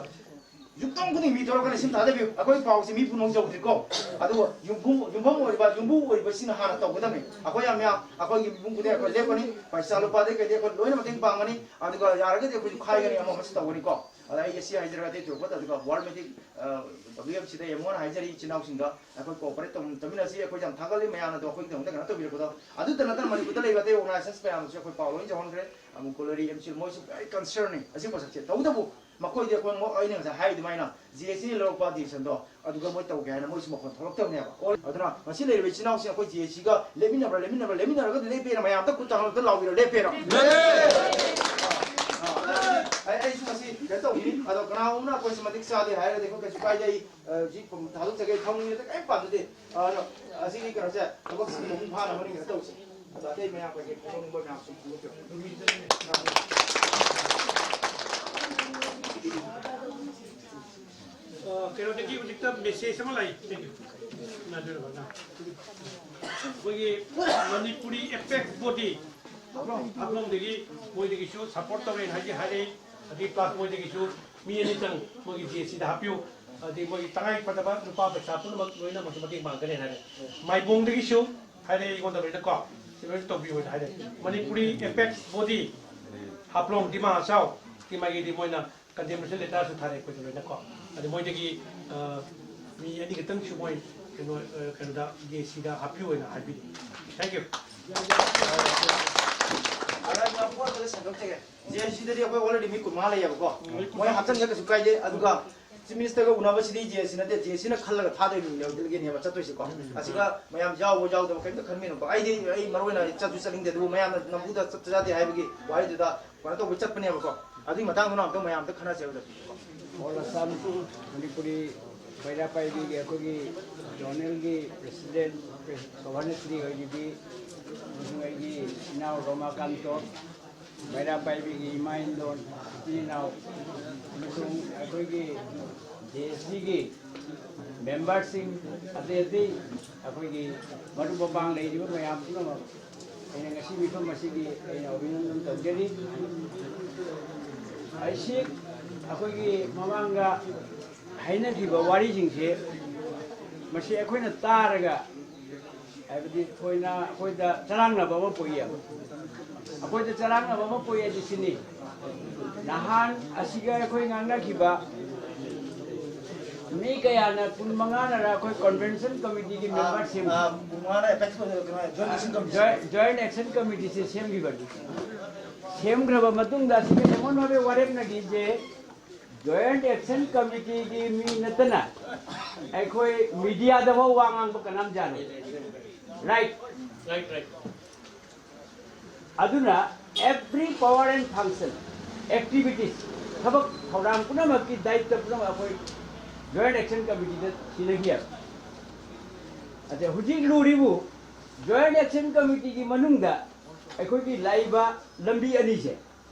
ꯌꯨꯝꯊꯣꯡ ꯈꯨꯗꯤꯡ ꯃꯤ ꯊꯣꯛꯂꯛꯀꯅꯤ, ꯁꯤꯃ ꯊꯥꯖꯕꯤꯌꯨ꯫ ꯑꯩꯈꯣꯏ ꯄꯥꯎꯁꯤ ꯃꯤ ꯄꯨꯝꯅꯃꯛ ꯌꯧꯗ꯭ꯔꯤꯀꯣ꯫ ꯑꯗꯨꯕꯨ ꯌꯨꯝꯕꯨ, ꯌꯨꯝꯐꯝ ꯑꯣꯏꯔꯤꯕ, ꯌꯨꯝꯕꯨ ꯑꯣꯏꯔꯤꯕꯁꯤꯡꯅ ꯍꯥꯟꯅ ꯇꯧꯒꯗꯕꯅꯤ꯫ ꯑꯩꯈꯣꯏ ꯌꯥꯝ ꯌꯥꯝ, ꯑꯩꯈꯣꯏꯒꯤ ꯏꯃꯨꯡ ꯈꯨꯗꯤꯡ ꯑꯩꯈꯣꯏ ꯂꯦꯞꯀꯅꯤ, ꯄꯩꯁꯥ ꯂꯨꯄꯥꯗꯒꯤ ꯀꯩꯗꯒꯤ ꯑꯩꯈꯣꯏ ꯂꯣꯏꯅ ꯃꯇꯦꯡ ꯄꯥꯡꯒꯅꯤ꯫ ꯑꯗꯨꯒ ꯌꯥꯔꯒꯗꯤ ꯑꯩꯈꯣꯏꯁꯨ ꯈꯥꯏꯒꯅꯤ, ꯑꯃ ꯑꯃꯁꯨ ꯇꯧꯒꯅꯤꯀꯣ꯫ ꯑꯗ ꯑꯩ ꯁꯤ ꯍꯥꯏꯖꯔꯒ ꯑꯇꯩ ꯊꯣꯏꯗꯣꯛꯄ ꯇꯧꯗꯦꯀꯣ꯫ ꯋꯥꯔꯜ ꯃꯦꯊꯤꯛ, ꯑ, ꯗꯕ꯭ꯂꯤꯌꯨ ꯑꯦꯐ ꯁꯤꯗ ꯑꯦꯝ ꯑꯣꯅ ꯍꯥꯏꯖꯔꯤ, ꯏꯆꯤꯟ ꯏꯅꯥꯎꯁꯤꯡꯗ ꯑꯩꯈꯣꯏ ꯀꯣꯑꯣꯄꯔꯦꯠ ꯇꯧ-, ꯇꯧꯃꯤꯟꯅꯁꯤ꯫ ꯑꯩꯈꯣꯏ ꯌꯥꯝ ꯊꯥꯒꯠꯂꯤ ꯃꯌꯥꯝꯅ ꯑꯗꯣ ꯑꯩꯈꯣꯏꯒꯤꯗꯃꯛꯇ ꯀꯩꯅꯣ ꯇꯧꯕꯤꯔꯛꯄꯗꯣ꯫ ꯑꯗꯨꯇ ꯅꯠꯇꯅ ꯃꯅꯤꯄꯨꯔꯗ ꯂꯩꯕ ꯑꯇꯩ ꯑꯣꯔꯒꯅꯥꯏꯖꯦꯁꯟꯁ ꯃꯌꯥꯝꯗꯁꯨ ꯑꯩꯈꯣꯏ ꯄꯥꯎ ꯂꯣꯏ ꯌꯧꯍꯟꯈ꯭ꯔꯦ꯫ ꯑꯃꯨꯛ ꯀꯣꯂꯔꯤ ꯑꯦꯝ ꯁꯤ ꯃꯣꯏꯁꯨ very concern ꯅꯤ ꯑꯁꯤꯒꯤ ꯄꯣꯠꯁꯛꯁꯦ꯫ ꯇꯧꯕꯇꯕꯨ ꯃꯈꯣꯏꯗꯤ ꯑꯩꯈꯣꯏ ꯉꯣ-, ꯑꯩꯅ ꯉꯁꯥꯏ ꯍꯥꯏ ꯑꯗꯨꯃꯥꯏꯅ ꯖꯤ ꯑꯦꯁ ꯁꯤꯅ ꯂꯧꯔꯛꯄ decision ꯗꯣ ꯑꯗꯨꯒ ꯃꯣꯏ ꯇꯧꯒꯦ ꯍꯥꯏꯅ ꯃꯣꯏꯁꯨ ꯃꯈꯣꯟ ꯊꯣꯛꯂꯛꯇꯕꯅꯦꯕ꯫ ꯑꯗꯨꯅ ꯉꯁꯤ ꯂꯩꯔꯤꯕ ꯏꯆꯤꯟ ꯏꯅꯥꯎꯁꯤꯡ ꯑꯩꯈꯣꯏ ꯖꯤ ꯑꯦꯁ ꯁꯤꯒ ꯂꯦꯞꯃꯤꯟꯅꯕ꯭ꯔꯥ, ꯂꯦꯞꯃꯤꯟꯅꯕ꯭ꯔꯥ, ꯂꯦꯞꯃꯤꯟꯅꯔꯒꯗꯤ ꯂꯦꯞꯄꯦꯅ ꯃꯌꯥꯝꯗ ꯈꯨꯠ ꯊꯥꯡꯒꯠꯂꯒ ꯂꯥꯎꯕꯤꯔꯣ, ꯂꯦꯞꯄꯦꯅ꯫ ꯑꯩ, ꯑꯩꯁꯨ ꯉꯁꯤ ꯀꯩꯅꯣ ꯇꯧꯅꯤ, ꯑꯗꯣ ꯀꯅꯥꯒꯨꯝꯕꯅ ꯑꯩꯈꯣꯏꯁꯦ ꯃꯇꯤꯛ ꯆꯥꯗꯦ ꯍꯥꯏꯔꯒꯗꯤ ꯑꯩꯈꯣꯏ ꯀꯩꯁꯨ ꯀꯥꯏꯗꯦ꯫ ꯑꯩ, ꯑ, ꯍꯧꯖꯤꯛ ꯊꯥꯗꯣꯛꯆꯒꯦ, ꯊꯝꯃꯤꯉꯩꯗ ꯀꯔꯤꯝ ꯄꯥꯝꯖꯗꯦ꯫ ꯑꯗꯣ ꯑꯁꯤꯒꯤ ꯀꯩꯅꯣꯁꯦ ꯊꯕꯛꯁꯤ ꯃꯄꯨꯡ ꯐꯥꯅꯕ ꯀꯩꯅꯣ ꯇꯧꯁꯤ꯫ ꯑꯗꯣ ꯑꯇꯩ ꯃꯌꯥꯝ ꯀꯩꯀꯩ ꯐꯣꯡꯅꯤꯡꯕ ꯃꯌꯥꯝꯁꯨ ꯐꯣꯡꯗꯣꯛꯄꯤꯔꯣ꯫ ꯑ, ꯀꯩꯅꯣꯗꯒꯤ ꯍꯧꯖꯤꯛꯇ message ꯑꯃ ꯂꯥꯛꯏ꯫ ꯑꯩꯈꯣꯏꯒꯤ ꯃꯅꯤꯄꯨꯔꯤ ꯑꯦꯄꯦꯛꯁ ꯕꯣꯗꯤ ꯍꯥꯐꯂꯣꯡꯗꯒꯤ ꯃꯣꯏꯗꯒꯤꯁꯨ support ꯇꯧꯔꯦꯅ ꯍꯥꯏꯗꯤ ꯍꯥꯏꯔꯛꯏ꯫ ꯑꯗꯒꯤ plus ꯃꯣꯏꯗꯒꯤꯁꯨ ꯃꯤ ꯑꯅꯤꯇꯪ ꯃꯣꯏꯒꯤ ꯖꯤ ꯑꯦꯁ ꯁꯤꯗ ꯍꯥꯞꯄꯤꯌꯨ꯫ ꯑꯗꯒꯤ ꯃꯣꯏꯒꯤ ꯇꯉꯥꯏ ꯐꯗꯕ ꯂꯨꯄꯥ ꯄꯩꯁꯥ ꯄꯨꯝꯅꯃꯛ ꯂꯣꯏꯅꯃꯛꯁꯨ ꯃꯇꯦꯡ ꯄꯥꯡꯒꯅꯤ ꯍꯥꯏꯔꯦ꯫ ꯃꯥꯏꯕꯣꯡꯗꯒꯤꯁꯨ ꯍꯥꯏꯔꯦ ꯑꯩꯉꯣꯟꯗ ꯂꯣꯏꯅ ꯀꯣ꯫ ꯁꯤ ꯂꯣꯏꯅ ꯇꯧꯕꯤꯌꯨ ꯍꯥꯏꯅ ꯍꯥꯏꯔꯦ꯫ ꯃꯅꯤꯄꯨꯔꯤ ꯑꯦꯄꯦꯛꯁ ꯕꯣꯗꯤ ꯍꯥꯐꯂꯣꯡ ꯗꯤꯃꯥ ꯍꯥꯁꯥꯎꯒꯤ ꯃꯥꯒꯤꯗꯤ ꯃꯣꯏꯅ condemnation letter ꯁꯨ ꯊꯥꯔꯦ ꯑꯩꯈꯣꯏꯗ ꯂꯣꯏꯅ ꯀꯣ꯫ ꯑꯗ ꯃꯣꯏꯗꯒꯤ, ꯑ, ꯃꯤ ꯑꯅꯤꯈꯛꯇꯪꯁꯨ ꯃꯣꯏ ꯀꯩꯅꯣ, ꯑ, ꯀꯩꯅꯣꯗ ꯖꯤ ꯑꯦꯁ ꯁꯤꯗ ꯍꯥꯞꯄꯤꯌꯨ ꯍꯥꯏꯅ ꯍꯥꯏꯕꯤꯔꯤ꯫ Thank you꯫ ꯖꯤ ꯑꯦꯁ ꯁꯤꯗꯗꯤ ꯑꯩꯈꯣꯏ already ꯃꯤ ꯀꯨꯟꯃꯉꯥ ꯂꯩꯌꯦꯕꯀꯣ꯫ ꯃꯣꯏ ꯍꯥꯞꯆꯤꯟꯒꯦ ꯀꯩꯁꯨ ꯀꯥꯏꯗꯦ꯫ ꯑꯗꯨꯒ Chief Minister ꯒ ꯎꯅꯕꯁꯤꯗꯤ ꯖꯤ ꯑꯦꯁ ꯁꯤ ꯅꯠꯇꯦ, ꯖꯤ ꯑꯦꯁ ꯁꯤꯅ ꯈꯜꯂꯒ ꯊꯥꯗꯣꯏꯅꯤ, ꯗꯦꯜꯒꯤꯅꯦꯕ ꯆꯠꯇꯣꯏꯁꯦꯀꯣ꯫ ꯑꯁꯤꯒ ꯃꯌꯥꯝ ꯌꯥꯎꯕ ꯌꯥꯎꯗꯕ ꯀꯔꯤꯝꯇ ꯈꯟꯕꯤꯅꯨꯀꯣ꯫ ꯑꯩꯗꯤ, ꯑꯩ ꯃꯔꯨ ꯑꯣꯏꯅ ꯆꯠꯁꯨ ꯆꯠꯅꯤꯡꯗꯦ, ꯑꯗꯨꯕꯨ ꯃꯌꯥꯝꯅ ꯅꯝꯐꯨꯗ ꯆꯠꯄ ꯌꯥꯗꯦ ꯍꯥꯏꯕꯒꯤ ꯋꯥꯍꯩꯗꯨꯗ ꯀꯩꯅꯣ ꯇꯧꯕꯩ ꯆꯠꯄꯅꯦꯕꯀꯣ꯫ ꯑꯗꯨꯒꯤ ꯃꯇꯥꯡꯗꯨꯅ ꯑꯝꯇꯪ ꯃꯌꯥꯝꯗ ꯈꯟꯅꯁꯦꯕ꯫ All Assam Manipuri ꯕꯩꯔꯥ ꯄꯥꯏꯕꯤꯒꯤ ꯑꯩꯈꯣꯏꯒꯤ zonal ꯒꯤ president ꯁꯣꯚꯥꯅꯦꯁ꯭ꯔꯤ ꯑꯣꯏꯕꯤꯒꯤ, ꯑꯃꯁꯨꯡ ꯑꯩꯒꯤ ꯏꯅꯥꯎ ꯔꯣꯃꯥꯀꯥꯟꯇꯣ, ꯕꯩꯔꯥ ꯄꯥꯏꯕꯤꯒꯤ ꯏꯃꯥ ꯏꯟꯗꯣꯟ, ꯏꯆꯤꯟ ꯏꯅꯥꯎ, ꯑꯃꯁꯨꯡ ꯑꯩꯈꯣꯏꯒꯤ ꯖꯤ ꯑꯦꯁ ꯁꯤꯒꯤ member ꯁꯤꯡ, ꯑꯇꯩ ꯑꯇꯩ ꯑꯩꯈꯣꯏꯒꯤ ꯃꯔꯨꯞ ꯃꯄꯥꯡ ꯂꯩꯔꯤꯕ ꯃꯌꯥꯝ ꯄꯨꯝꯅꯃꯛ ꯑꯩꯅ ꯉꯁꯤ ꯃꯤꯐꯝ ꯑꯁꯤꯒꯤ ꯑꯩꯅ ꯑꯚꯤꯅꯟꯗꯟ ꯇꯧꯖꯔꯤ꯫ ꯑꯩꯁꯤ ꯑꯩꯈꯣꯏꯒꯤ ꯃꯃꯥꯡꯗ ꯍꯥꯏꯅꯈꯤꯕ ꯋꯥꯔꯤꯁꯤꯡꯁꯦ ꯃꯁꯤ ꯑꯩꯈꯣꯏꯅ ꯇꯥꯔꯒ, ꯍꯥꯏꯕꯗꯤ ꯊꯣꯏꯅ ꯑꯩꯈꯣꯏꯗ ꯆꯔꯥꯡꯅꯕ ꯑꯃ ꯄꯣꯛꯏ꯫ ꯑꯩꯈꯣꯏꯗ ꯆꯔꯥꯡꯅꯕ ꯑꯃ ꯄꯣꯛꯏ ꯍꯥꯏꯗꯤ ꯁꯤꯅꯤ꯫ ꯅꯍꯥꯟ ꯑꯁꯤꯒ ꯑꯩꯈꯣꯏ ꯉꯥꯡꯅꯈꯤꯕ ꯃꯤ ꯀꯌꯥꯅ, ꯀꯨꯟ ꯃꯉꯥꯅꯔ ꯑꯩꯈꯣꯏ convention committee ꯒꯤ member ꯁꯦꯝꯈꯤ꯫ ꯀꯨꯟ ꯃꯉꯥꯅ apex joint action committee꯫ Joint Action Committee ꯁꯦ ꯁꯦꯝꯈꯤꯕꯅꯤ꯫ ꯁꯦꯝꯈ꯭ꯔꯕ ꯃꯇꯨꯡꯗ ꯑꯁꯤꯒ ꯑꯩꯉꯣꯟꯗ ꯍꯧꯖꯤꯛ ꯋꯥꯔꯦꯞꯅꯈꯤꯁꯦ, Joint Action Committee ꯒꯤ ꯃꯤ ꯅꯠꯇꯅ ꯑꯩꯈꯣꯏ media ꯗ ꯐꯥꯎ ꯋꯥ ꯉꯥꯡꯕ ꯀꯅꯥꯝ ꯌꯥꯔꯣꯏ꯫ Right? Right, right. ꯑꯗꯨꯅ every power and function, activities, ꯊꯕꯛ ꯊꯧꯔꯥꯡ ꯄꯨꯝꯅꯃꯛꯀꯤ ꯗꯥꯏꯇ ꯄꯨꯝꯅꯃꯛ ꯑꯩꯈꯣꯏ Joint Action Committee ꯗ ꯁꯤꯟꯅꯈꯤ ꯍꯥꯏꯕ꯫ ꯑꯗ ꯍꯧꯖꯤꯛ ꯂꯨꯔꯤꯕꯨ Joint Action Committee ꯒꯤ ꯃꯅꯨꯡꯗ ꯑꯩꯈꯣꯏꯒꯤ ꯂꯥꯛꯏꯕ ꯂꯝꯕꯤ ꯑꯅꯤꯁꯦ,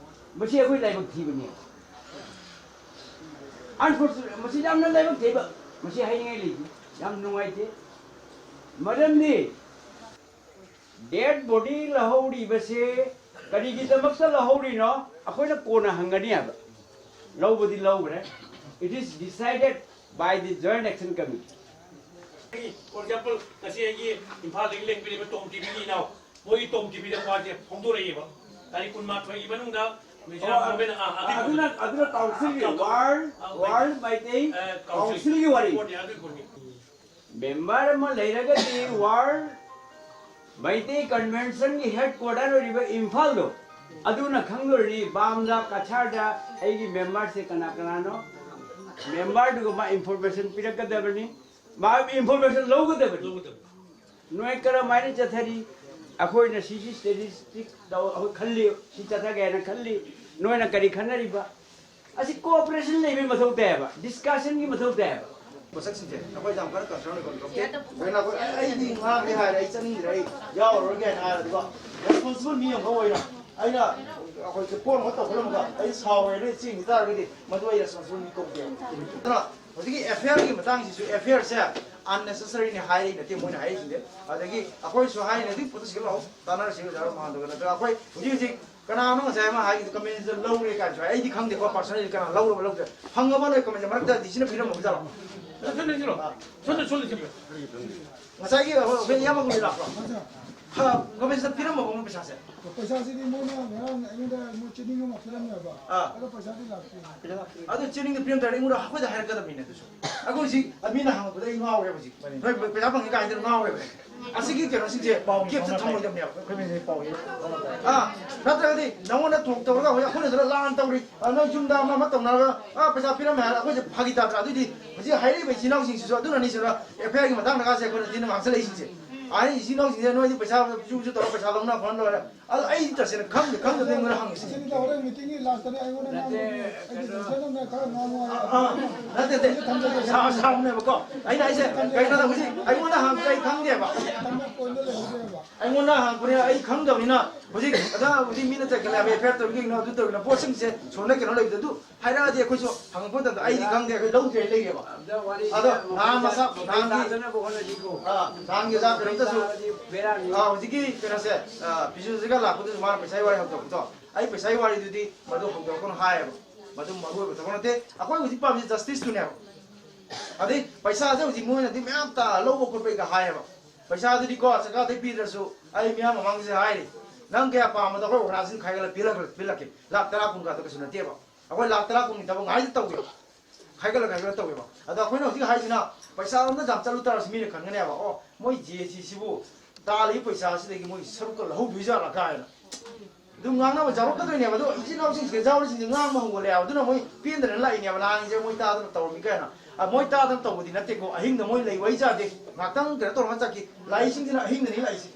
ꯃꯁꯤ ꯑꯩꯈꯣꯏ ꯂꯥꯏꯕꯛ ꯊꯤꯕꯅꯤ꯫ Unfortunate, ꯃꯁꯤ ꯌꯥꯝꯅ ꯂꯥꯏꯕꯛ ꯊꯤꯕ, ꯃꯁꯤ ꯍꯥꯏꯅꯤꯡꯉꯥꯏ ꯂꯩꯇꯦ, ꯌꯥꯝ ꯅꯨꯡꯉꯥꯏꯇꯦ꯫ ꯃꯔꯝꯗꯤ dead body ꯂꯧꯍꯧꯔꯤꯕꯁꯦ ꯀꯔꯤꯒꯤꯗꯃꯛꯇ ꯂꯧꯍꯧꯔꯤꯅꯣ ꯑꯩꯈꯣꯏꯅ ꯀꯣꯟꯅ ꯍꯪꯒꯅꯤ ꯍꯥꯏꯕ꯫ ꯂꯧꯕꯗꯤ ꯂꯧꯈ꯭ꯔꯦ꯫ It is decided by the Joint Action Committee. For example, ꯉꯁꯤ ꯑꯩꯒꯤ ꯏꯝꯐꯥꯜꯗꯒꯤ ꯂꯦꯡꯕꯤꯔꯤꯕ ꯇꯣꯝ ꯇꯤꯚꯤꯒꯤ ꯏꯅꯥꯎ, ꯃꯣꯏꯒꯤ ꯇꯣꯝ ꯇꯤꯚꯤꯗ ꯋꯥꯁꯦ ꯐꯣꯡꯗꯣꯔꯛꯏꯕ꯫ ꯇꯥꯔꯤꯛ ꯀꯨꯟꯃꯥꯊꯣꯏꯒꯤ ꯃꯅꯨꯡꯗ ꯃꯤꯖꯣꯔꯥꯝ ꯑꯣ, ꯒꯣꯔꯃꯦꯟꯅ, ꯑꯥ, ꯑꯗꯨꯒꯤ ꯑꯗꯨꯅ, ꯑꯗꯨꯅ council ꯒꯤ ꯑꯥ, ꯋꯥꯔꯜ, ꯑꯥ, ꯋꯥꯔꯜ ꯃꯩꯇꯩ ꯑꯥ, council council ꯒꯤ ꯋꯥꯔꯤ꯫ Report ꯅꯤ, ꯑꯗꯨꯒꯤ report ꯅꯤ꯫ Member ꯑꯃ ꯂꯩꯔꯒꯗꯤ ꯋꯥꯔꯜ ꯃꯩꯇꯩ convention ꯒꯤ headquarter ꯑꯣꯏꯔꯤꯕ ꯏꯝꯐꯥꯜꯗꯣ ꯑꯗꯨꯅ ꯈꯪꯗꯣꯔꯤꯅꯤ꯫ ꯕꯥꯝꯗ, ꯀꯁꯥꯔꯗ ꯑꯩꯒꯤ member ꯁꯦ ꯀꯅꯥ ꯀꯅꯥꯅꯣ? Member ꯗꯨꯒ ꯃꯥ information ꯄꯤꯔꯛꯀꯗꯕꯅꯤ, ꯃꯥ information ꯂꯧꯒꯗꯕꯅꯤ꯫ ꯂꯧꯒꯗꯕꯅꯤ꯫ ꯅꯣꯏ ꯀꯔꯝꯍꯥꯏꯅ ꯆꯠꯊꯔꯤ? ꯑꯩꯈꯣꯏꯅ ꯁꯤꯁꯤ statistic ꯇꯧ, ꯑꯩꯈꯣꯏ ꯈꯜꯂꯤ, ꯁꯤ ꯆꯠꯊꯒꯦ ꯍꯥꯏꯅ ꯈꯜꯂꯤ, ꯅꯣꯏꯅ ꯀꯔꯤ ꯈꯟꯅꯔꯤꯕ? ꯑꯁꯤ cooperation ꯂꯩꯕꯒꯤ ꯃꯊꯧ ꯇꯥꯏꯌꯦꯕ, discussion ꯒꯤ ꯃꯊꯧ ꯇꯥꯏꯌꯦꯕ꯫ ꯄꯣꯠꯁꯛꯁꯤꯡꯁꯦ ꯑꯩꯈꯣꯏ ꯌꯥꯝ ꯀꯟꯅ concern ꯑꯣꯏꯕ ꯊꯕꯛ ꯅꯠꯇꯦ꯫ ꯑꯩꯈꯣꯏꯅ ꯑꯩꯈꯣꯏ, "ꯑꯩ, ꯑꯩꯗꯤ ꯉꯥꯡꯗꯦ" ꯍꯥꯏꯔꯦ, "ꯑꯩ ꯆꯠꯅꯤꯡꯗ꯭ꯔꯦ, ꯑꯩ ꯌꯥꯎꯔꯔꯣꯏꯒꯦ" ꯍꯥꯏꯅ ꯍꯥꯏꯔꯗꯤꯀꯣ, responsible ꯃꯤ ꯑꯃꯈꯛ ꯑꯣꯏꯅ ꯑꯩꯅ ꯑꯩꯈꯣꯏꯁꯦ ꯄꯣꯠ ꯑꯃ ꯇꯧꯈꯠꯂꯝꯕꯗ ꯑꯩ ꯁꯥꯎꯔꯦꯅ ꯆꯦꯟꯈꯤ ꯇꯥꯔꯒꯗꯤ ꯃꯗꯨ ꯑꯩ responsible ꯃꯤ ꯀꯧꯗꯦ꯫ ꯑꯗꯨꯅ ꯍꯧꯖꯤꯛꯀꯤ F I R ꯒꯤ ꯃꯇꯥꯡꯁꯤꯁꯨ, F I R say unnecessary ꯅꯤ ꯍꯥꯏꯔꯤ ꯅꯠꯇꯦ ꯃꯣꯏꯅ ꯍꯥꯏꯔꯤꯁꯤꯡꯁꯦ꯫ ꯑꯗꯒꯤ ꯑꯩꯈꯣꯏꯁꯨ ꯍꯥꯏꯔꯤ, ꯍꯧꯖꯤꯛ ꯄꯣꯠꯇ ꯁꯤꯒꯠꯂꯛꯑꯣ, ꯇꯥꯟꯅꯔꯁꯤ ꯑꯣꯖꯥ ꯃꯍꯥꯟꯗꯒ꯫ ꯅꯠꯇ꯭ꯔꯒ ꯑꯩꯈꯣꯏ ꯍꯧꯖꯤꯛ ꯍꯧꯖꯤꯛ ꯀꯅꯥꯅꯣ ꯉꯁꯥꯏ ꯑꯃ ꯍꯥꯏꯒꯤꯗꯣ, ꯀꯃꯦꯟꯁꯤꯗ ꯂꯧꯔꯦ ꯀꯥꯏꯅꯁꯨ ꯍꯥꯏ꯫ ꯑꯩꯗꯤ ꯈꯪꯗꯦꯀꯣ, ꯄꯥꯔꯁꯣꯅꯦꯜꯂꯤ ꯀꯅꯥ ꯂꯧꯔꯕ ꯂꯧꯗ꯭ꯔꯦ꯫ ꯐꯪꯉꯕ ꯅꯣꯏ ꯀꯃꯦꯟꯁꯦ ꯃꯔꯛꯇ ꯗꯤ ꯁꯤꯅ ꯄꯤꯔꯝꯃꯕ ꯖꯥꯠꯂꯣ? ꯁꯣꯝꯗ, ꯁꯣꯝꯗ, ꯁꯣꯝꯗ, ꯁꯣꯝꯗ, ꯁꯣꯝꯗ꯫ ꯉꯁꯥꯏꯒꯤ ꯑꯩꯈꯣꯏ ꯏꯌꯥꯝꯕ ꯒꯨꯂꯤ ꯂꯥꯛꯄ꯭ꯔꯣ? ꯍꯥ, ꯀꯃꯦꯟꯁꯤꯗ ꯄꯤꯔꯝꯃꯕ ꯃꯣꯏ ꯄꯩꯁꯥꯁꯦ? ꯄꯩꯁꯥꯁꯤꯗꯤ ꯃꯣꯏꯅ ꯉꯔꯥꯡ ꯑꯩꯉꯣꯟꯗ ꯃꯣꯏ ꯆꯦꯅꯤꯡ ꯑꯃ ꯄꯤꯔꯝꯃꯦꯕ꯫ ꯑꯥ꯫ ꯑꯗꯣ ꯄꯩꯁꯥꯗꯤ ꯂꯥꯛꯇꯦ꯫ ꯑꯗꯨ ꯆꯦꯅꯤꯡꯗꯣ ꯄꯤꯔꯝ ꯇꯥꯔꯗꯤ ꯑꯩꯉꯣꯟꯗ ꯑꯩꯈꯣꯏꯗ ꯍꯥꯏꯔꯛꯀꯗꯕꯅꯤꯅꯦ ꯑꯗꯨꯁꯨ꯫ ꯑꯩꯈꯣꯏ ꯍꯧꯖꯤꯛ ꯃꯤꯅ ꯍꯪꯉꯛꯄꯗ ꯑꯩ ꯉꯥꯎꯔꯦ ꯍꯧꯖꯤꯛ꯫ ꯅꯣꯏ ꯄꯩꯁꯥ ꯐꯪꯉꯤ ꯀꯥꯏꯅ ꯉꯥꯎꯔꯦꯕ꯫ ꯑꯁꯤꯒꯤ ꯀꯩꯅꯣꯁꯤꯡꯁꯦ ꯄꯥꯎ ꯀꯦꯞꯇ ꯊꯝꯃꯣꯏꯗꯕꯅꯦꯕ꯫ ꯑꯥ, ꯅꯠꯇ꯭ꯔꯒꯗꯤ ꯅꯉꯣꯟꯗ ꯊꯣꯛ ꯇꯧꯔꯒ ꯍꯧꯖꯤꯛ ꯑꯩꯈꯣꯏꯅꯁꯨ ꯂꯥꯟ ꯇꯧꯔꯤ, ꯑ, ꯅꯣꯏ ꯌꯨꯝꯗ ꯑꯃ ꯑꯃ ꯇꯧꯅꯔꯒ, ꯑ, ꯄꯩꯁꯥ ꯄꯤꯔꯝꯃꯦ ꯍꯥꯏꯔꯒ ꯑꯩꯈꯣꯏꯁꯦ ꯐꯥꯒꯤ ꯇꯥꯗ꯭ꯔꯥ? ꯑꯗꯨꯏꯗꯤ ꯍꯧꯖꯤꯛ ꯍꯥꯏꯔꯛꯏꯕ ꯏꯆꯤꯜ ꯏꯅꯥꯎꯁꯤꯡꯁꯤꯁꯨ ꯑꯗꯨꯅꯅꯤ ꯁꯤꯗ ꯑꯦꯐ ꯑꯥꯏ ꯑꯥꯔꯒꯤ ꯃꯇꯥꯡꯗꯒꯁꯦ ꯑꯩꯈꯣꯏꯅ ꯊꯤꯅ ꯉꯥꯡꯁꯜꯂꯛꯏꯁꯤꯡꯁꯦ꯫ ꯑꯥ, ꯏꯆꯤꯜ ꯏꯅꯥꯎꯁꯤꯡꯁꯦ ꯅꯣꯏꯗꯤ ꯄꯩꯁꯥ ꯆꯨ ꯆꯨ ꯇꯧꯔꯒ ꯄꯩꯁꯥ ꯂꯧꯅ ꯈꯣꯠꯅ ꯂꯣꯏꯔꯦ꯫ ꯑꯗꯣ ꯑꯩ ꯇꯁꯦꯡꯅ ꯈꯪꯗꯦ, ꯈꯪꯗꯕꯅꯤ ꯑꯩꯉꯣꯟꯗ ꯍꯪꯉꯤꯁꯤꯅꯤ꯫ ꯑꯁꯤꯗ ꯍꯣꯔꯦꯟ ꯃꯤꯇꯤꯡꯒꯤ ꯂꯥꯁꯇꯅꯦ ꯑꯩꯉꯣꯟꯗ ꯉꯥꯡꯕꯒꯤ ꯑꯩꯒꯤ ꯗꯤꯁꯤꯖꯟ ꯑꯃ ꯈꯔ ꯉꯥꯡꯉꯣ ꯍꯥꯏ꯫ ꯑꯥ, ꯅꯠꯇꯦ, ꯅꯠꯇꯦ꯫ ꯁꯥꯎ-, ꯁꯥꯎꯅꯦꯕꯀꯣ꯫ ꯑꯩꯅ ꯑꯩꯁꯦ ꯀꯩꯅꯣꯗ ꯍꯧꯖꯤꯛ ꯑꯩꯉꯣꯟꯗ ꯍꯪꯉꯛꯄ ꯑꯩ ꯈꯪꯗꯦꯕ꯫ ꯇꯝꯕ ꯄꯣꯏꯟꯗ ꯂꯩꯍꯧꯗꯦꯕ꯫ ꯑꯩꯉꯣꯟꯗ ꯍꯪꯉꯛꯄꯅꯤꯅ ꯑꯩ ꯈꯪꯗꯕꯅꯤꯅ ꯍꯧꯖꯤꯛ ꯑꯗ ꯍꯧꯖꯤꯛ ꯃꯤꯅ ꯆꯠꯈꯠꯂꯦ ꯍꯥꯏꯕ, ꯑꯦꯐ ꯑꯥꯏ ꯑꯥꯔ ꯇꯧꯔꯤꯒꯤꯅꯣ ꯑꯗꯨ ꯇꯧꯔꯤꯅꯣ ꯄꯣꯠꯁꯤꯡꯁꯦ ꯁꯣꯝꯗ ꯀꯩꯅꯣ ꯂꯩꯕꯗ ꯑꯗꯨ ꯍꯥꯏꯔꯛꯑꯗꯤ ꯑꯩꯈꯣꯏꯁꯨ ꯍꯪꯉꯛꯄ ꯃꯇꯝꯗ ꯑꯩꯗꯤ ꯈꯪꯗꯦ, ꯑꯩꯈꯣꯏ ꯂꯧꯗ꯭ꯔꯦ ꯂꯩꯔꯦꯕ꯫ ꯑꯗꯣ ꯅꯍꯥꯟ ꯃꯁꯥ ꯅꯍꯥꯟꯒꯤ ꯇꯥꯗꯅꯕ ꯍꯣꯠꯅꯁꯤꯀꯣ꯫ ꯑꯥ, ꯅꯍꯥꯟꯒꯤ ꯑꯣꯖꯥ ꯀꯩꯅꯣꯝꯇꯁꯨ ꯕꯦꯔꯥꯅꯤ꯫ ꯑꯥ, ꯍꯧꯖꯤꯛꯀꯤ ꯀꯩꯅꯣꯁꯦ, ꯑꯥ, ꯄꯤꯖꯨꯁꯤꯒ ꯂꯥꯛꯄꯗꯁꯨ ꯃꯥꯅ ꯄꯩꯁꯥꯒꯤ ꯋꯥꯔꯤ ꯍꯧꯗꯣꯔꯛꯄꯗꯣ, ꯑꯩ ꯄꯩꯁꯥꯒꯤ ꯋꯥꯔꯤꯗꯨꯗꯤ ꯃꯗꯨ ꯍꯧꯗꯣꯔꯛꯀꯅꯨ ꯍꯥꯏꯌꯦꯕ꯫ ꯃꯗꯨ ꯃꯔꯨ ꯑꯣꯏꯕ ꯊꯕꯛ ꯅꯠꯇꯦ꯫ ꯑꯩꯈꯣꯏ ꯍꯧꯖꯤꯛ ꯄꯥꯝꯃꯤꯁꯦ ꯖꯁꯇꯤꯁꯇꯨꯅꯦꯕ꯫ ꯑꯗꯩ ꯄꯩꯁꯥꯁꯦ ꯍꯧꯖꯤꯛ ꯃꯣꯏꯅꯗꯤ ꯃꯌꯥꯝ ꯇꯥ ꯂꯧꯕ ꯈꯣꯠꯄꯩꯒ ꯍꯥꯏꯌꯦꯕ꯫ ꯄꯩꯁꯥꯗꯨꯗꯤꯀꯣ ꯁꯔꯀꯥꯔꯗꯩ ꯄꯤꯗ꯭ꯔꯁꯨ ꯑꯩ ꯃꯤꯌꯥꯝ ꯃꯃꯥꯡꯁꯤꯗ ꯍꯥꯏꯔꯤ, ꯅꯪ ꯀꯌꯥ ꯄꯥꯝꯕꯗꯣ ꯑꯩꯈꯣꯏ ꯑꯣꯔꯒꯅꯥꯏꯖꯦꯁꯟ ꯈꯥꯏꯒꯠꯂ ꯄꯤꯔꯛ-, ꯄꯤꯔꯛꯀꯦ꯫ ꯂꯥꯛ ꯇꯔꯥ ꯀꯨꯟꯒꯗꯣ ꯀꯩꯁꯨ ꯅꯠꯇꯦꯕ꯫ ꯑꯩꯈꯣꯏ ꯂꯥꯛ ꯇꯔꯥ ꯀꯨꯟꯒꯤ ꯊꯕꯛ ꯉꯥꯏꯗ ꯇꯧꯒꯦꯕ꯫ ꯈꯥꯏꯒꯠꯂ ꯈꯥꯏꯒꯠꯂ ꯇꯧꯋꯦꯕ꯫ ꯑꯗꯣ ꯑꯩꯈꯣꯏꯅ ꯍꯧꯖꯤꯛ ꯍꯥꯏꯁꯤꯅ ꯄꯩꯁꯥꯔꯣꯝꯗ ꯌꯥꯝ ꯆꯠꯂꯨ ꯇꯥꯔꯁꯨ ꯃꯤꯅ ꯈꯟꯒꯅꯦꯕ, "ꯑꯣ, ꯃꯣꯏ ꯖꯦ ꯑꯦ ꯁꯤꯁꯤꯕꯨ ꯇꯥꯜꯂꯤꯕ ꯄꯩꯁꯥꯁꯤꯗꯒꯤ ꯃꯣꯏ ꯁꯔꯨꯛꯀ ꯂꯧꯍꯧꯗꯣꯏꯖꯥꯠꯂ?" ꯀꯥꯏꯅ ꯑꯗꯨꯝ ꯉꯥꯡꯅꯕ ꯌꯥꯎꯔꯛꯀꯗꯣꯏꯅꯦꯕ꯫ ꯑꯗꯣ ꯏꯆꯤꯜ ꯏꯅꯥꯎꯁꯤꯡꯁꯤꯗ ꯌꯥꯎꯔꯤꯁꯤꯡꯁꯦ ꯉꯥꯡꯕ ꯍꯧꯒꯠꯂꯛꯑꯦꯕ꯫ ꯑꯗꯨꯅ ꯃꯣꯏ ꯄꯦꯟꯗꯅ ꯂꯥꯛꯏꯅꯦꯕ꯫ ꯅꯍꯥꯟꯁꯦ ꯃꯣꯏ ꯇꯥꯗꯅ ꯇꯧꯔꯝꯃꯤ ꯀꯥꯏꯅ꯫ ꯑ, ꯃꯣꯏ ꯇꯥꯗꯅ ꯇꯧꯕꯗꯤ ꯅꯠꯇꯦꯀꯣ꯫ ꯑꯍꯤꯡꯗ ꯃꯣꯏ ꯂꯩ ꯋꯥꯔꯤ ꯆꯥꯗꯦ꯫ ꯉꯥꯛꯇꯪ ꯀꯩꯅꯣ ꯇꯧꯔꯒ ꯆꯠꯈꯤ꯫ ꯂꯥꯛꯏꯁꯤꯡꯁꯤꯅ ꯑꯍꯤꯡꯗꯅꯤ ꯂꯥꯛꯏꯁꯦ꯫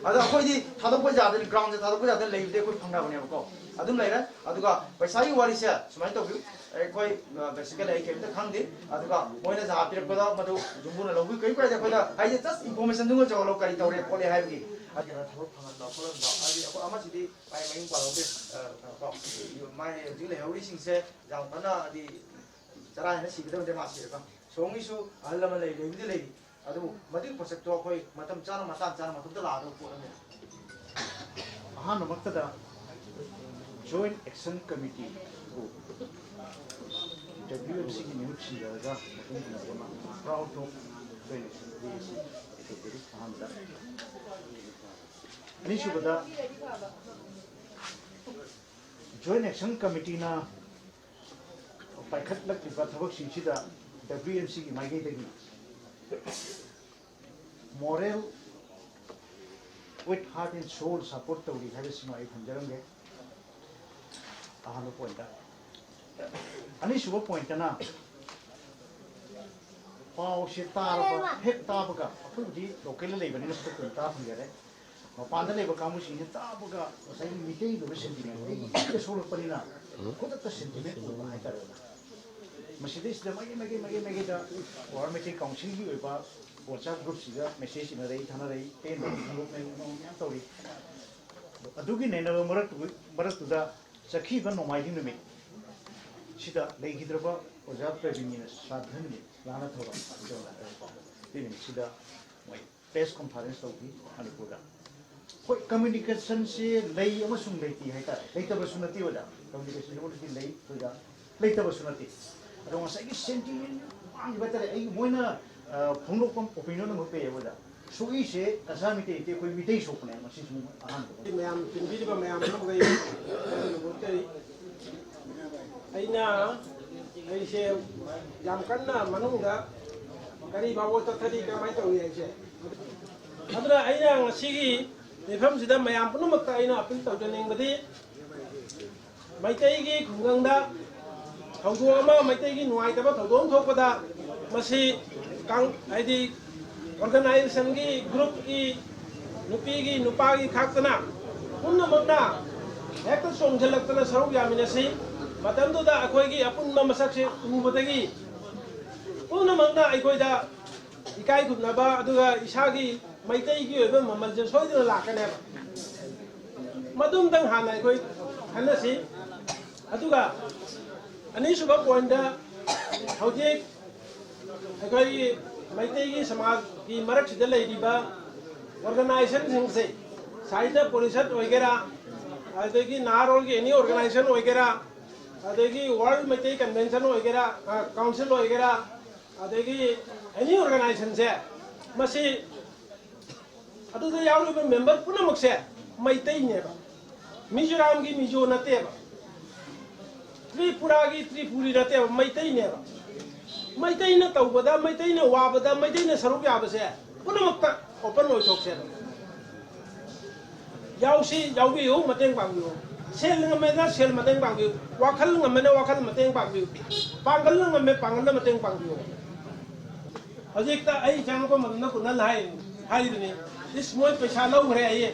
ꯑꯗꯣ ꯑꯩꯈꯣꯏꯗꯤ ꯊꯥꯗꯣꯛꯄ ꯌꯥꯗꯅ, ꯒ꯭ꯔꯥꯎꯟꯁꯦ ꯊꯥꯗꯣꯛꯄ ꯌꯥꯗꯅ ꯂꯩꯕꯗꯤ ꯑꯩꯈꯣꯏ ꯐꯪꯅꯕꯅꯦꯕꯀꯣ꯫ ꯑꯗꯨꯝ ꯂꯩꯔꯦ꯫ ꯑꯗꯨꯒ ꯄꯩꯁꯥꯒꯤ ꯋꯥꯔꯤꯁꯦ ꯁꯨꯃꯥꯏꯅ ꯇꯧꯕꯤꯌꯨ꯫ ꯑꯩꯈꯣꯏ, ꯑ, basically ꯑꯩ ꯀꯩꯝꯇ ꯈꯪꯗꯦ꯫ ꯑꯗꯨꯒ ꯃꯣꯏꯅ ꯖꯍꯥ ꯄꯤꯔꯛꯄꯗ ꯃꯗꯨ ꯌꯨꯝꯕꯨꯅ ꯂꯧꯕꯤꯌꯨ, ꯀꯔꯤꯝ ꯀꯥꯏꯗꯦ꯫ ꯑꯩꯈꯣꯏꯗ ꯍꯥꯏꯗꯤ just informationꯗꯨꯃ ꯆꯥꯎꯍꯜꯂꯣ, ꯀꯔꯤ ꯇꯧꯔꯦ ꯈꯣꯠꯂꯦ ꯍꯥꯏꯕꯒꯤ꯫ ꯑꯗꯨꯅ ꯊꯕꯛ ꯐꯪꯍꯟꯕ ꯈꯣꯠꯍꯟꯕ, ꯍꯥꯏꯗꯤ ꯑꯩꯈꯣꯏ ꯑꯃꯁꯤꯗꯤ ꯃꯥꯏ ꯃꯌꯨꯝ ꯄꯥꯜꯍꯧꯗꯦ꯫ ꯑ, ꯀꯩꯅꯣ ꯀꯣ, ꯃꯥꯏ ꯍꯧꯖꯤꯛ ꯂꯩꯍꯧꯔꯤꯁꯤꯡꯁꯦ ꯌꯥꯝ ꯀꯟꯅ ꯍꯥꯏꯗꯤ ꯆꯔꯥ ꯍꯦꯟꯅ ꯁꯤꯒꯗꯕ ꯅꯠꯇꯦ ꯃꯥ ꯁꯤꯔꯒ꯫ ꯁꯣꯝꯒꯤꯁꯨ ꯑꯍꯜ ꯂꯃꯟ ꯂꯩ, ꯂꯩꯕꯨꯗꯤ ꯂꯩꯔꯤ꯫ ꯑꯗꯨꯕꯨ ꯃꯗꯨꯒꯤ ꯄꯣꯠꯁꯛꯇꯣ ꯑꯩꯈꯣꯏ ꯃꯇꯝ ꯆꯥꯅ, ꯃꯇꯥꯡ ꯆꯥꯅ ꯃꯇꯝꯗ ꯂꯥꯛꯑꯗꯧꯕ ꯄꯣꯠ ꯑꯃꯅꯤ꯫ ꯑꯍꯥꯟꯕꯃꯛꯇꯗ Joint Action Committee ꯕꯨ W M C ꯒꯤ ꯃꯤꯍꯨꯠ ꯁꯤꯟꯖꯔꯒ ꯃꯇꯨꯡ ꯏꯟꯅꯗꯨꯅ proud of Joint Action Day ꯑꯁꯤ ꯑꯩꯈꯣꯏ ꯑꯍꯥꯟꯕꯗ꯫ ꯑꯅꯤꯁꯨꯕꯗ, Joint Action Committee ꯅ ꯄꯥꯏꯈꯠꯂꯛꯂꯤꯕ ꯊꯕꯛꯁꯤꯡꯁꯤꯗ W M C ꯒꯤ ꯃꯥꯏꯀꯩꯗꯒꯤ moral, with heart and soul support ꯇꯧꯔꯤ ꯍꯥꯏꯕꯁꯤꯃ ꯑꯩ ꯊꯝꯖꯔꯝꯒꯦ꯫ ꯑꯍꯥꯟꯕ point꯫ ꯑꯅꯤꯁꯨꯕ point ꯇꯅ ꯄꯥꯎꯁꯦ ꯇꯥꯔꯕ, ꯍꯦꯛ ꯇꯥꯕꯒ, ꯑꯩꯈꯣꯏꯕꯨꯗꯤ local ꯗ ꯂꯩꯕꯅꯤꯅ ꯈꯨꯗꯛꯇ ꯑꯗꯨꯝ ꯇꯥꯕ ꯐꯪꯖꯔꯦ꯫ ꯃꯄꯥꯟꯗ ꯂꯩꯕ ꯀꯥꯡꯕꯨꯁꯤꯡꯁꯦ ꯇꯥꯕꯒ ꯉꯁꯥꯏꯒꯤ ꯃꯤꯇꯩꯒꯤ ꯑꯣꯏꯕ sentiment ꯍꯦꯛꯇ ꯁꯣꯛꯂꯛꯄꯅꯤꯅ ꯈꯨꯗꯛꯇ sentiment ꯑꯣꯏꯕ ꯍꯥꯏꯇꯥꯔꯦ꯫ ꯃꯁꯤꯗꯩꯁꯤꯗ ꯃꯥꯏꯀꯩ ꯃꯥꯏꯀꯩ ꯃꯥꯏꯀꯩ ꯃꯥꯏꯀꯩꯗ War Meitei Council ꯒꯤ ꯑꯣꯏꯕ WhatsApp group ꯁꯤꯗ message ꯏꯟꯅꯔꯛꯏ, ꯊꯥꯅꯔꯛꯏ, ꯄꯦꯟꯗꯕ ꯐꯣꯡꯗꯣꯛꯅꯩ, ꯃꯌꯥꯝ ꯇꯧꯔꯤ꯫ ꯑꯗꯨꯒꯤ ꯅꯩꯅꯕ ꯃꯔꯛꯇꯨ-, ꯃꯔꯛꯇꯨꯗ ꯆꯠꯈꯤꯕ ꯅꯣꯡꯃꯥꯏꯖꯤꯡ ꯅꯨꯃꯤꯠ ꯁꯤꯗ ꯂꯩꯈꯤꯗ꯭ꯔꯕ ꯑꯣꯖꯥ ꯄ꯭ꯔꯕꯤꯟꯒꯤ ꯁ꯭ꯔꯥꯗꯙ ꯅꯨꯃꯤꯠ, ꯂꯥꯟꯅ ꯊꯧꯔꯝ ꯍꯥꯏꯕꯗꯣ ꯍꯥꯏꯇꯥꯔꯦꯀꯣ꯫ ꯑꯗꯨ ꯅꯨꯃꯤꯠꯁꯤꯗ ꯃꯣꯏ press conference ꯇꯧꯈꯤ ꯃꯅꯤꯄꯨꯔꯗ꯫ ꯍꯣꯏ, communication ꯁꯦ ꯂꯩ ꯑꯃꯁꯨꯡ ꯂꯩꯇꯦ ꯍꯥꯏꯇꯥꯔꯦ꯫ ꯂꯩꯇꯕꯁꯨ ꯅꯠꯇꯦ ꯑꯣꯖꯥ, communication ꯁꯦ already ꯂꯩ, ꯑꯩꯈꯣꯏꯗ ꯂꯩꯇꯕꯁꯨ ꯅꯠꯇꯦ꯫ ꯑꯗꯣ ꯉꯁꯥꯏꯒꯤ sentiment ꯋꯥꯡꯈꯤꯕ ꯍꯥꯏꯇꯥꯔꯦ, ꯑꯩ ꯃꯣꯏꯅ, ꯑ, ꯐꯣꯡꯗꯣꯛꯄ opinion ꯑꯃꯈꯛ ꯂꯩꯌꯦ ꯑꯣꯖꯥ꯫ ꯁꯣꯛꯏꯁꯦ ꯀꯆꯥ ꯃꯤꯇꯩ ꯅꯠꯇꯦ, ꯑꯩꯈꯣꯏ ꯃꯤꯇꯩ ꯁꯣꯛꯄꯅꯦ꯫ ꯃꯁꯤꯁꯨ ꯑꯍꯥꯟꯕꯗ ꯃꯌꯥꯝ ꯇꯤꯟꯕꯤꯔꯤꯕ ꯃꯌꯥꯝ ꯑꯃꯈꯩ ꯇꯧꯖꯔꯤ꯫ ꯑꯩꯅ, ꯑꯩꯁꯦ ꯌꯥꯝ ꯀꯟꯅ ꯃꯅꯨꯡꯗ ꯀꯔꯤ ꯐꯥꯎꯕ ꯆꯠꯊꯔꯤ, ꯀꯃꯥꯏꯅ ꯇꯧꯔꯤ ꯍꯥꯏꯁꯦ꯫ ꯑꯗꯨꯅ ꯑꯩꯅ ꯉꯁꯤꯒꯤ ꯃꯤꯐꯝꯁꯤꯗ ꯃꯌꯥꯝ ꯄꯨꯝꯅꯃꯛꯇ ꯑꯩꯅ appeal ꯇꯧꯖꯅꯤꯡꯕꯗꯤ, ꯃꯩꯇꯩꯒꯤ ꯈꯨꯡꯒꯪꯗ ꯊꯧꯗꯣꯛ ꯑꯃ, ꯃꯩꯇꯩꯒꯤ ꯅꯨꯡꯉꯥꯏꯇꯕ ꯊꯧꯗꯣꯛ ꯑꯃ ꯊꯣꯛꯄꯗ, ꯃꯁꯤ ꯀꯥꯡ-, ꯍꯥꯏꯗꯤ organization ꯒꯤ, group ꯀꯤ, ꯅꯨꯄꯤꯒꯤ, ꯅꯨꯄꯥꯒꯤ ꯈꯥꯛꯇꯅ ꯄꯨꯝꯅꯃꯛꯅ ꯍꯦꯛꯇ ꯆꯣꯡꯁꯤꯜꯂꯛꯇꯅ ꯁꯔꯨꯛ ꯌꯥꯃꯤꯟꯅꯁꯤ꯫ ꯃꯇꯝꯗꯨꯗ ꯑꯩꯈꯣꯏꯒꯤ ꯑꯄꯨꯟꯕ ꯃꯁꯛꯁꯦ ꯎꯕꯗꯒꯤ ꯄꯨꯝꯅꯃꯛꯅ ꯑꯩꯈꯣꯏꯗ ꯏꯀꯥꯏ ꯈꯨꯝꯅꯕ, ꯑꯗꯨꯒ ꯏꯁꯥꯒꯤ ꯃꯩꯇꯩꯒꯤ ꯑꯣꯏꯕ ꯃꯃꯜꯁꯦ ꯁꯣꯏꯗꯅ ꯂꯥꯛꯀꯅꯦꯕ꯫ ꯃꯗꯨꯝꯇꯪ ꯍꯥꯟꯅ ꯑꯩꯈꯣꯏ ꯈꯟꯅꯁꯤ꯫ ꯑꯗꯨꯒ ꯑꯅꯤꯁꯨꯕ point ꯇ, ꯍꯧꯖꯤꯛ ꯑꯩꯈꯣꯏꯒꯤ ꯃꯩꯇꯩꯒꯤ ꯁꯃꯥꯖꯀꯤ ꯃꯔꯛꯁꯤꯗ ꯂꯩꯔꯤꯕ organization ꯁꯤꯡꯁꯦ, ꯁꯥꯍꯤꯇ꯭ꯌ ꯄꯣꯔꯤꯁꯠ ꯑꯣꯏꯒꯦꯔꯥ, ꯑꯗꯒꯤ ꯅꯍꯥꯔꯣꯜꯒꯤ ꯑꯦꯅꯤ ꯑꯣꯔꯒꯅꯥꯏꯖꯦꯁꯟ ꯑꯣꯏꯒꯦꯔꯥ, ꯑꯗꯒꯤ ꯋꯥꯔꯜ ꯃꯩꯇꯩ ꯀꯟꯚꯦꯟꯁꯟ ꯑꯣꯏꯒꯦꯔꯥ, ꯀꯥꯎꯟꯁꯤꯜ ꯑꯣꯏꯒꯦꯔꯥ, ꯑꯗꯒꯤ ꯑꯦꯅꯤ ꯑꯣꯔꯒꯅꯥꯏꯖꯦꯁꯟꯁꯦ, ꯃꯁꯤ ꯑꯗꯨꯗ ꯌꯥꯎꯔꯤꯕ ꯃꯦꯝꯕꯔ ꯄꯨꯝꯅꯃꯛꯁꯦ ꯃꯩꯇꯩꯅꯦꯕ꯫ ꯃꯤꯖꯣꯔꯥꯝꯒꯤ ꯃꯤꯖꯣ ꯅꯠꯇꯦꯕ, ꯇ꯭ꯔꯤꯄꯨꯔꯥꯒꯤ ꯇ꯭ꯔꯤꯄꯨꯔꯤ ꯅꯠꯇꯦꯕ, ꯃꯩꯇꯩꯅꯦꯕ꯫ ꯃꯩꯇꯩꯅ ꯇꯧꯕꯗ, ꯃꯩꯇꯩꯅ ꯋꯥꯕꯗ, ꯃꯩꯇꯩꯅ ꯁꯔꯨꯛ ꯌꯥꯕꯁꯦ ꯄꯨꯝꯅꯃꯛꯇ ꯑꯣꯄꯟ ꯑꯣꯏꯊꯣꯛꯁꯦꯕ꯫ ꯌꯥꯎꯁꯤ, ꯌꯥꯎꯕꯤꯌꯨ, ꯃꯇꯦꯡ ꯄꯥꯡꯕꯤꯌꯨ꯫ ꯁꯦꯜ ꯉꯝꯃꯦꯅ ꯁꯦꯜ ꯃꯇꯦꯡ ꯄꯥꯡꯕꯤꯌꯨ, ꯋꯥꯈꯜ ꯉꯝꯃꯦꯅ ꯋꯥꯈꯜ ꯃꯇꯦꯡ ꯄꯥꯡꯕꯤꯌꯨ, ꯄꯥꯡꯒꯜꯅ ꯉꯝꯃꯦ ꯄꯥꯡꯒꯜꯅ ꯃꯇꯦꯡ ꯄꯥꯡꯕꯤꯌꯨ꯫ ꯍꯧꯖꯤꯛꯇ ꯑꯩ ꯆꯪꯉꯛꯄ ꯃꯇꯝꯗ ꯀꯨꯅꯜ ꯍꯥꯏ, ꯍꯥꯏꯔꯤꯕꯅꯤ, "ꯏꯁ, ꯃꯣꯏ ꯄꯩꯁꯥ ꯂꯧꯈ꯭ꯔꯦ" ꯍꯥꯏꯌꯦ꯫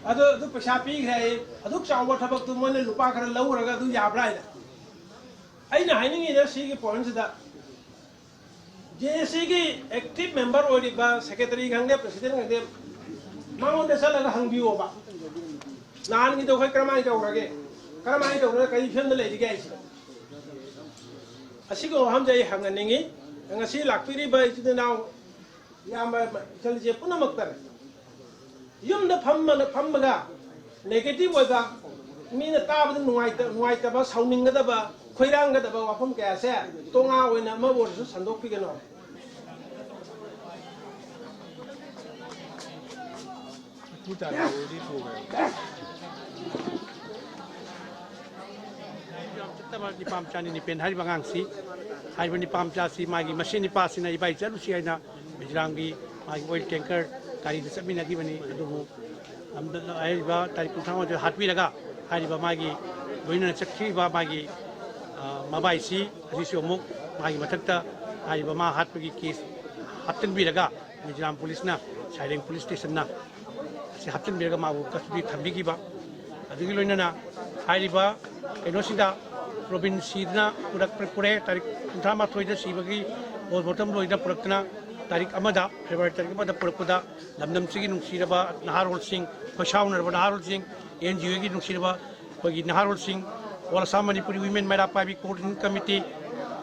"ꯑꯗꯨ, ꯑꯗꯨ ꯄꯩꯁꯥ ꯄꯤꯈ꯭ꯔꯦ" ꯍꯥꯏꯌꯦ꯫ "ꯑꯗꯨꯛ ꯆꯥꯎꯕ ꯊꯕꯛꯇꯨ ꯃꯣꯏꯅ ꯂꯨꯄꯥ ꯈꯔ ꯂꯧꯔꯒ ꯑꯗꯨ ꯌꯥꯕ꯭ꯔꯥ?" ꯍꯥꯏꯅ꯫ ꯑꯩꯅ ꯍꯥꯏꯅꯤꯡꯉꯤꯅ ꯁꯤꯒꯤ ꯄꯣꯏꯟꯁꯤꯗ, ꯖꯦ ꯑꯦ ꯁꯤꯒꯤ ꯑꯦꯛꯇꯤꯚ ꯃꯦꯝꯕꯔ ꯑꯣꯏꯔꯤꯕ ꯁꯦꯀ꯭ꯔꯦꯇꯔꯤ ꯈꯪꯗꯦ, ꯄ꯭ꯔꯦꯁꯤꯗꯦꯟ ꯈꯪꯗꯦ, ꯃꯉꯣꯟꯗ ꯆꯠꯂꯒ ꯍꯪꯕꯤꯌꯣꯕ, "ꯅꯍꯥꯟꯒꯤꯗꯣ ꯑꯩꯈꯣꯏ ꯀꯔꯝꯍꯥꯏꯅ ꯇꯧꯔꯒꯦ, ꯀꯔꯝꯍꯥꯏꯅ ꯇꯧꯔꯒ ꯀꯔꯤ ꯐꯤꯕꯝꯗ ꯂꯩꯔꯤꯒꯦ?" ꯍꯥꯏꯁꯦ꯫ ꯑꯁꯤꯒꯨꯝꯕ ꯋꯥꯐꯝꯁꯦ ꯑꯩ ꯍꯪꯍꯟꯅꯤꯡꯉꯤ꯫ ꯉꯁꯤ ꯂꯥꯛꯄꯤꯔꯤꯕ ꯏꯆꯤꯟ ꯏꯅꯥꯎ ꯏꯌꯥꯝꯕ ꯏꯆꯜ ꯏꯆꯦ ꯄꯨꯝꯅꯃꯛꯇ, ꯌꯨꯝꯗ ꯐꯝꯃꯒ, ꯐꯝꯃꯒ ꯅꯦꯒꯦꯇꯤꯚ ꯑꯣꯏꯕ, ꯃꯤꯅ ꯇꯥꯕꯗ ꯅꯨꯡꯉꯥꯏꯇ-, ꯅꯨꯡꯉꯥꯏꯇꯕ, ꯁꯥꯎꯅꯤꯡꯒꯗꯕ, ꯈꯣꯏꯔꯥꯡꯒꯗꯕ ꯋꯥꯐꯝ ꯀꯌꯥꯁꯦ ꯇꯣꯉꯥ ꯑꯣꯏꯅ ꯑꯃ ꯑꯣꯏꯔꯁꯨ ꯁꯟꯗꯣꯛꯄꯤꯒꯅꯣ꯫ ꯌꯥꯝ ꯆꯠꯇꯕ ꯅꯤꯄꯥ ꯃꯆꯥꯅꯤ ꯅꯤꯄꯦꯟ ꯍꯥꯏꯔꯤꯕ ꯑꯉꯥꯡꯁꯤ, ꯍꯥꯏꯔꯤꯕ ꯅꯤꯄꯥ ꯃꯆꯥꯁꯤ ꯃꯥꯒꯤ ꯃꯁꯦꯟ ꯅꯤꯄꯥꯁꯤꯅ ꯏꯕꯥꯏ ꯆꯠꯂꯨꯁꯤ ꯍꯥꯏꯅ ꯃꯤꯖꯣꯔꯥꯝꯒꯤ ꯃꯥꯒꯤ ꯑꯣꯏꯜ ꯇꯦꯡꯀꯔ ꯒꯥꯔꯤꯗ ꯆꯠꯃꯤꯟꯅꯈꯤꯕꯅꯤ꯫ ꯑꯗꯨꯕꯨ ꯂꯝꯗ ꯍꯥꯏꯔꯤꯕ ꯇꯥꯔꯤꯛ ꯀꯨꯟꯊ꯭ꯔꯥ ꯃꯥꯊꯣꯏ ꯍꯥꯠꯄꯤꯔꯒ ꯍꯥꯏꯔꯤꯕ ꯃꯥꯒꯤ ꯂꯣꯏꯅꯅ ꯆꯠꯈꯤꯕ ꯃꯥꯒꯤ, ꯑ, ꯃꯕꯥꯏꯁꯤ ꯍꯧꯖꯤꯛꯁꯨ ꯑꯃꯨꯛ ꯃꯥꯒꯤ ꯃꯊꯛꯇ ꯍꯥꯏꯔꯤꯕ ꯃꯥ ꯍꯥꯠꯄꯒꯤ ꯀꯦꯁ ꯍꯥꯞꯆꯤꯟꯕꯤꯔꯒ ꯃꯤꯖꯣꯔꯥꯝ ꯄꯨꯂꯤꯁꯅ, ꯁꯥꯏꯔꯦꯡ ꯄꯨꯂꯤꯁ ꯁ꯭ꯇꯦꯁꯟꯅ ꯑꯁꯤ ꯍꯥꯞꯆꯤꯟꯕꯤꯔꯒ ꯃꯥꯕꯨ ꯀꯁꯇꯗꯤ ꯊꯝꯕꯤꯈꯤꯕ꯫ ꯑꯗꯨꯒꯤ ꯂꯣꯏꯅꯅ ꯍꯥꯏꯔꯤꯕ ꯀꯩꯅꯣꯁꯤꯗ ꯔꯣꯕꯤꯟ ꯁꯤꯗꯨꯅ ꯄꯨꯔꯛꯄ-, ꯄꯨꯔꯦ꯫ ꯇꯥꯔꯤꯛ ꯀꯨꯟꯊ꯭ꯔꯥ ꯃꯥꯊꯣꯏꯗ ꯁꯤꯕꯒꯤ ꯄꯣꯁꯃꯣꯔꯇꯝ ꯂꯣꯏꯅ ꯄꯨꯔꯛꯇꯨꯅ ꯇꯥꯔꯤꯛ ꯑꯃꯗ, ꯐꯦꯕ꯭ꯔꯨꯋꯥꯔꯤ ꯇꯥꯔꯤꯛ ꯑꯃꯗ ꯄꯨꯔꯛꯄꯗ ꯂꯝꯗꯝꯁꯤꯒꯤ ꯅꯨꯡꯁꯤꯔꯕ ꯅꯍꯥꯔꯣꯜꯁꯤꯡ, ꯈꯣꯏꯁꯥꯎꯅꯔꯕ ꯅꯍꯥꯔꯣꯜꯁꯤꯡ, ꯑꯦꯟ ꯖꯤ ꯑꯣꯒꯤ ꯅꯨꯡꯁꯤꯔꯕ ꯑꯩꯈꯣꯏꯒꯤ ꯅꯍꯥꯔꯣꯜꯁꯤꯡ, All Assam Manipuri Women ꯃꯩꯔꯥ ꯄꯥꯏꯕꯤ Coordination Committee,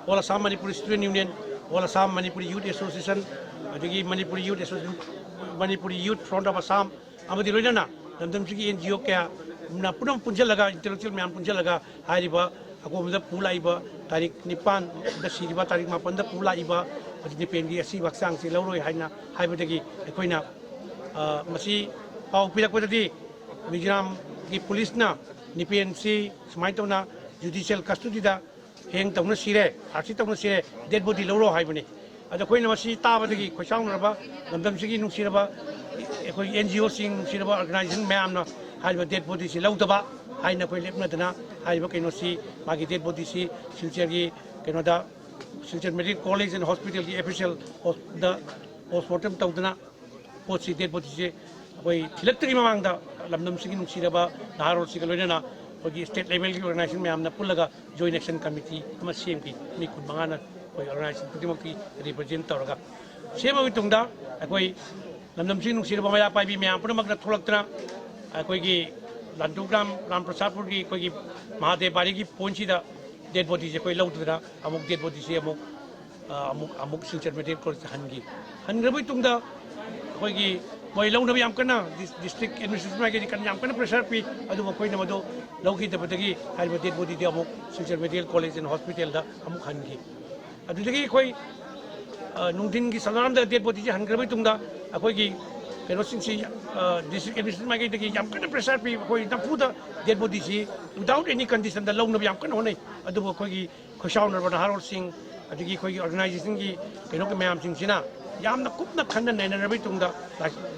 All Assam Manipuri Student Union, All Assam Manipuri Youth Association, ꯑꯗꯒꯤ Manipuri Youth Association, Manipuri Youth Front of Assam, ꯑꯃꯗꯤ ꯂꯣꯏꯅꯅ ꯂꯝꯗꯝꯁꯤꯒꯤ ꯑꯦꯟ ꯖꯤ ꯑꯣ ꯀꯌꯥ ꯄꯨꯝꯅꯃꯛ ꯄꯨꯟꯁꯤꯜꯂꯒ, ꯏꯟꯇꯦꯂꯦꯛꯆꯨꯋꯦꯜ ꯃꯌꯥꯝ ꯄꯨꯟꯁꯤꯜꯂꯒ, ꯍꯥꯏꯔꯤꯕ ꯑꯀꯣꯝꯕꯗ ꯄꯨ ꯂꯥꯛꯏꯕ ꯇꯥꯔꯤꯛ ꯅꯤꯄꯥꯟꯗ ꯁꯤꯔꯤꯕ, ꯇꯥꯔꯤꯛ ꯃꯥꯄꯟꯗ ꯄꯨ ꯂꯥꯛꯏꯕ ꯍꯧꯖꯤꯛ ꯅꯤꯄꯦꯟꯒꯤ ꯑꯁꯤꯕ ꯍꯛꯆꯥꯡꯁꯤ ꯂꯧꯔꯣꯏ ꯍꯥꯏꯅ ꯍꯥꯏꯕꯗꯒꯤ ꯑꯩꯈꯣꯏꯅ, ꯑ, ꯃꯁꯤ ꯄꯥꯎ ꯄꯤꯔꯛꯄꯗꯗꯤ ꯃꯤꯖꯣꯔꯥꯝꯒꯤ ꯄꯨꯂꯤꯁꯅ ꯅꯤꯄꯦꯟꯁꯤ ꯁꯨꯃꯥꯏꯅ ꯇꯧꯅ ꯖꯨꯗꯤꯁꯤꯌꯦꯜ ꯀꯁꯇꯗꯤꯗ ꯍꯦꯡ ꯇꯧꯅ ꯁꯤꯔꯦ, ꯐꯥꯁꯤ ꯇꯧꯅ ꯁꯤꯔꯦ, ꯗꯦꯗ ꯕꯣꯗꯤ ꯂꯧꯔꯣ ꯍꯥꯏꯕꯅꯤ꯫ ꯑꯗꯣ ꯑꯩꯈꯣꯏꯅ ꯃꯁꯤ ꯇꯥꯕꯗꯒꯤ ꯈꯣꯏꯁꯥꯎꯅꯔꯕ, ꯂꯝꯗꯝꯁꯤꯒꯤ ꯅꯨꯡꯁꯤꯔꯕ ꯑꯩꯈꯣꯏꯒꯤ ꯑꯦꯟ ꯖꯤ ꯑꯣꯁꯤꯡ, ꯅꯨꯡꯁꯤꯔꯕ ꯑꯣꯔꯒꯅꯥꯏꯖꯦꯁꯟ ꯃꯌꯥꯝꯅ ꯍꯥꯏꯔꯤꯕ ꯗꯦꯗ ꯕꯣꯗꯤꯁꯤ ꯂꯧꯗꯕ ꯍꯥꯏꯅ ꯑꯩꯈꯣꯏ ꯂꯦꯞꯅꯗꯅ ꯍꯥꯏꯔꯤꯕ ꯀꯩꯅꯣꯁꯤ, ꯃꯥꯒꯤ ꯗꯦꯗ ꯕꯣꯗꯤꯁꯤ ꯁꯤꯜꯆꯔꯒꯤ ꯀꯩꯅꯣꯗ, ꯁꯤꯜꯆꯔ ꯃꯦꯗꯤꯀꯦꯜ ꯀꯣꯂꯦꯖ ꯑꯦꯟ ꯍꯣꯁꯄꯤꯇꯥꯜꯒꯤ ꯑꯣꯐꯤꯁꯤꯌꯦꯜ ꯍꯣꯁ-, ꯗ ꯄꯣꯁꯃꯣꯔꯇꯦꯝ ꯇꯧꯗꯅ ꯄꯣꯠꯁꯤ, ꯗꯦꯗ ꯕꯣꯗꯤꯁꯦ ꯑꯩꯈꯣꯏ ꯊꯤꯜꯂꯛꯇ꯭ꯔꯤꯉꯩ ꯃꯃꯥꯡꯗ ꯂꯝꯗꯝꯁꯤꯒꯤ ꯅꯨꯡꯁꯤꯔꯕ ꯅꯍꯥꯔꯣꯜꯁꯤꯒ ꯂꯣꯏꯅꯅ ꯑꯩꯈꯣꯏꯒꯤ ꯁ꯭ꯇꯦꯠ ꯂꯦꯚꯦꯜꯒꯤ ꯑꯣꯔꯒꯅꯥꯏꯖꯦꯁꯟ ꯃꯌꯥꯝꯅ ꯄꯨꯜꯂꯒ ꯖꯣꯏꯟ ꯑꯦꯛꯁꯟ ꯀꯃꯤꯇꯤ ꯑꯃ ꯁꯦꯝꯈꯤ꯫ ꯃꯤ ꯀꯨꯟꯃꯉꯥꯅ ꯑꯩꯈꯣꯏ ꯑꯣꯔꯒꯅꯥꯏꯖꯦꯁꯟ ꯈꯨꯗꯤꯡꯃꯛꯀꯤ ꯔꯤꯄ꯭ꯔꯖꯦꯟ ꯇꯧꯔꯒ ꯁꯦꯝꯃꯕ ꯃꯇꯨꯡꯗ, ꯑꯩꯈꯣꯏ ꯂꯝꯗꯝꯁꯤꯒꯤ ꯅꯨꯡꯁꯤꯔꯕ ꯃꯩꯔꯥ ꯄꯥꯏꯕꯤ ꯃꯌꯥꯝ ꯄꯨꯝꯅꯃꯛꯅ ꯊꯣꯛꯂꯛꯇꯅ ꯑꯩꯈꯣꯏꯒꯤ ꯂꯥꯟꯇꯨ ꯒ꯭ꯔꯥꯝ ꯔꯥꯝꯄ꯭ꯔꯁꯥꯗꯄꯨꯔꯒꯤ ꯑꯩꯈꯣꯏꯒꯤ ꯃꯍꯥꯗꯦꯕ ꯕꯥꯔꯤꯒꯤ ꯄꯣꯏꯟꯠꯁꯤꯗ ꯗꯦꯗ ꯕꯣꯗꯤꯁꯦ ꯑꯩꯈꯣꯏ ꯂꯧꯗꯅ ꯑꯃꯨꯛ ꯗꯦꯗ ꯕꯣꯗꯤꯁꯦ ꯑꯃꯨꯛ, ꯑ, ꯑꯃꯨꯛ, ꯑꯃꯨꯛ ꯁꯤꯜꯆꯔ ꯃꯦꯗꯤꯀꯦꯜ ꯀꯣꯂꯦꯖꯇ ꯍꯟꯈꯤ꯫ ꯍꯟꯈ꯭ꯔꯕ ꯃꯇꯨꯡꯗ ꯑꯩꯈꯣꯏꯒꯤ ꯃꯣꯏ ꯂꯧꯅꯕ ꯌꯥꯝ ꯀꯟꯅ ꯗꯤꯁ-, ꯗꯤꯁꯇ꯭ꯔꯤꯛ ꯑꯦꯗꯃꯤꯅꯤꯁꯇ꯭ꯔꯦꯁꯟ ꯃꯥꯏꯀꯩꯗꯒꯤ ꯀꯟꯅ ꯌꯥꯝ ꯀꯟꯅ ꯄ꯭ꯔꯦꯁꯔ ꯄꯤ, ꯑꯗꯨꯕꯨ ꯑꯩꯈꯣꯏꯅ ꯃꯗꯨ ꯂꯧꯈꯤꯗꯕꯗꯒꯤ ꯍꯥꯏꯔꯤꯕ ꯗꯦꯗ ꯕꯣꯗꯤꯗꯤ ꯑꯃꯨꯛ ꯁꯤꯜꯆꯔ ꯃꯦꯗꯤꯀꯦꯜ ꯀꯣꯂꯦꯖ ꯑꯦꯟ ꯍꯣꯁꯄꯤꯇꯥꯜꯗ ꯑꯃꯨꯛ ꯍꯟꯈꯤ꯫ ꯑꯗꯨꯗꯒꯤ ꯑꯩꯈꯣꯏ, ꯑ, ꯅꯨꯡꯊꯤꯟꯒꯤ ꯁꯟꯗꯥꯔꯝꯗ ꯗꯦꯗ ꯕꯣꯗꯤꯁꯦ ꯍꯟꯈ꯭ꯔꯕ ꯃꯇꯨꯡꯗ ꯑꯩꯈꯣꯏꯒꯤ ꯀꯩꯅꯣꯁꯤꯡꯁꯤ, ꯑ, ꯗꯤꯁꯇ꯭ꯔꯤꯛ ꯑꯦꯗꯃꯤꯅꯤꯁꯇ꯭ꯔꯦꯁꯟ ꯃꯥꯏꯀꯩꯗꯒꯤ ꯌꯥꯝ ꯀꯟꯅ ꯄ꯭ꯔꯦꯁꯔ ꯄꯤ, ꯑꯩꯈꯣꯏ ꯅꯝꯐꯨꯗ ꯗꯦꯗ ꯕꯣꯗꯤꯁꯤ without any conditionꯗ ꯂꯧꯅꯕ ꯌꯥꯝ ꯀꯟꯅ ꯍꯣꯠꯅꯩ꯫ ꯑꯗꯨꯕꯨ ꯑꯩꯈꯣꯏꯒꯤ ꯈꯣꯏꯁꯥꯎꯅꯔꯕ ꯅꯍꯥꯔꯣꯜꯁꯤꯡ, ꯑꯗꯒꯤ ꯑꯩꯈꯣꯏꯒꯤ ꯑꯣꯔꯒꯅꯥꯏꯖꯦꯁꯟꯒꯤ ꯀꯩꯅꯣꯒꯤ ꯃꯌꯥꯝꯁꯤꯡꯁꯤꯅ ꯌꯥꯝꯅ ꯀꯨꯞꯅ ꯈꯟꯅ ꯅꯩꯅꯔꯕ ꯃꯇꯨꯡꯗ,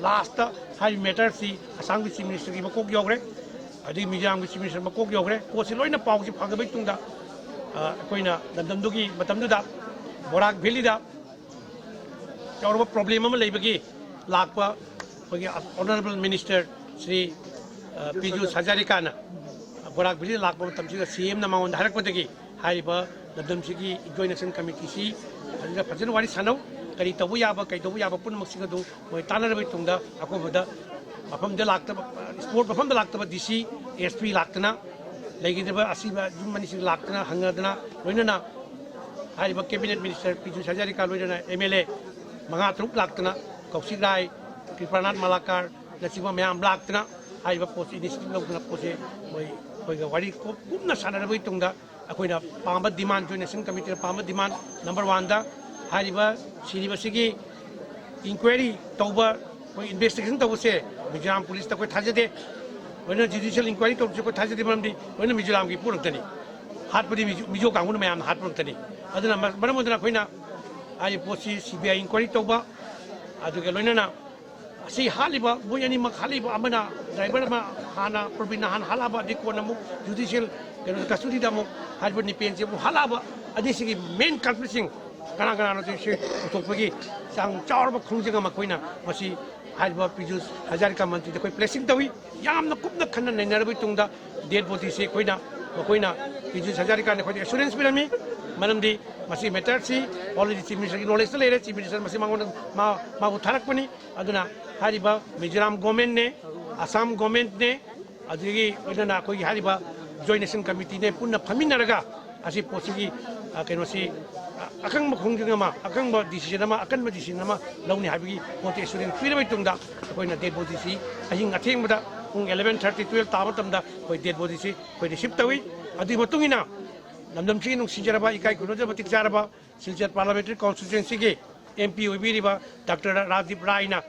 ꯂꯥꯁꯇ ꯍꯥꯏꯔꯤꯕ ꯃꯦꯇꯔꯁꯤ ꯑꯁꯥꯝꯒꯤ ꯆꯤꯐ ꯃꯤꯅꯤꯁꯇꯔꯒꯤ ꯃꯀꯣꯛ ꯌꯧꯈ꯭ꯔꯦ, ꯑꯗꯒꯤ ꯃꯤꯖꯣꯔꯥꯝꯒꯤ ꯆꯤꯐ ꯃꯤꯅꯤꯁꯇꯔ ꯃꯀꯣꯛ ꯌꯧꯈ꯭ꯔꯦ꯫ ꯄꯣꯠꯁꯤ ꯂꯣꯏꯅ ꯄꯥꯎꯁꯤ ꯐꯪꯉꯕ ꯃꯇꯨꯡꯗ, ꯑ, ꯑꯩꯈꯣꯏꯅ ꯂꯝꯗꯝꯗꯨꯒꯤ ꯃꯇꯝꯗꯨꯗ ꯕꯣꯔꯥꯛ ꯚꯦꯂꯤꯗ ꯆꯥꯎꯔꯕ ꯄ꯭ꯔꯣꯕ꯭ꯂꯦꯝ ꯑꯃ ꯂꯩꯕꯒꯤ ꯂꯥꯛꯄ ꯑꯩꯈꯣꯏꯒꯤ ꯑꯣꯅꯔꯦꯕꯜ ꯃꯤꯅꯤꯁꯇꯔ ꯁ꯭ꯔꯤ, ꯑ, ꯄꯤꯖꯨ ꯍꯖꯥꯔꯤꯀꯥꯅ ꯕꯣꯔꯥꯛ ꯚꯦꯂꯤꯗ ꯂꯥꯛꯄ ꯃꯇꯝꯁꯤꯗ ꯁꯤ ꯑꯦꯝꯅ ꯃꯉꯣꯟꯗ ꯍꯥꯏꯔꯛꯄꯗꯒꯤ ꯍꯥꯏꯔꯤꯕ ꯂꯝꯗꯝꯁꯤꯒꯤ ꯖꯣꯏꯟ ꯑꯦꯛꯁꯟ ꯀꯃꯤꯇꯤꯁꯤ ꯐꯖꯅ, ꯐꯖꯅ ꯋꯥꯔꯤ ꯁꯥꯟꯅꯧ, ꯀꯔꯤ ꯇꯧꯕ ꯌꯥꯕ, ꯀꯔꯤ ꯇꯧꯕ ꯌꯥꯕ ꯄꯨꯝꯅꯃꯛꯁꯤꯡ ꯑꯗꯨ ꯃꯣꯏ ꯇꯥꯟꯅꯔꯕ ꯃꯇꯨꯡꯗ ꯑꯀꯣꯟꯕꯗ ꯃꯐꯝꯗ ꯂꯥꯛꯇꯕ, ꯏꯁꯄꯣꯔꯠ ꯃꯐꯝꯗ ꯂꯥꯛꯇꯕ ꯗꯤ ꯁꯤ, ꯑꯦꯁ ꯄꯤ ꯂꯥꯛꯇꯅ, ꯂꯩꯈꯤꯗ꯭ꯔꯕ ꯑꯁꯤꯕ ꯌꯨꯝ ꯑꯅꯤꯁꯤꯡ ꯂꯥꯛꯇꯅ ꯍꯪꯅꯗꯅ, ꯂꯣꯏꯅꯅ ꯍꯥꯏꯔꯤꯕ ꯀꯦꯕꯤꯅꯦꯠ ꯃꯤꯅꯤꯁꯇꯔ ꯄꯤꯖꯨ ꯍꯖꯥꯔꯤꯀꯥ ꯂꯣꯏꯅꯅ ꯑꯦꯝ ꯑꯦꯜ ꯑꯦ ꯃꯉꯥ ꯇꯔꯨꯛ ꯂꯥꯛꯇꯅ, ꯀꯧꯁꯤꯛ ꯔꯥꯏ, ꯀ꯭ꯔꯤꯄꯥꯅꯥꯊ ꯃꯂꯥꯀꯥꯔ ꯅꯆꯤꯡꯕ ꯃꯌꯥꯝ ꯂꯥꯛꯇꯅ ꯍꯥꯏꯔꯤꯕ ꯄꯣꯠꯁꯤ initiative ꯂꯧꯗꯨꯅ ꯄꯣꯠꯁꯦ ꯃꯣꯏ ꯑꯩꯈꯣꯏꯒ ꯋꯥꯔꯤ ꯀꯨꯞ-, ꯀꯨꯞꯅ ꯁꯥꯟꯅꯔꯕꯒꯤ ꯇꯨꯡꯗ ꯑꯩꯈꯣꯏꯅ ꯄꯥꯝꯕ demand, Joint Action Committeeꯅ ꯄꯥꯝꯕ demand number oneꯗ ꯍꯥꯏꯔꯤꯕ ꯁꯤꯔꯤꯕꯁꯤꯒꯤ inquiry ꯇꯧꯕ, ꯑꯩꯈꯣꯏ investigation ꯇꯧꯕꯁꯦ ꯃꯤꯖꯣꯔꯥꯝ policeꯇ ꯑꯩꯈꯣꯏ ꯊꯥꯖꯗꯦ꯫ ꯂꯣꯏꯅ judicial inquiry ꯇꯧꯕꯁꯦ ꯑꯩꯈꯣꯏ ꯊꯥꯖꯗꯦ, ꯃꯔꯝꯗꯤ ꯂꯣꯏꯅ ꯃꯤꯖꯣꯔꯥꯝꯒꯤ ꯄꯣꯠ ꯉꯥꯛꯇꯅꯤ, ꯍꯥꯠꯄꯗꯤ ꯃꯤꯖꯣ, ꯃꯤꯖꯣ ꯀꯥꯡꯕꯨꯅ ꯃꯌꯥꯝꯅ ꯍꯥꯠꯄ ꯉꯥꯛꯇꯅꯤ꯫ ꯑꯗꯨꯅ ꯃ-, ꯃꯔꯝ ꯑꯗꯨꯅ ꯑꯩꯈꯣꯏꯅ ꯍꯥꯏꯔꯤꯕ ꯄꯣꯠꯁꯤ C B I inquiry ꯇꯧꯕ, ꯑꯗꯨꯒ ꯂꯣꯏꯅꯅ ꯑꯁꯤ ꯍꯥꯠꯂꯤꯕ ꯃꯣꯏ ꯑꯅꯤꯃꯛ ꯍꯥꯠꯂꯤꯕ, ꯑꯃꯅ driver ꯑꯃ ꯍꯥꯟꯅ ꯄ꯭ꯔꯕꯤꯟꯅ ꯍꯥꯟꯅ ꯍꯥꯠꯂꯛꯑꯕ, ꯑꯗꯩ ꯀꯣꯟꯅ ꯑꯃꯨꯛ judicial ꯀꯩꯅꯣ custodyꯗ ꯑꯃꯨꯛ ꯍꯥꯏꯔꯤꯕ ꯅꯤꯄꯦꯟꯁꯦ ꯑꯃꯨꯛ ꯍꯥꯠꯂꯛꯑꯕ, ꯑꯅꯤꯁꯤꯒꯤ main culpritꯁꯤꯡ ꯀꯅꯥ ꯀꯅꯥꯅꯣ ꯁꯤ ꯄꯨꯊꯣꯛꯄꯒꯤ ꯆꯥꯡ ꯆꯥꯎꯔꯕ ꯈꯣꯡꯖꯪ ꯑꯃ ꯑꯩꯈꯣꯏꯅ ꯃꯁꯤ ꯍꯥꯏꯔꯤꯕ ꯄꯤꯌꯨꯁ ꯍꯖꯥꯔꯤꯀꯥ ꯃꯟꯇ꯭ꯔꯤꯗ ꯑꯩꯈꯣꯏ placing ꯇꯧꯏ꯫ ꯌꯥꯝꯅ ꯀꯨꯞꯅ ꯈꯟꯅ ꯅꯩꯅꯔꯕꯒꯤ ꯇꯨꯡꯗ dead bodyꯁꯦ ꯑꯩꯈꯣꯏꯅ, ꯃꯈꯣꯏꯅ ꯄꯤꯌꯨꯁ ꯍꯖꯥꯔꯤꯀꯥꯅ ꯑꯩꯈꯣꯏꯗ assurance ꯄꯤꯔꯝꯃꯤ꯫ ꯃꯔꯝꯗꯤ ꯃꯁꯤ matterꯁꯤ already Chief Ministerꯒꯤ knowledgeꯇ ꯂꯩꯔꯦ, Chief Minister ꯃꯁꯤ ꯃꯉꯣꯟꯗ, ꯃꯥ, ꯃꯥꯕꯨ ꯊꯥꯔꯛꯄꯅꯤ꯫ ꯑꯗꯨꯅ ꯍꯥꯏꯔꯤꯕ ꯃꯤꯖꯣꯔꯥꯝ governmentꯅꯦ, ꯑꯁꯥꯝ governmentꯅꯦ, ꯑꯗꯨꯗꯒꯤ ꯂꯣꯏꯅꯅ ꯑꯩꯈꯣꯏꯒꯤ ꯍꯥꯏꯔꯤꯕ Joint Action Committeeꯅꯦ ꯄꯨꯟꯅ ꯐꯝꯃꯤꯟꯅꯔꯒ ꯑꯁꯤ ꯄꯣꯠꯁꯤꯒꯤ, ꯑ, ꯀꯩꯅꯣꯁꯤ, ꯑ, ꯑꯀꯪꯕ ꯈꯣꯡꯖꯪ ꯑꯃ, ꯑꯀꯪꯕ decision ꯑꯃ, ꯑꯀꯟꯕ decision ꯑꯃ ꯂꯧꯅꯤ ꯍꯥꯏꯕꯒꯤ ꯄꯣꯠꯇꯨ assurance ꯄꯤꯔꯕ ꯃꯇꯨꯡꯗ ꯑꯩꯈꯣꯏꯅ dead bodyꯁꯤ ꯑꯍꯤꯡ ꯑꯊꯦꯡꯕꯗ ꯄꯨꯡ eleven thirty, twelve ꯇꯥꯕ ꯃꯇꯝꯗ ꯑꯩꯈꯣꯏ dead bodyꯁꯤ ꯑꯩꯈꯣꯏ receive ꯇꯧꯏ꯫ ꯑꯗꯨꯒꯤ ꯃꯇꯨꯡ ꯏꯟꯅ ꯂꯝꯗꯝꯁꯤꯒꯤ ꯅꯨꯡꯁꯤꯖꯔꯕ, ꯏꯀꯥꯏ ꯈꯨꯝꯅꯖꯕ ꯃꯇꯤꯛ ꯆꯥꯔꯕ Silchar parliamentary constituencyꯒꯤ M P ꯑꯣꯏꯕꯤꯔꯤꯕ Doctor ꯔꯥꯖꯗꯤꯞ ꯔꯥꯏꯅ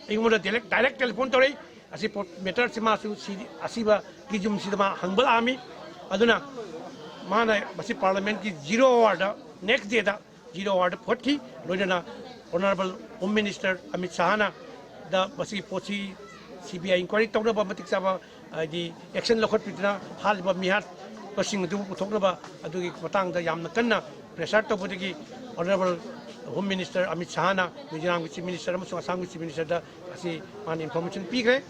ꯑꯩꯉꯣꯟꯗ direct, direct telephone ꯇꯧꯔꯛꯏ꯫ ꯑꯁꯤ ꯄꯣꯠ, matterꯁꯤ ꯃꯥꯁꯨ ꯁꯤ, ꯑꯁꯤꯕꯒꯤ ꯌꯨꯝꯁꯤꯗ ꯃꯥ ꯍꯪꯕ ꯂꯥꯛꯑꯝꯃꯤ꯫ ꯑꯗꯨꯅ ꯃꯥꯅ ꯃꯁꯤ parliamentꯀꯤ zero hourꯗ, next dayꯗ zero hourꯗ ꯐꯨꯒꯠꯈꯤ꯫ ꯂꯣꯏꯅꯅ Honourable Home Minister ꯑꯃꯤꯠ ꯁꯥꯍꯅ ꯗ ꯃꯁꯤꯒꯤ ꯄꯣꯠꯁꯤ C B I inquiry ꯇꯧꯅꯕ ꯃꯇꯤꯛ ꯆꯥꯕ ꯍꯥꯏꯗꯤ action ꯂꯧꯈꯠꯄꯤꯗꯨꯅ ꯍꯥꯠꯂꯤꯕ ꯃꯤꯍꯥꯠꯄꯁꯤꯡ ꯑꯗꯨꯕꯨ ꯄꯨꯊꯣꯛꯅꯕ ꯑꯗꯨꯒꯤ ꯃꯇꯥꯡꯗ ꯌꯥꯝꯅ ꯀꯟꯅ pressure ꯇꯧꯕꯗꯒꯤ Honourable Home Minister Amit ꯁꯥꯍꯅ ꯃꯤꯖꯣꯔꯥꯝꯒꯤ Chief Minister ꯑꯃꯁꯨꯡ ꯑꯁꯥꯝꯒꯤ Chief Ministerꯗ ꯑꯁꯤ ꯃꯥꯅ information ꯄꯤꯈ꯭ꯔꯦ꯫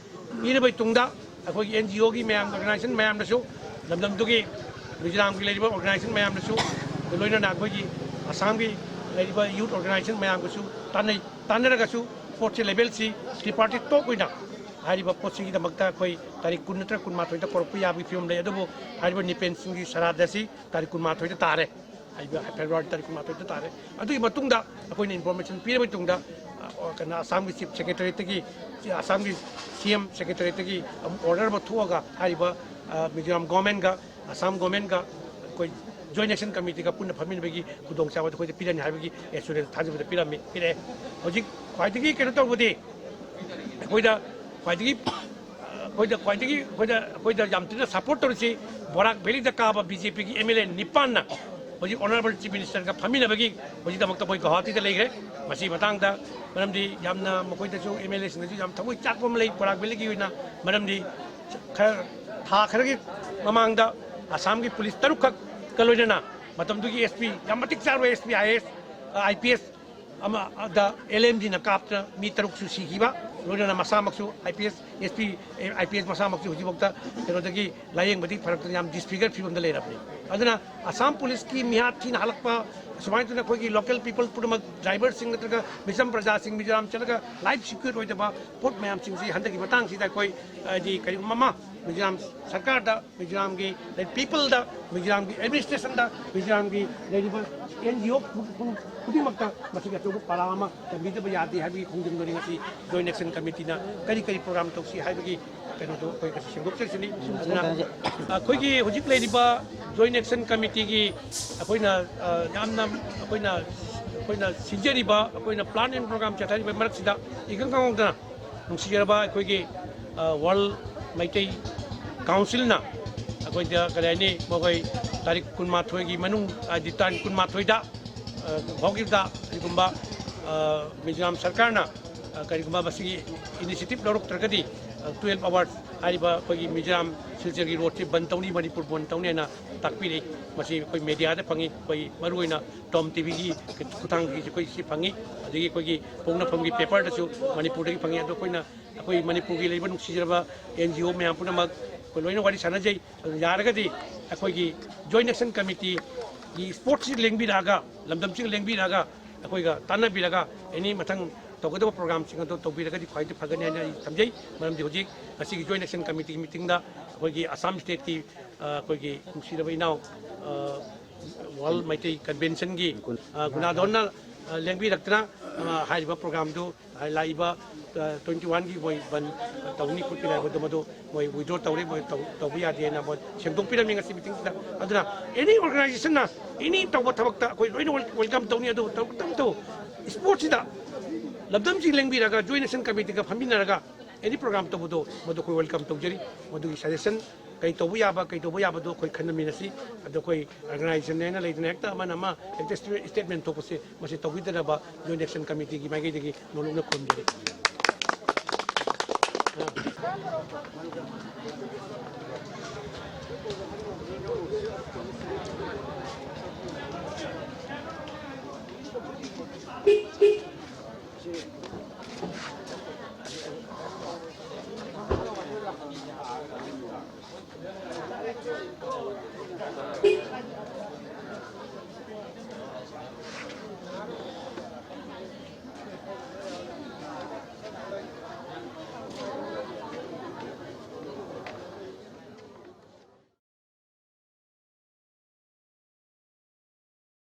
ꯄꯤꯔꯕꯒꯤ ꯇꯨꯡꯗ ꯑꯩꯈꯣꯏꯒꯤ N G Oꯒꯤ ꯃꯌꯥꯝ, organisation ꯃꯌꯥꯝꯅꯁꯨ, ꯂꯝꯗꯝꯗꯨꯒꯤ ꯃꯤꯖꯣꯔꯥꯝꯒꯤ ꯂꯩꯔꯤꯕ organisation ꯃꯌꯥꯝꯅꯁꯨ, ꯑꯗꯨ ꯂꯣꯏꯅꯅ ꯑꯩꯈꯣꯏꯒꯤ ꯑꯁꯥꯝꯒꯤ ꯂꯩꯔꯤꯕ youth organisation ꯃꯌꯥꯝꯒꯁꯨ ꯇꯥꯟꯅꯩ꯫ ꯇꯥꯟꯅꯔꯒꯁꯨ ꯄꯣꯠꯁꯤ levelꯁꯤ tripartite talk ꯑꯣꯏꯅ ꯍꯥꯏꯔꯤꯕ ꯄꯣꯠꯁꯤꯒꯤꯗꯃꯛꯇ ꯑꯩꯈꯣꯏ ꯇꯥꯔꯤꯛ ꯀꯨꯟ ꯅꯠꯇ꯭ꯔꯒ ꯀꯨꯟꯃꯥꯊꯣꯏꯗ ꯀꯧꯔꯛꯄ ꯌꯥꯕꯒꯤ ꯐꯤꯕꯝ ꯂꯩ꯫ ꯑꯗꯨꯕꯨ ꯍꯥꯏꯔꯤꯕ ꯅꯤꯄꯦꯟ ꯁꯤꯡꯒꯤ ꯁꯔꯥꯗ ꯑꯁꯤ ꯇꯥꯔꯤꯛ ꯀꯨꯟꯃꯥꯊꯣꯏꯗ ꯇꯥꯔꯦ꯫ ꯍꯥꯏꯕ ꯐꯦꯕ꯭ꯔꯨꯋꯥꯔꯤ ꯇꯥꯔꯤꯛ ꯀꯨꯟꯃꯥꯊꯣꯏꯗ ꯇꯥꯔꯦ꯫ ꯑꯗꯨꯒꯤ ꯃꯇꯨꯡꯗ ꯑꯩꯈꯣꯏꯅ ꯏꯟꯐꯣꯔꯃꯦꯁꯟ ꯄꯤꯔꯕ ꯃꯇꯨꯡꯗ, ꯑ, ꯀꯩꯅꯣ, ꯑꯁꯥꯝꯒꯤ ꯆꯤꯐ ꯁꯦꯀ꯭ꯔꯦꯇꯔꯤꯌꯦꯠꯇꯒꯤ, ꯑꯁꯥꯝꯒꯤ ꯁꯤ ꯑꯦꯝ ꯁꯦꯀ꯭ꯔꯦꯇꯔꯤꯌꯦꯠꯇꯒꯤ ꯑꯃꯨꯛ ꯑꯣꯔꯗꯔ ꯑꯃ ꯊꯣꯛꯑꯒ ꯍꯥꯏꯔꯤꯕ, ꯑ, ꯃꯤꯖꯣꯔꯥꯝ ꯒꯣꯔꯃꯦꯟꯒ ꯑꯁꯥꯝ ꯒꯣꯔꯃꯦꯟꯒ ꯑꯩꯈꯣꯏ ꯖꯣꯏꯟ ꯑꯦꯛꯁꯟ ꯀꯃꯤꯇꯤꯒ ꯄꯨꯟꯅ ꯐꯝꯃꯤꯟꯅꯕꯒꯤ ꯈꯨꯗꯣꯡꯆꯥꯕꯗꯨ ꯑꯩꯈꯣꯏꯗ ꯄꯤꯔꯅꯤ ꯍꯥꯏꯕꯒꯤ ꯑꯦꯁꯨꯔꯦꯟꯁ ꯊꯥꯖꯕꯗ ꯄꯤꯔꯝꯃꯤ, ꯄꯤꯔꯛꯑꯦ꯫ ꯍꯧꯖꯤꯛ ꯈ꯭ꯋꯥꯏꯗꯒꯤ ꯀꯩꯅꯣ ꯇꯧꯕꯗꯤ, ꯑꯩꯈꯣꯏꯗ ꯈ꯭ꯋꯥꯏꯗꯒꯤ, ꯑꯩꯈꯣꯏꯗ ꯈ꯭ꯋꯥꯏꯗꯒꯤ, ꯑꯩꯈꯣꯏꯗ, ꯑꯩꯈꯣꯏꯗ ꯌꯥꯝ ꯊꯤꯅ ꯁꯄꯣꯔꯠ ꯇꯧꯔꯤꯁꯤ ꯕꯣꯔꯥꯛ ꯚꯦꯂꯤꯗ ꯀꯥꯕ ꯕꯤ ꯖꯦ ꯄꯤꯒꯤ ꯑꯦꯝ ꯑꯦꯜ ꯑꯦ ꯅꯤꯄꯥꯟꯅ ꯍꯧꯖꯤꯛ ꯑꯣꯅꯔꯦꯕꯜ ꯆꯤꯐ ꯃꯤꯅꯤꯁꯇꯔꯒ ꯐꯝꯃꯤꯟꯅꯕꯒꯤ ꯍꯧꯖꯤꯛꯇꯃꯛꯇ ꯑꯩꯈꯣꯏ ꯒꯧꯍꯥꯇꯤꯗ ꯂꯩꯈ꯭ꯔꯦ꯫ ꯃꯁꯤ ꯃꯇꯥꯡꯗ ꯃꯔꯝꯗꯤ ꯌꯥꯝꯅ ꯃꯈꯣꯏꯗꯁꯨ, ꯑꯦꯝ ꯑꯦꯜ ꯑꯦꯁꯤꯡꯗꯁꯨ ꯌꯥꯝ ꯊꯃꯣꯏ ꯆꯥꯛꯄ ꯑꯃ ꯂꯩ ꯕꯣꯔꯥꯛ ꯚꯦꯂꯤꯒꯤ ꯑꯣꯏꯅ꯫ ꯃꯔꯝꯗꯤ ꯈꯔ, ꯊꯥ ꯈꯔꯒꯤ ꯃꯃꯥꯡꯗ ꯑꯁꯥꯝꯒꯤ ꯄꯨꯂꯤꯁ ꯇꯔꯨꯛꯈꯛꯀ ꯂꯣꯏꯅꯅ ꯃꯇꯝꯗꯨꯒꯤ ꯑꯦꯁ ꯄꯤ, ꯌꯥꯝ ꯃꯇꯤꯛ ꯆꯥꯔꯕ S P, I A S, I P S ꯑꯃꯗ ꯑꯦꯜ ꯑꯦꯝ ꯖꯤꯅ ꯀꯥꯞꯇꯅ ꯃꯤ ꯇꯔꯨꯛꯁꯨ ꯁꯤꯈꯤꯕ, ꯂꯣꯏꯅꯅ ꯃꯁꯥꯃꯛꯁꯨ I P S, S P, I P S ꯃꯁꯥꯃꯛꯁꯨ ꯍꯧꯖꯤꯛꯐꯥꯎꯗ ꯀꯩꯅꯣꯗꯒꯤ ꯂꯥꯌꯦꯡꯕꯗꯒꯤ ꯐꯔꯛꯇꯅ ꯌꯥꯝ ꯗꯤꯁꯐꯤꯒꯔ ꯐꯤꯕꯝꯗ ꯂꯩꯔꯕꯅꯤ꯫ ꯑꯗꯨꯅ ꯑꯁꯥꯝ ꯄꯨꯂꯤꯁꯀꯤ ꯃꯤꯍꯥꯠ ꯊꯤꯅ ꯍꯜꯂꯛꯄ, ꯁꯨꯃꯥꯏꯅ ꯇꯧꯗꯅ ꯑꯩꯈꯣꯏꯒꯤ ꯂꯣꯀꯦꯜ ꯄꯤꯄꯜ ꯄꯨꯝꯅꯃꯛ, ꯗ꯭ꯔꯥꯏꯚꯔꯁꯤꯡ ꯅꯠꯇ꯭ꯔꯒ ꯃꯤꯆꯝ ꯄ꯭ꯔꯖꯥꯁꯤꯡ ꯃꯤꯖꯣꯔꯥꯝ ꯆꯠꯂꯒ ꯂꯥꯏꯐ ꯁꯤꯀ꯭ꯌꯣꯔ ꯑꯣꯏꯗꯕ ꯄꯣꯠ ꯃꯌꯥꯝꯁꯤꯡꯁꯤ ꯍꯟꯗꯛꯀꯤ ꯃꯇꯥꯡꯁꯤꯗ ꯑꯩꯈꯣꯏ, ꯍꯥꯏꯗꯤ, ꯀꯔꯤꯒꯨꯝꯕ ꯑꯃ ꯃꯤꯖꯣꯔꯥꯝ ꯁꯔꯀꯥꯔꯗ, ꯃꯤꯖꯣꯔꯥꯝꯒꯤ ꯄꯤꯄꯜꯗ, ꯃꯤꯖꯣꯔꯥꯝꯒꯤ ꯑꯦꯗꯃꯤꯅꯤꯁꯇ꯭ꯔꯦꯁꯟꯗ, ꯃꯤꯖꯣꯔꯥꯝꯒꯤ ꯂꯩꯔꯤꯕ ꯑꯦꯟ ꯖꯤ ꯑꯣ ꯈꯨꯗꯤꯡꯃꯛꯇ ꯃꯁꯤꯒꯤ ꯑꯆꯧꯕ ꯄꯔꯥ ꯑꯃ ꯇꯝꯕꯤꯗꯕ ꯌꯥꯗꯦ ꯍꯥꯏꯕꯒꯤ ꯈꯣꯡꯖꯪꯗꯨꯅꯤ ꯉꯁꯤ ꯖꯣꯏꯟ ꯑꯦꯛꯁꯟ ꯀꯃꯤꯇꯤꯅ ꯀꯔꯤ ꯀꯔꯤ ꯄ꯭ꯔꯣꯒ꯭ꯔꯥꯝ ꯇꯧꯁꯤ ꯍꯥꯏꯕꯒꯤ ꯀꯩꯅꯣꯗꯣ ꯑꯩꯈꯣꯏ ꯉꯁꯤ ꯁꯦꯝꯗꯣꯛꯆꯔꯤꯁꯤꯅꯤ꯫ ꯑꯗꯨꯅ ꯑꯩꯈꯣꯏꯒꯤ ꯍꯧꯖꯤꯛ ꯂꯩꯔꯤꯕ ꯖꯣꯏꯟ ꯑꯦꯛꯁꯟ ꯀꯃꯤꯇꯤꯒꯤ ꯑꯩꯈꯣꯏꯅ, ꯑ, ꯌꯥꯝꯅ ꯑꯩꯈꯣꯏꯅ, ꯑꯩꯈꯣꯏꯅ ꯁꯤꯟꯖꯔꯤꯕ, ꯑꯩꯈꯣꯏꯅ ꯄ꯭ꯂꯥꯟ ꯑꯦꯟ ꯄ꯭ꯔꯣꯒ꯭ꯔꯥꯝ ꯆꯠꯊꯔꯤꯕ ꯃꯔꯛꯁꯤꯗ ꯏꯈꯪ ꯈꯪꯍꯧꯗꯅ ꯅꯨꯡꯁꯤꯖꯔꯕ ꯑꯩꯈꯣꯏꯒꯤ, ꯑ, ꯋꯥꯔꯜ ꯃꯩꯇꯩ ꯀꯥꯎꯟꯁꯤꯜꯅ ꯑꯩꯈꯣꯏꯗ, ꯀꯔꯤ ꯍꯥꯏꯅꯤ, ꯃꯈꯣꯏ ꯇꯥꯔꯤꯛ ꯀꯨꯟꯃꯥꯊꯣꯏꯒꯤ ꯃꯅꯨꯡ, ꯍꯥꯏꯗꯤ ꯇꯥꯔꯤꯛ ꯀꯨꯟꯃꯥꯊꯣꯏꯗ, ꯑ, ꯐꯥꯎꯈꯤꯕꯗ ꯀꯔꯤꯒꯨꯝꯕ, ꯑ, ꯃꯤꯖꯣꯔꯥꯝ ꯁꯔꯀꯥꯔꯅ, ꯑ, ꯀꯔꯤꯒꯨꯝꯕ ꯃꯁꯤꯒꯤ ꯏꯅꯤꯁꯤꯌꯦꯇꯤꯚ ꯂꯧꯔꯛꯇ꯭ꯔꯒꯗꯤ, ꯑ, ꯇꯨꯌꯦꯜꯐ ꯑꯋꯥꯔꯁ ꯍꯥꯏꯔꯤꯕ ꯑꯩꯈꯣꯏꯒꯤ ꯃꯤꯖꯣꯔꯥꯝ ꯁꯤꯜꯆꯔꯒꯤ ꯔꯣꯗꯁꯤ ꯕꯟ ꯇꯧꯅꯤ, ꯃꯅꯤꯄꯨꯔ ꯕꯟ ꯇꯧꯅꯤ ꯍꯥꯏꯅ ꯇꯥꯛꯄꯤꯔꯛꯏ꯫ ꯃꯁꯤ ꯑꯩꯈꯣꯏ ꯃꯦꯗꯤꯌꯥꯗ ꯐꯪꯉꯤ, ꯑꯩꯈꯣꯏ ꯃꯔꯨꯑꯣꯏꯅ ꯇꯣꯝ ꯇꯤ ꯚꯤꯒꯤ ꯈꯨꯠꯊꯥꯡꯗꯒꯤꯁꯨ ꯑꯩꯈꯣꯏ ꯁꯤ ꯐꯪꯉꯤ, ꯑꯗꯒꯤ ꯑꯩꯈꯣꯏꯒꯤ ꯄꯣꯛꯅꯐꯝꯒꯤ ꯄꯦꯄꯔꯗꯁꯨ ꯃꯅꯤꯄꯨꯔꯗꯒꯤ ꯐꯪꯉꯤ꯫ ꯑꯗꯣ ꯑꯩꯈꯣꯏꯅ, ꯑꯩꯈꯣꯏ ꯃꯅꯤꯄꯨꯔꯒꯤ ꯂꯩꯔꯤꯕ ꯅꯨꯡꯁꯤꯖꯔꯕ ꯑꯦꯟ ꯖꯤ ꯑꯣ ꯃꯌꯥꯝ ꯄꯨꯝꯅꯃꯛ ꯑꯩꯈꯣꯏ ꯂꯣꯏꯅ ꯋꯥꯔꯤ ꯁꯥꯟꯅꯖꯩ꯫ ꯑꯗꯨ ꯌꯥꯔꯒꯗꯤ ꯑꯩꯈꯣꯏꯒꯤ ꯖꯣꯏꯟ ꯑꯦꯛꯁꯟ ꯀꯃꯤꯇꯤꯒꯤ ꯁ꯭ꯄꯣꯔꯠꯁꯤ ꯂꯦꯡꯕꯤꯔꯛꯑꯒ, ꯂꯝꯗꯝꯁꯤꯒ ꯂꯦꯡꯕꯤꯔꯛꯑꯒ, ꯑꯩꯈꯣꯏꯒ ꯇꯥꯟꯅꯕꯤꯔꯒ ꯑꯦꯅꯤ ꯃꯊꯪ ꯇꯧꯒꯗꯕ ꯄ꯭ꯔꯣꯒ꯭ꯔꯥꯝꯁꯤꯡ ꯑꯗꯨ ꯇꯧꯕꯤꯔꯒꯗꯤ ꯈ꯭ꯋꯥꯏꯗꯒꯤ ꯐꯒꯅꯤ ꯍꯥꯏꯅ ꯑꯩ ꯊꯝꯖꯩ꯫ ꯃꯔꯝꯗꯤ ꯍꯧꯖꯤꯛ ꯉꯁꯤꯒꯤ ꯖꯣꯏꯟ ꯑꯦꯛꯁꯟ ꯀꯃꯤꯇꯤꯒꯤ ꯃꯤꯇꯤꯡꯗ ꯑꯩꯈꯣꯏꯒꯤ ꯑꯁꯥꯝ ꯁ꯭ꯇꯦꯠꯀꯤ, ꯑ, ꯑꯩꯈꯣꯏꯒꯤ ꯅꯨꯡꯁꯤꯔꯕ ꯏꯅꯥꯎ, ꯑ, World Meitei Convention ꯒꯤ, ꯑ, ꯒꯨꯅꯥꯙꯣꯟꯅ, ꯑ, ꯂꯦꯡꯕꯤꯔꯛꯇꯅ, ꯑ, ꯍꯥꯏꯔꯤꯕ program ꯗꯨ, ꯑ, ꯂꯥꯛꯏꯕ, ꯑ, twenty one ꯒꯤ ꯃꯣꯏ ꯕꯟ ꯇꯧꯅꯤ ꯈꯣꯠꯀꯅꯤ ꯍꯥꯏꯕꯗꯨ ꯃꯗꯨ ꯃꯣꯏ withdraw ꯇꯧꯔꯦ, ꯃꯣꯏ ꯇꯧ-, ꯇꯧꯕ ꯌꯥꯗꯦꯅ ꯃꯣꯏ ꯁꯦꯡꯗꯣꯛꯄꯤꯔꯝꯃꯤ ꯉꯁꯤ meeting ꯁꯤꯗ꯫ ꯑꯗꯨꯅ any organization ꯅ any ꯇꯧꯕ ꯊꯕꯛꯇ ꯑꯩꯈꯣꯏ ꯂꯣꯏꯅ wel-, welcome ꯇꯧꯅꯤ꯫ ꯑꯗꯨꯕꯨ ꯇꯧ-, ꯇꯧ-, ꯇꯧ-, sport ꯁꯤꯗ ꯂꯝꯗꯝꯁꯤ ꯂꯦꯡꯕꯤꯔꯒ Joint Action Committee ꯒ ꯐꯝꯃꯤꯟꯅꯔꯒ any program ꯇꯧꯕꯗꯣ ꯃꯗꯨ ꯑꯩꯈꯣꯏ welcome ꯇꯧꯖꯔꯤ꯫ ꯃꯗꯨꯒꯤ suggestion ꯀꯩ ꯇꯧꯕ ꯌꯥꯕ, ꯀꯩ ꯇꯧꯕ ꯌꯥꯕꯗꯣ ꯑꯩꯈꯣꯏ ꯈꯟꯅꯃꯤꯟꯅꯁꯤ꯫ ꯑꯗꯣ ꯑꯩꯈꯣꯏ organization ꯅꯦꯅ ꯂꯩꯗꯅ ꯍꯦꯛꯇ ꯑꯃꯅ ꯑꯃ ꯍꯦꯛꯇ statement ꯊꯣꯛꯄꯁꯦ ꯃꯁꯤ ꯇꯧꯕꯤꯗꯅꯕ Joint Action Committee ꯒꯤ ꯃꯥꯏꯀꯩꯗꯒꯤ ꯅꯣꯂꯨꯛꯅ ꯈꯨꯔꯨꯝꯖꯔꯤ꯫